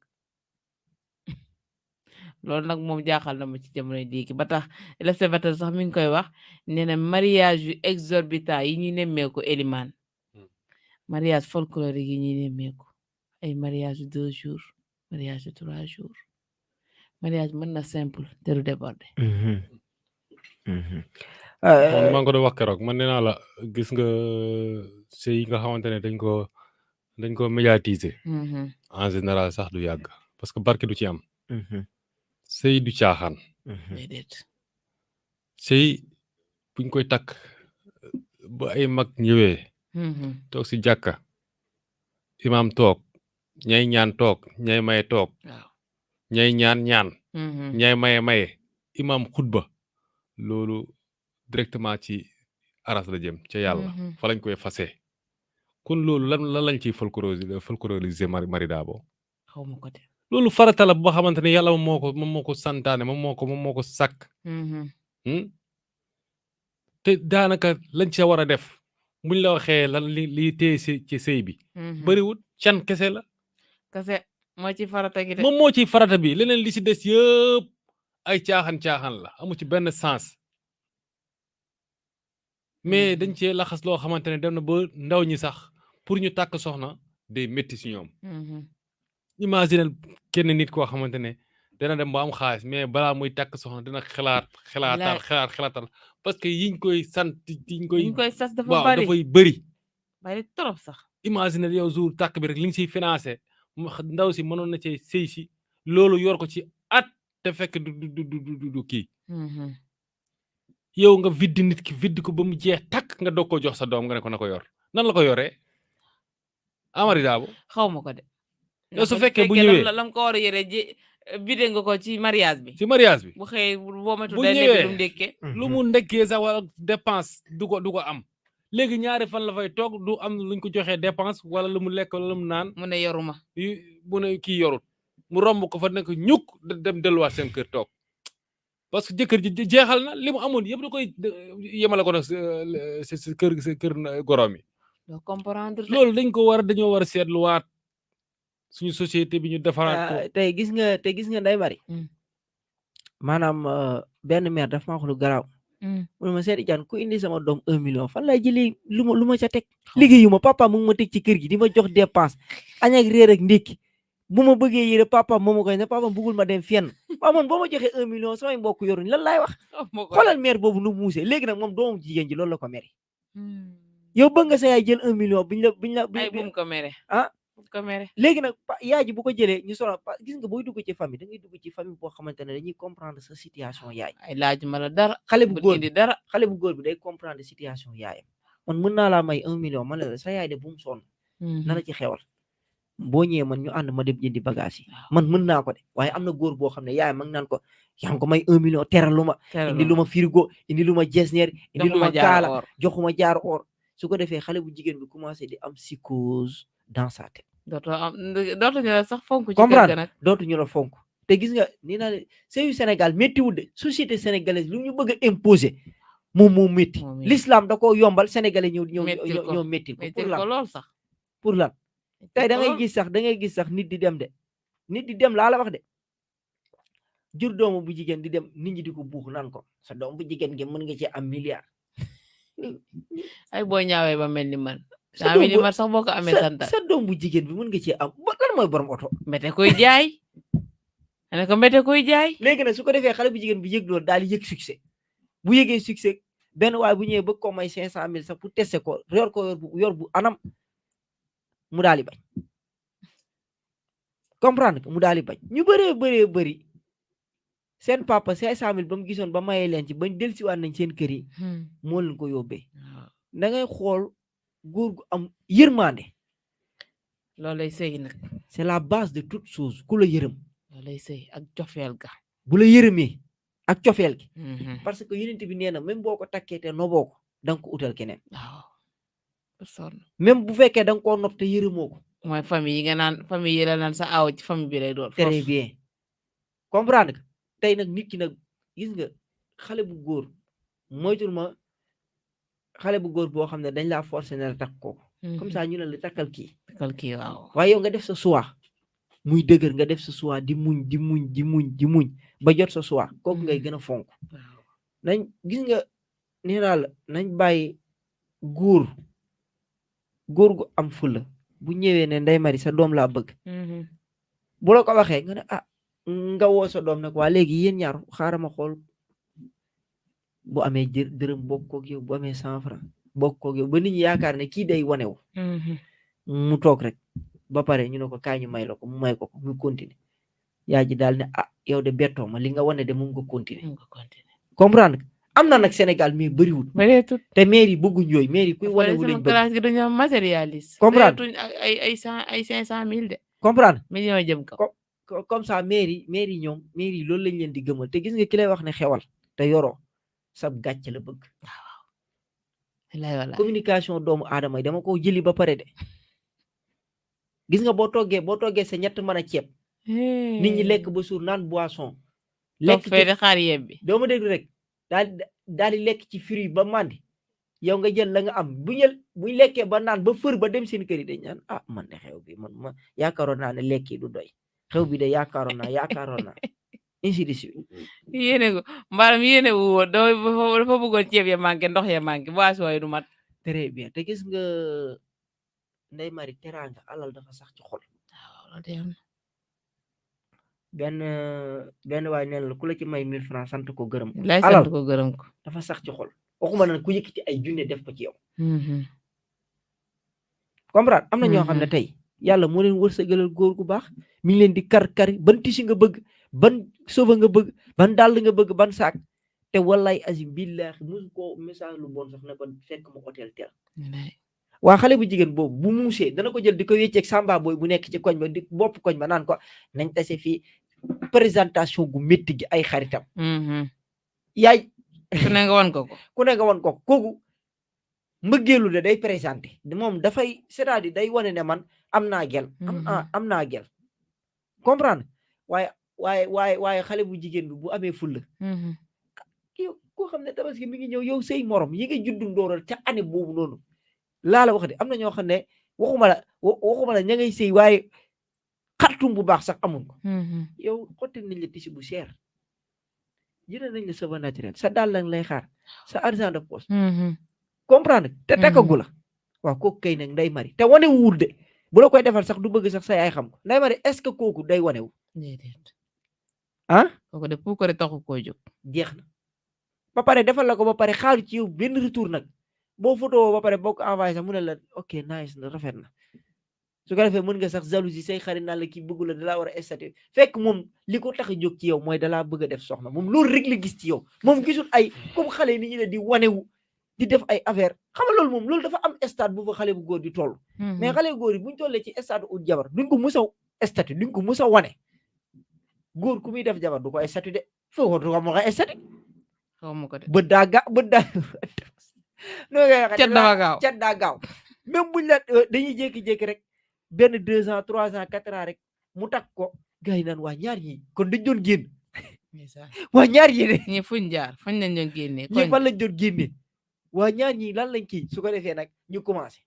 Speaker 2: loolu nag moom jaaxal na ma ci jamono léegi ba tax l'Observateur sax mi ngi koy wax nee na mariage yu exorbitant yi ñuy nemmeeku Eliman mariage folklorique yi ñuy nemmeeku ay mariage 2 jours mariage 3 jours mariage mën na simple te du déborder
Speaker 3: man maa ngi ko doon wax keroog man nee naa la gis nga sëy yi nga xamante ne dañ ko médiatiser en général sax du yàgg parce que barke du ci am sëy du caaxaan
Speaker 2: déedéet
Speaker 3: sëy buñ koy takk ba ay mag ñëwee toog si jàkka imaam toog ñay ñaan toog ñay maye toog ñay ñaan ñay maye imaam xutba loolu directement ci aras la jëm ca yàlla fa lañ koy fase kon loolu lan lañ ciy folkloriser Marie Dabo
Speaker 2: xaw ma ko de
Speaker 3: loolu farata la boo xamante ne yàlla moom moo ko santaane moom moo ko sàkk te daanaka lañ ca war a def buñ la waxee lan li téye ci sëy bi bëriwut can kese la
Speaker 2: kese moo ci farata gi de
Speaker 3: moom moo ci farata bi leneen li si des yëpp ay caaxaan la amu ci benn sens mais dañ cee laxas loo xamante ne dem na ba ndaw ñi sax pour ñu tàkk soxna day métti si ñoom imagine kenn nit koo xamante ne dana dem ba am xaalis mais balaa muy tàkk soxna dina xalaatal parce que yiñ koy sant yiñ koy
Speaker 2: sas dafa
Speaker 3: waaw
Speaker 2: bari
Speaker 3: dafay bëri
Speaker 2: trop sax
Speaker 3: imagine yow jour tàkk bi rek li nga siy financé ndaw si mënoon na cee sëy si loolu yor ko ci at te fekk du kii yow nga viddi nit ki viddi ko ba mu jeex takk nga doog ko jox sa doom nga ne ko na ko yor nan la ko yoree Marie Dabo
Speaker 2: xaw ma ko de
Speaker 3: yow su fekkee bu ñëwee
Speaker 2: lam ko war a yore bide nga ko ci mariage bi bu xëyee boo matu
Speaker 3: bu
Speaker 2: day
Speaker 3: ñëwee
Speaker 2: nekk lu mu ndekkee
Speaker 3: lu mu ndekkee sax wala dépense du ko am léegi ñaari fan la fay toog du am luñ ko joxee dépense wala lu mu lekk wala lu mu naan
Speaker 2: mu ne yoruma
Speaker 3: mu ne kii yorut mu romb ko fa nekk ñukk dem delluwaat seen kër toog parce que jëkkër ji jeexal na li mu amoon yëpp da koy yemale ko nag sa kër gorom yi
Speaker 2: doo comprendre
Speaker 3: loolu dañoo war a seetluwaat suñu société bi ñu defaraat ko
Speaker 4: tey gis nga Ndeye Marie maanaam benn mère daf ma wax lu garaaw mu ne ma Seydou Diagne ku indi sama doom 1 million fan lay jëlee lu ma ca teg liggéeyuma papa mu ngi ma teg ci kër gi di ma jox dépense añ ak réer ak ndékki bu ma bëggee yére papa moo ma koy ne papa bëggul ma dem fenn waaw man boo ma joxee 1 million samay mbokk yoruñ lan laay wax xoolal mère boobu nu muusee léegi nag moom doomam jigéen ji loolu la ko mere yow bëgg nga sa yaay jël 1 million biñ la
Speaker 2: ay bum ko mere
Speaker 4: ah
Speaker 2: bum ko mere
Speaker 4: léegi nag yaay ji bu ko jëlee ñu sonal gis nga booy dugg ci famille da ngay dugg ci famille boo xamante ne dañuy comprendre sa situation yaay
Speaker 2: ay laaj ma la dara
Speaker 4: xale bu
Speaker 2: bul
Speaker 4: góor
Speaker 2: indi
Speaker 4: bi
Speaker 2: dara
Speaker 4: xale bu góor bi day comprendre situation yaayam man mën naa laa may 1 million man la sa yaay de bu mu sonn na la ci xewal boo ñëwee man ñu ànd ma dem jëndi bagage yi man mën naa ko de waaye am na góor boo xam ne yaayam mag naan ko yaa ngi ko may 1 million teral lu ma indi lu ma frigo indi lu ma jesneer indi lu ma kaala joxuma jaar or su ko defee xale bu jigéen bi commencé di am psychose dans sa tête
Speaker 2: dootuñu la sax fonk ci kër ga
Speaker 4: comprendre
Speaker 2: nag
Speaker 4: dootuñu la fonk te gis nga nii naa ne sëyu Sénégal méttiwul de société sénégalaise lu ñu bëgg a imposer moom moo métti l'islam da ko yombal sénégalais ñoo métti ko pour lan
Speaker 2: lool sax
Speaker 4: pour lan tey da ngay gis sax nit di dem de nit di dem laa la wax de jur doomu bu jigéen di dem nit ñi di ko buux naan ko sa doom bu jigéen gi mën nga ci am milliard
Speaker 2: ay boo ñaawee ba mel ni man saa mel ni man sax boo ko amee santa
Speaker 4: sa doom bu jigéen bi mën nga ci am lan mooy borom oto
Speaker 2: mbete koy jaay ne ko mbete koy jaay
Speaker 4: léegi nag su ko defee xale bu jigéen bi yëg loolu daal di yëg succès bu yëgee succès benn waaye bu ñëwee bëgg ko may 500,000 sax pour tester ko yor bu anam mu daal di bañ comprendre que mu daal di bañ ñu bëree bëri seen papa 500,000 ba mu gisoon ba mayee leen ci bañ dellusiwaat nañ seen kër yi moo leen ko yóbbee da ngay xool góor gu am yërmande
Speaker 2: loolu lay sëy nag
Speaker 4: c'est la base de toute chose ku la yërëm
Speaker 2: loolu lay sëy ak cofeel ga
Speaker 4: bu la yërëmee ak cofeel gi parce que yonent bi nee na même boo ko takkee te noboo ko da nga ko utal keneen même bu fekkee da nga koo nopp te yërëmoo ko
Speaker 2: mooy famille yi nga naan famille yi la naan sa aaw ci famille bi lay doon
Speaker 4: très bien comprendre nga tey nag nit ki nag gis nga xale bu góor moytul ma xale bu góor boo xam ne dañ laa forcer ne la takk ko comme ça ñu ne la takkal kii
Speaker 2: waaw
Speaker 4: waaye yow nga def sa choix muy dëgër nga def sa choix di muñ ba jot sa choix kooku ngay gën a fonk nañ gis nga nee naa la nañ bàyyi góor gu am fulla bu ñëwee ne Ndeye Marie sa doom laa bëgg bu la ko waxee nga ne nga woo sa doom nag waa léegi yéen ñaar xaaral ma xool bu amee dërëm bokk koog yow bu amee 100 francs bokk koog yow ba nit ñi yaakaar ne kii day wanewu mu toog rek ba pare ñu ne ko kaay ñu may la ko mu may ko mu continuer yaa ji daal ne yow de bettoo ma li nga wane de moom nga continuer comprendre am na nag Sénégal mais bëriwul te maire yi bëgguñ yooyu maire yi kuy wane wu lañ
Speaker 2: classe gi dañoo matérialiste
Speaker 4: comprendre
Speaker 2: ay 500,000 de
Speaker 4: comprendre
Speaker 2: million jëm kaw
Speaker 4: comme ça maire yi ñoom maire yi loolu lañ leen di gëmal te gis nga ki lay wax ne xewal te yoroo sab gàcce la bëgg
Speaker 2: waaw
Speaker 4: communication doomu aadama yi dama ko jëli ba pare de gis nga boo toggee sa ñett mën a ceeb nit ñi lekk ba suur naan boisson lekk
Speaker 2: fee xaar yeb bi
Speaker 4: doo ma déglu rek daal di lekk ci fruit ba mandi yow nga jël la nga am buñ lekkee ba naan ba fër ba dem seen kër yi dañ naan man de xew bi man ma yaakaaroon naa ne lekk yi du doy xew bi de yaakaaroon naa ainsi de suite
Speaker 2: yéene ko mbaaram yéene wu woon dafa bëggoon ceeb ya manqué ndox ya manqué boisson yi du mat
Speaker 4: très bien te gis nga Ndeye Marie teraanga alal dafa sax ci xol benn waay neen la ku la ci may 1000 francs sant ko gërëm ko
Speaker 2: lay sant ko gërëm ko
Speaker 4: dafa sax ci xol waxuma na ku yëkkati ay junne def ko ci yow comprendre am na ñoo xam ne tey yàlla moo leen wërsëgalal góor gu baax mi ngi leen di kar ban tisi nga bëgg ban sova nga bëgg ban dàll nga bëgg ban saak te wallaay azim billahi musu ko message lu bon sax ne ko fekk ma hôtel tel waa xale bu jigéen boobu bu muusee dana ko jël di ko wécceeg samba boy bu nekk ci koñ ba di bopp koñ ba naan ko nañ tase fii présentation gu métti gi ay xaritam yaay
Speaker 2: ku ne nga wan ko kooku mbëggeelu de day présenté moom dafay c'est-à-dire day wane ne man am naa gel am naa gel comprendre waaye xale bu jigéen bi bu amee fulla yow koo xam ne tabaski mi ngi ñëw yow say morom yi nga juddu ndooral ca année boobu noonu laa la wax de am na ñoo xam ne waxuma la ña ngay sëy waaye xartum bu baax sax amuñ ko yow xotti nañ la tisi bu cher jënd nañ la cheveux naturel sa dàll lañ lay xaar sa argent de poche comprendre te takkagu la waaw kooku kay nag Ndeye Marie te wane wuul de bu la koy defal sax du bëgg sax sa yaay xam ko Ndeye Marie est-ce que kooku day wane wu kooku de pour ko de taxu koo jóg
Speaker 4: jeex na ba pare defal la ko ba pare xaaru ci yow benn retour nag boo photo ba pare boo ko envoyé sax mu ne la ok nice na rafet na su ko defee mën nga sax jalousie say xarit naan la kii bëggu la dalaa war a statut fekk moom li ko tax a jóg ci yow mooy dalaa bëgg a def soxna moom loolu rek la gis ci yow moom gisul ay comme xale ni ñu ne di wanewu di def ay affaire xam nga loolu moom loolu dafa am stade bu fa xale bu góor di toll mais xale bu góor yi buñ tollee ci stade ut jabar duñ ko mus a statut duñ ko mus a wane góor ku muy def jabar du ko statut de foo du ko mo ko statut
Speaker 2: xaw ma ko de
Speaker 4: bët daa ga bët daa noo ngay waxee
Speaker 2: cat dafa gaaw
Speaker 4: cat daa gaaw même buñ la dañuy jékki-jékki rek benn 2 ans 3 ans 4 ans rek mu takk ko gars yi naan waa ñaar ñi kon dañ doon génn waa ñaar ñi de
Speaker 2: ñi fuñ jaar fañ lañ doon génnee
Speaker 4: ñi fan lañ doon génne waa ñaar ñi lan lañ kii su ko defee nag ñu commencé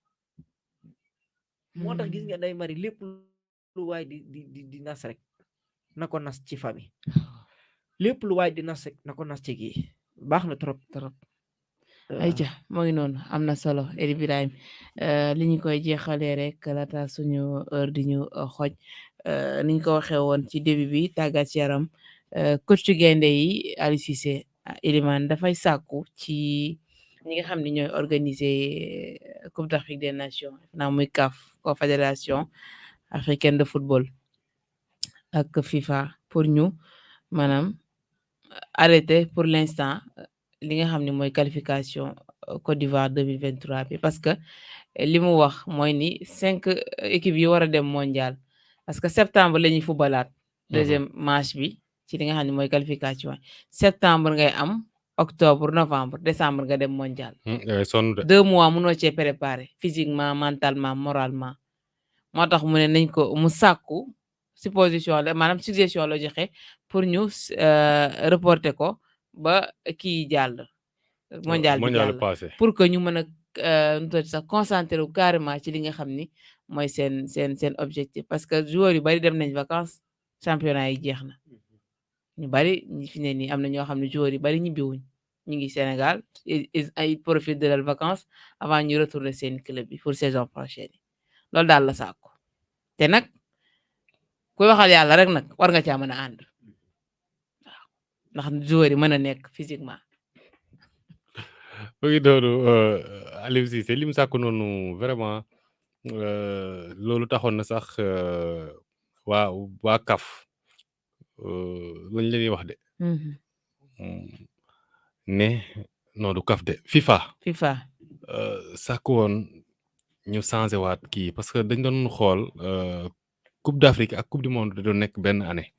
Speaker 4: moo tax gis nga Ndeye Marie lépp lu waay di nas rek na ko nas ci famille lépp lu waay di nas rek na ko nas ci kii baax na trop trop
Speaker 2: ayca moo ngi noonu am na solo El Ibrahim li ñu koy jeexalee rek laata suñu heure di ñu xoj niñ ko waxee woon ci début bi tàggat yaram coach gaynde yi Aliou Cissé Elimane dafay sàkku ci ñi nga xam ne ñooy organiser Coupe d'Afrique des Nations naa muy CAF Confédération africaine de football ak FIFA pour ñu maanaam arrêter pour l'instant li nga xam ne mooy qualification Côte d'Ivoire 2023 bi parce que li mu wax mooy ni 5 équipes yi war a dem mondial parce que septembre la ñuy footballaat deuxième match bi ci li nga xam ne mooy qualification septembre ngay am octobre novembre décembre nga dem mondial 2 mois mënoo cee préparer physiquement mentalement moralement moo tax mu ne nañ ko mu sàkku supposition la maanaam suggestion la joxe pour ñu reporter ko ba kii jàll mondial bi jàll pour que ñu mën a nu sax concentré wu carrément ci li nga xam ni mooy seen objectif parce que joueurs yu bari dem nañ vacances championnat yi jeex na ñu bari ñi fi ne nii am na ñoo xam ne joueurs yu bari ñibbiwuñ ñu ngi Sénégal ay profit de leurs vacances avant ñu retourner seen club bi pour saison prochaine yi loolu daal la saako te nag kuy waxal yàlla rek nag war nga caa mën a ànd waaw ndax joueurs yi mën a nekk physiquement.
Speaker 3: mu ngi doonu Aliou Cissé li mu sàkk noonu vraiment loolu taxoon na sax waa CAF lañ leen wax de ne non du CAF de FIFA sàkk woon ñu changé waat kii parce que dañ doon xool Coupe d'Afrique ak Coupe du Monde da doon nekk benn année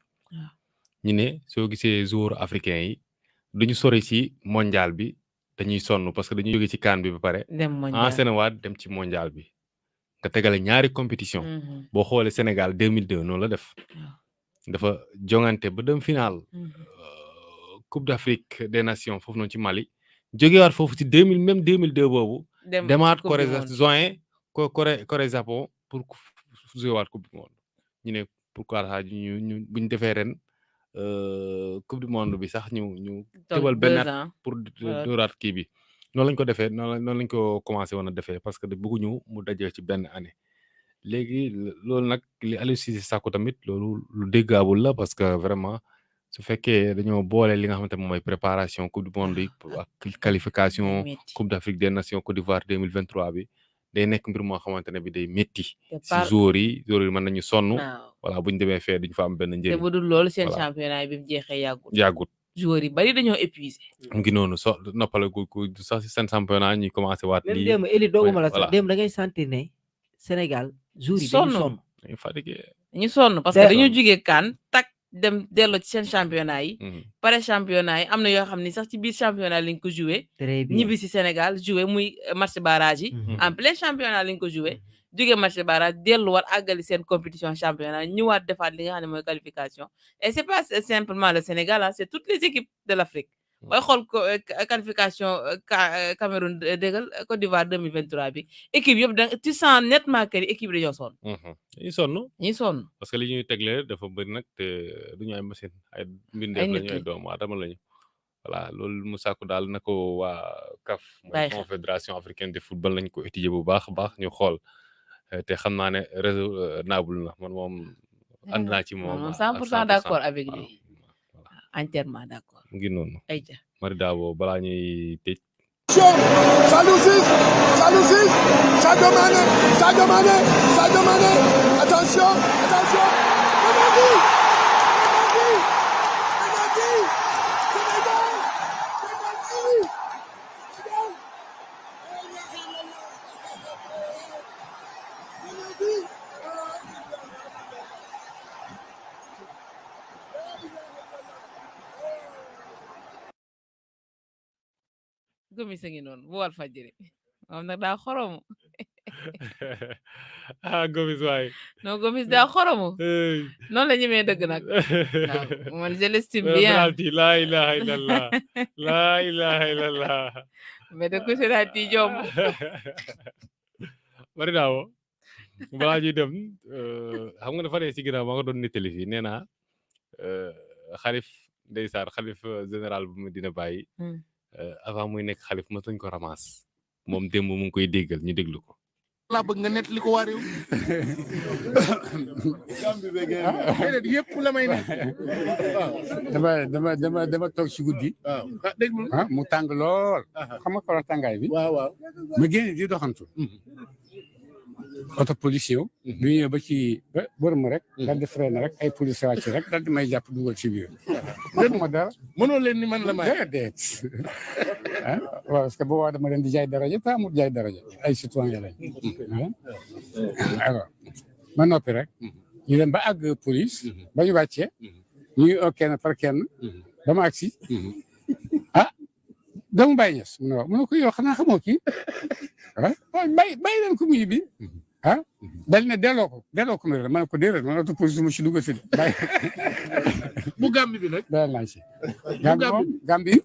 Speaker 3: ñu ne soo gisee joueurs africains yi duñu sori ci mondial bi dañuy sonn parce que dañuy jóge ci CAN bi ba pare enchaîné waat dem ci mondial bi nga tegale ñaari compétition boo xoolee Sénégal 2002 noonu la def dafa jongante ba dem final Coupe d'Afrique des Nations foofu noonu ci Mali jógewaat foofu ci 2000 même 2002 boobu demaat Corée Japon pour jouer waat Coupe du Monde ñu ne pourquoi ça ñu buñ defee ren Coupe du Monde bi sax ñu tëbal benn at pour dooraat kii bi noonu lañ ko defee noonu lañ ko commencé woon a defee parce que bëgguñu mu dajee ci benn année léegi loolu nag li Aliou Cissé sàkku tamit loolu lu déggaabul la parce que vraiment su fekkee dañoo boole li nga xamante moom mooy préparation Coupe du Monde yi ak qualification Coupe d'Afrique des Nations Côte d'Ivoire 2023 bi day nekk mbir moo xamante ne bi day métti si joueurs yi mën nañu sonn voilà bu ñu demee fee duñ fa am benn njëriñ
Speaker 2: te bu dul loolu seen championnat yi bi mu jeexee yàggut joueurs yi bari dañoo épuisé
Speaker 3: mu ngi noonu noppale ku sax si seen championnat ñuy commencé waat lii
Speaker 4: démb Eli dooguma la sax démb da ngay sentir ne Sénégal joueurs yi dañu sonn
Speaker 3: dañu fatigué
Speaker 2: dañu sonn parce que dañoo jugee CAN tak dem delloo ci seen championnat yi pare championnat yi am na yoo xam ni sax ci biir championnat lañ ko joué ñibbi si Sénégal joué muy match barrage yi en plein championnat lañ ko joué jógee match barrage delluwaat àggali seen compétition championnat ñëwaat defaat li nga xam ne mooy qualification et c'est pas simplement le Sénégal c'est toutes les équipes de l'Afrique booy xool qualification Cameroun déggal Côte d'Ivoire 2023 bi équipe yëpp da tu sens nettement que équipe dañoo sonn ñuy sonn
Speaker 3: parce que li ñuy tegle dafa bëri nag te duñu ay machine ay mbindeef lañu ay doomu aadama lañu voilà loolu mu sàkku daal na ko waa CAF mooy confédération africaine de football lañ ko étudier bu baax a baax ñu xool te xam naa ne raisonnable na man moom ànd naa ci moom
Speaker 2: 100% d'accord avec lui entièrement d'accord
Speaker 3: mu ngi noonu
Speaker 2: ayca
Speaker 3: Mari Dabo balaa ñuy tëj
Speaker 8: Attention, Sadio Ciss, Sadio Mané, attention, penalty, Sénégal,
Speaker 2: Gomis a ngi noonu bu Walfadjri moom nag daa xoromu
Speaker 3: Gomis waay.
Speaker 2: non Gomis daa xoromu noonu la ñemee dëgg nag waaw man je l'estime bien
Speaker 3: penalty laa ilaha illallah laa ilaha illallah.
Speaker 2: mais de ko seetaati jom
Speaker 3: bari daawo balaa ñuy dem xam nga dafa ne si ginnaaw maa nga doon nettali fii nee naa xalif ndeysaan xalif général bu mu dina bàyyi avant muy nekk xalif mos nañ ko ramasse moom démb mu ngi koy déggal ñu déglu ko.
Speaker 8: laa bëgg nga net li ko waa réew déedéet yëpp la may ne
Speaker 9: dama toog si guddi
Speaker 8: déglu
Speaker 9: mu tàng lool xam nga ko tàngaay bi
Speaker 8: waaw
Speaker 9: ma génn di doxantu oto police yow du ñëw ba ci bërëm rek daal di freiné rek ay police wàcc rek daal di may jàpp dugal ci biir ma dara
Speaker 8: mënoo leen ni man la may
Speaker 9: déedéet waaw parce que boobaa dama leen di jaay daraja te amul jaay daraja ay citoyen lañ alors ma noppi rek ñu dem ba àgg police ba ñu wàccee ñu oo kenn par kenn ba ma agsi doomu Baye Niass mu ne waaw mu ne ko yow xanaa xamoo kii bàyyi leen ko mu ñibbi dal ne delloo ko ma ne ko déedéet man auto police mu si dugg si bàyyi
Speaker 8: bu Gambie bi nag
Speaker 9: dayal naa si Gambie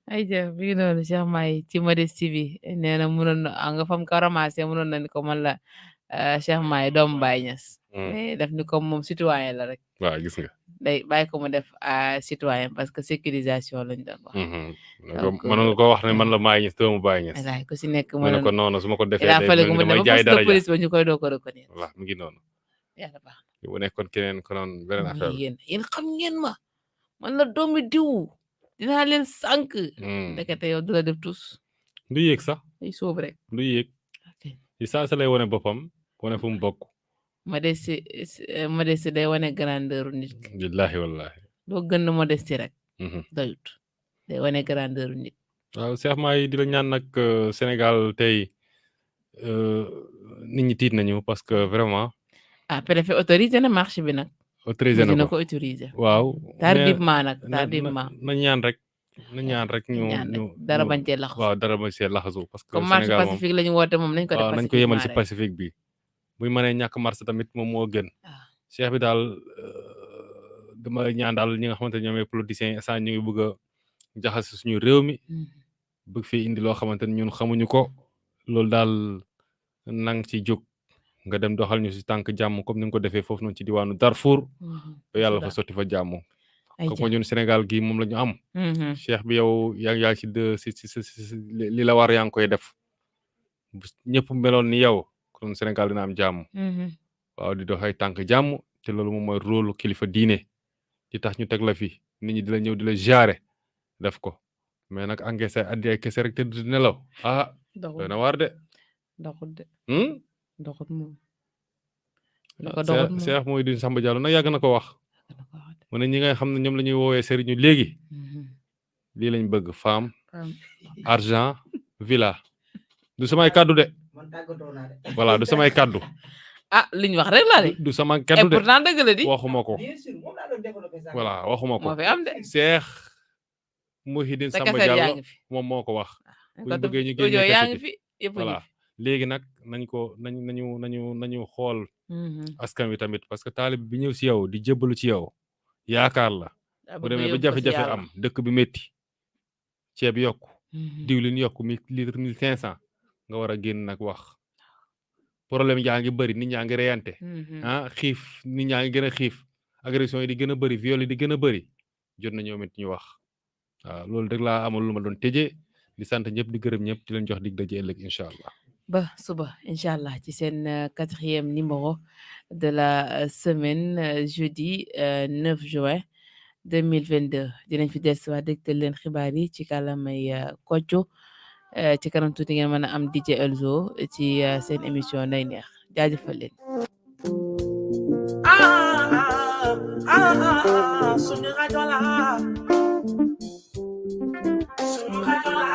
Speaker 2: ay jëf bi ngi noonu Cheikh Mahi ci Modestie bi nee na mënoon na nga fam ko ramassé mënoon na ni ko man la Cheikh Mahi doomu Baye Niass mais def ni comme moom citoyen la rek
Speaker 3: waaw gis nga
Speaker 2: day bàyyi ko mu def citoyen parce que sécurisation lañ doon wax
Speaker 3: mën nga ko wax ne man la Baye Niass doomu Baye Niass
Speaker 2: walaay ku si nekk
Speaker 3: mu ne ko noonu su ma ko defee
Speaker 2: il a fallu que mu
Speaker 3: damay
Speaker 2: dem
Speaker 3: jaay
Speaker 2: ba
Speaker 3: daraja
Speaker 2: police ba ñu koy doo ko reconnaître
Speaker 3: voilà mu ngi noonu
Speaker 2: yàlla baax
Speaker 3: bu nekkoon keneen ko noonu beneen affaire la
Speaker 2: yéen xam ngeen ma man la doomi diw dinaa leen sànq ndekete yow du la def tous
Speaker 3: du yéeg sax
Speaker 2: ay soob rek
Speaker 3: du yéeg ci saa sa lay wane boppam wane fu mu bokk
Speaker 2: modestie day wane grandeur nit ki
Speaker 3: billahi wallahi
Speaker 2: doo gën modestie rek doyut day wane grandeur nit
Speaker 3: waaw Cheikh Mahi di la ñaan nag Sénégal tey nit ñi tiit nañu parce que vraiment
Speaker 2: préfet autorisé na marché bi nag
Speaker 3: autorisé na
Speaker 2: ko autorisé
Speaker 3: waaw
Speaker 2: tardivement nag tardivement
Speaker 3: na ñaan rek ñu
Speaker 2: dara bañ cee laxasu
Speaker 3: waaw dara bañ cee laxasu parce que
Speaker 2: comme marché
Speaker 3: Sénégal
Speaker 2: pacifique lañu woote moom nañ ko def
Speaker 3: waaw nañ ko yemal si pacifique bi buy mënee ñàkk marché tamit moom moo gën Cheikh bi daal dama ñaan daal ñi nga xamante ne ñoom ay politiciens instant ñu ngi bëgg a jaxase suñu réew mi bëgg fi indi loo xamante ne ñun xamuñu ko loolu daal nang ci jóg nga dem doxal ñu si tànk jàmm comme ni nga ko defee foofu noonu ci diwaanu Darfour ba yàlla fa sotti fa jàmm comme ñun Sénégal gi moom la ñu am Cheikh bi yow yaa ngi si li la war yaa ngi koy def ñëpp meloon ni yow kon Sénégal dina am jàmm waaw di dox ay tànk jàmm te loolu moom mooy rôle kilifa diine di tax ñu teg la fi nit ñi di la ñëw di la jaare def ko mais nag encaissé addi ay kese rek te du nelaw doy na waar de
Speaker 2: doxut moom
Speaker 3: Cheikh mooy di Samba Diallo nag yàgg na ko wax mu ne ñi nga xam ne ñoom la ñuy woowee sëriñu léegi lii lañ bëgg femme argent villa du samay kaddu de voilà du samay kaddu
Speaker 2: liñ wax rek la de
Speaker 3: du sama kaddu de
Speaker 2: pourtant dëgg la di
Speaker 3: waxuma ko voilà waxuma ko
Speaker 2: moo fi am de
Speaker 3: Cheikh Mouhidine Samba Diallo moom moo ko wax buñ bëggee ñu génne
Speaker 2: yaa ngi fi yëpp
Speaker 3: voilà léegi nag nañu xool askan wi tamit parce que taalib bi ñëw si yow di jébbalu ci yow yaakaar la bu demee ba jafe-jafe am dëkk bi métti ceeb yokku diwlin yokku litre 1500 nga war a génn nag wax problème yaa ngi bëri nit ñaa ngi reyante xiif nit ñaa ngi gën a xiif agression yi di gën a bëri viol yi di gën a bëri jot na ñoom it ñu wax waaw loolu rek laa amal lu ma doon tëjee di sant ñëpp di gërëm ñëpp di leen jox dig daje ëllëg incha allah
Speaker 2: ba suba incha allah ci seen 4e numéro de la semaine jeudi 9 juin 2022 dinañ fi dellusiwaat dégtal leen xibaar yi ci kàllaamay kocc ci kanam tuuti ngeen mën a am DJ Elzo ci seen émission Nay Neex jaajëfal leen.
Speaker 1: Suñu rajo la suñu rajo la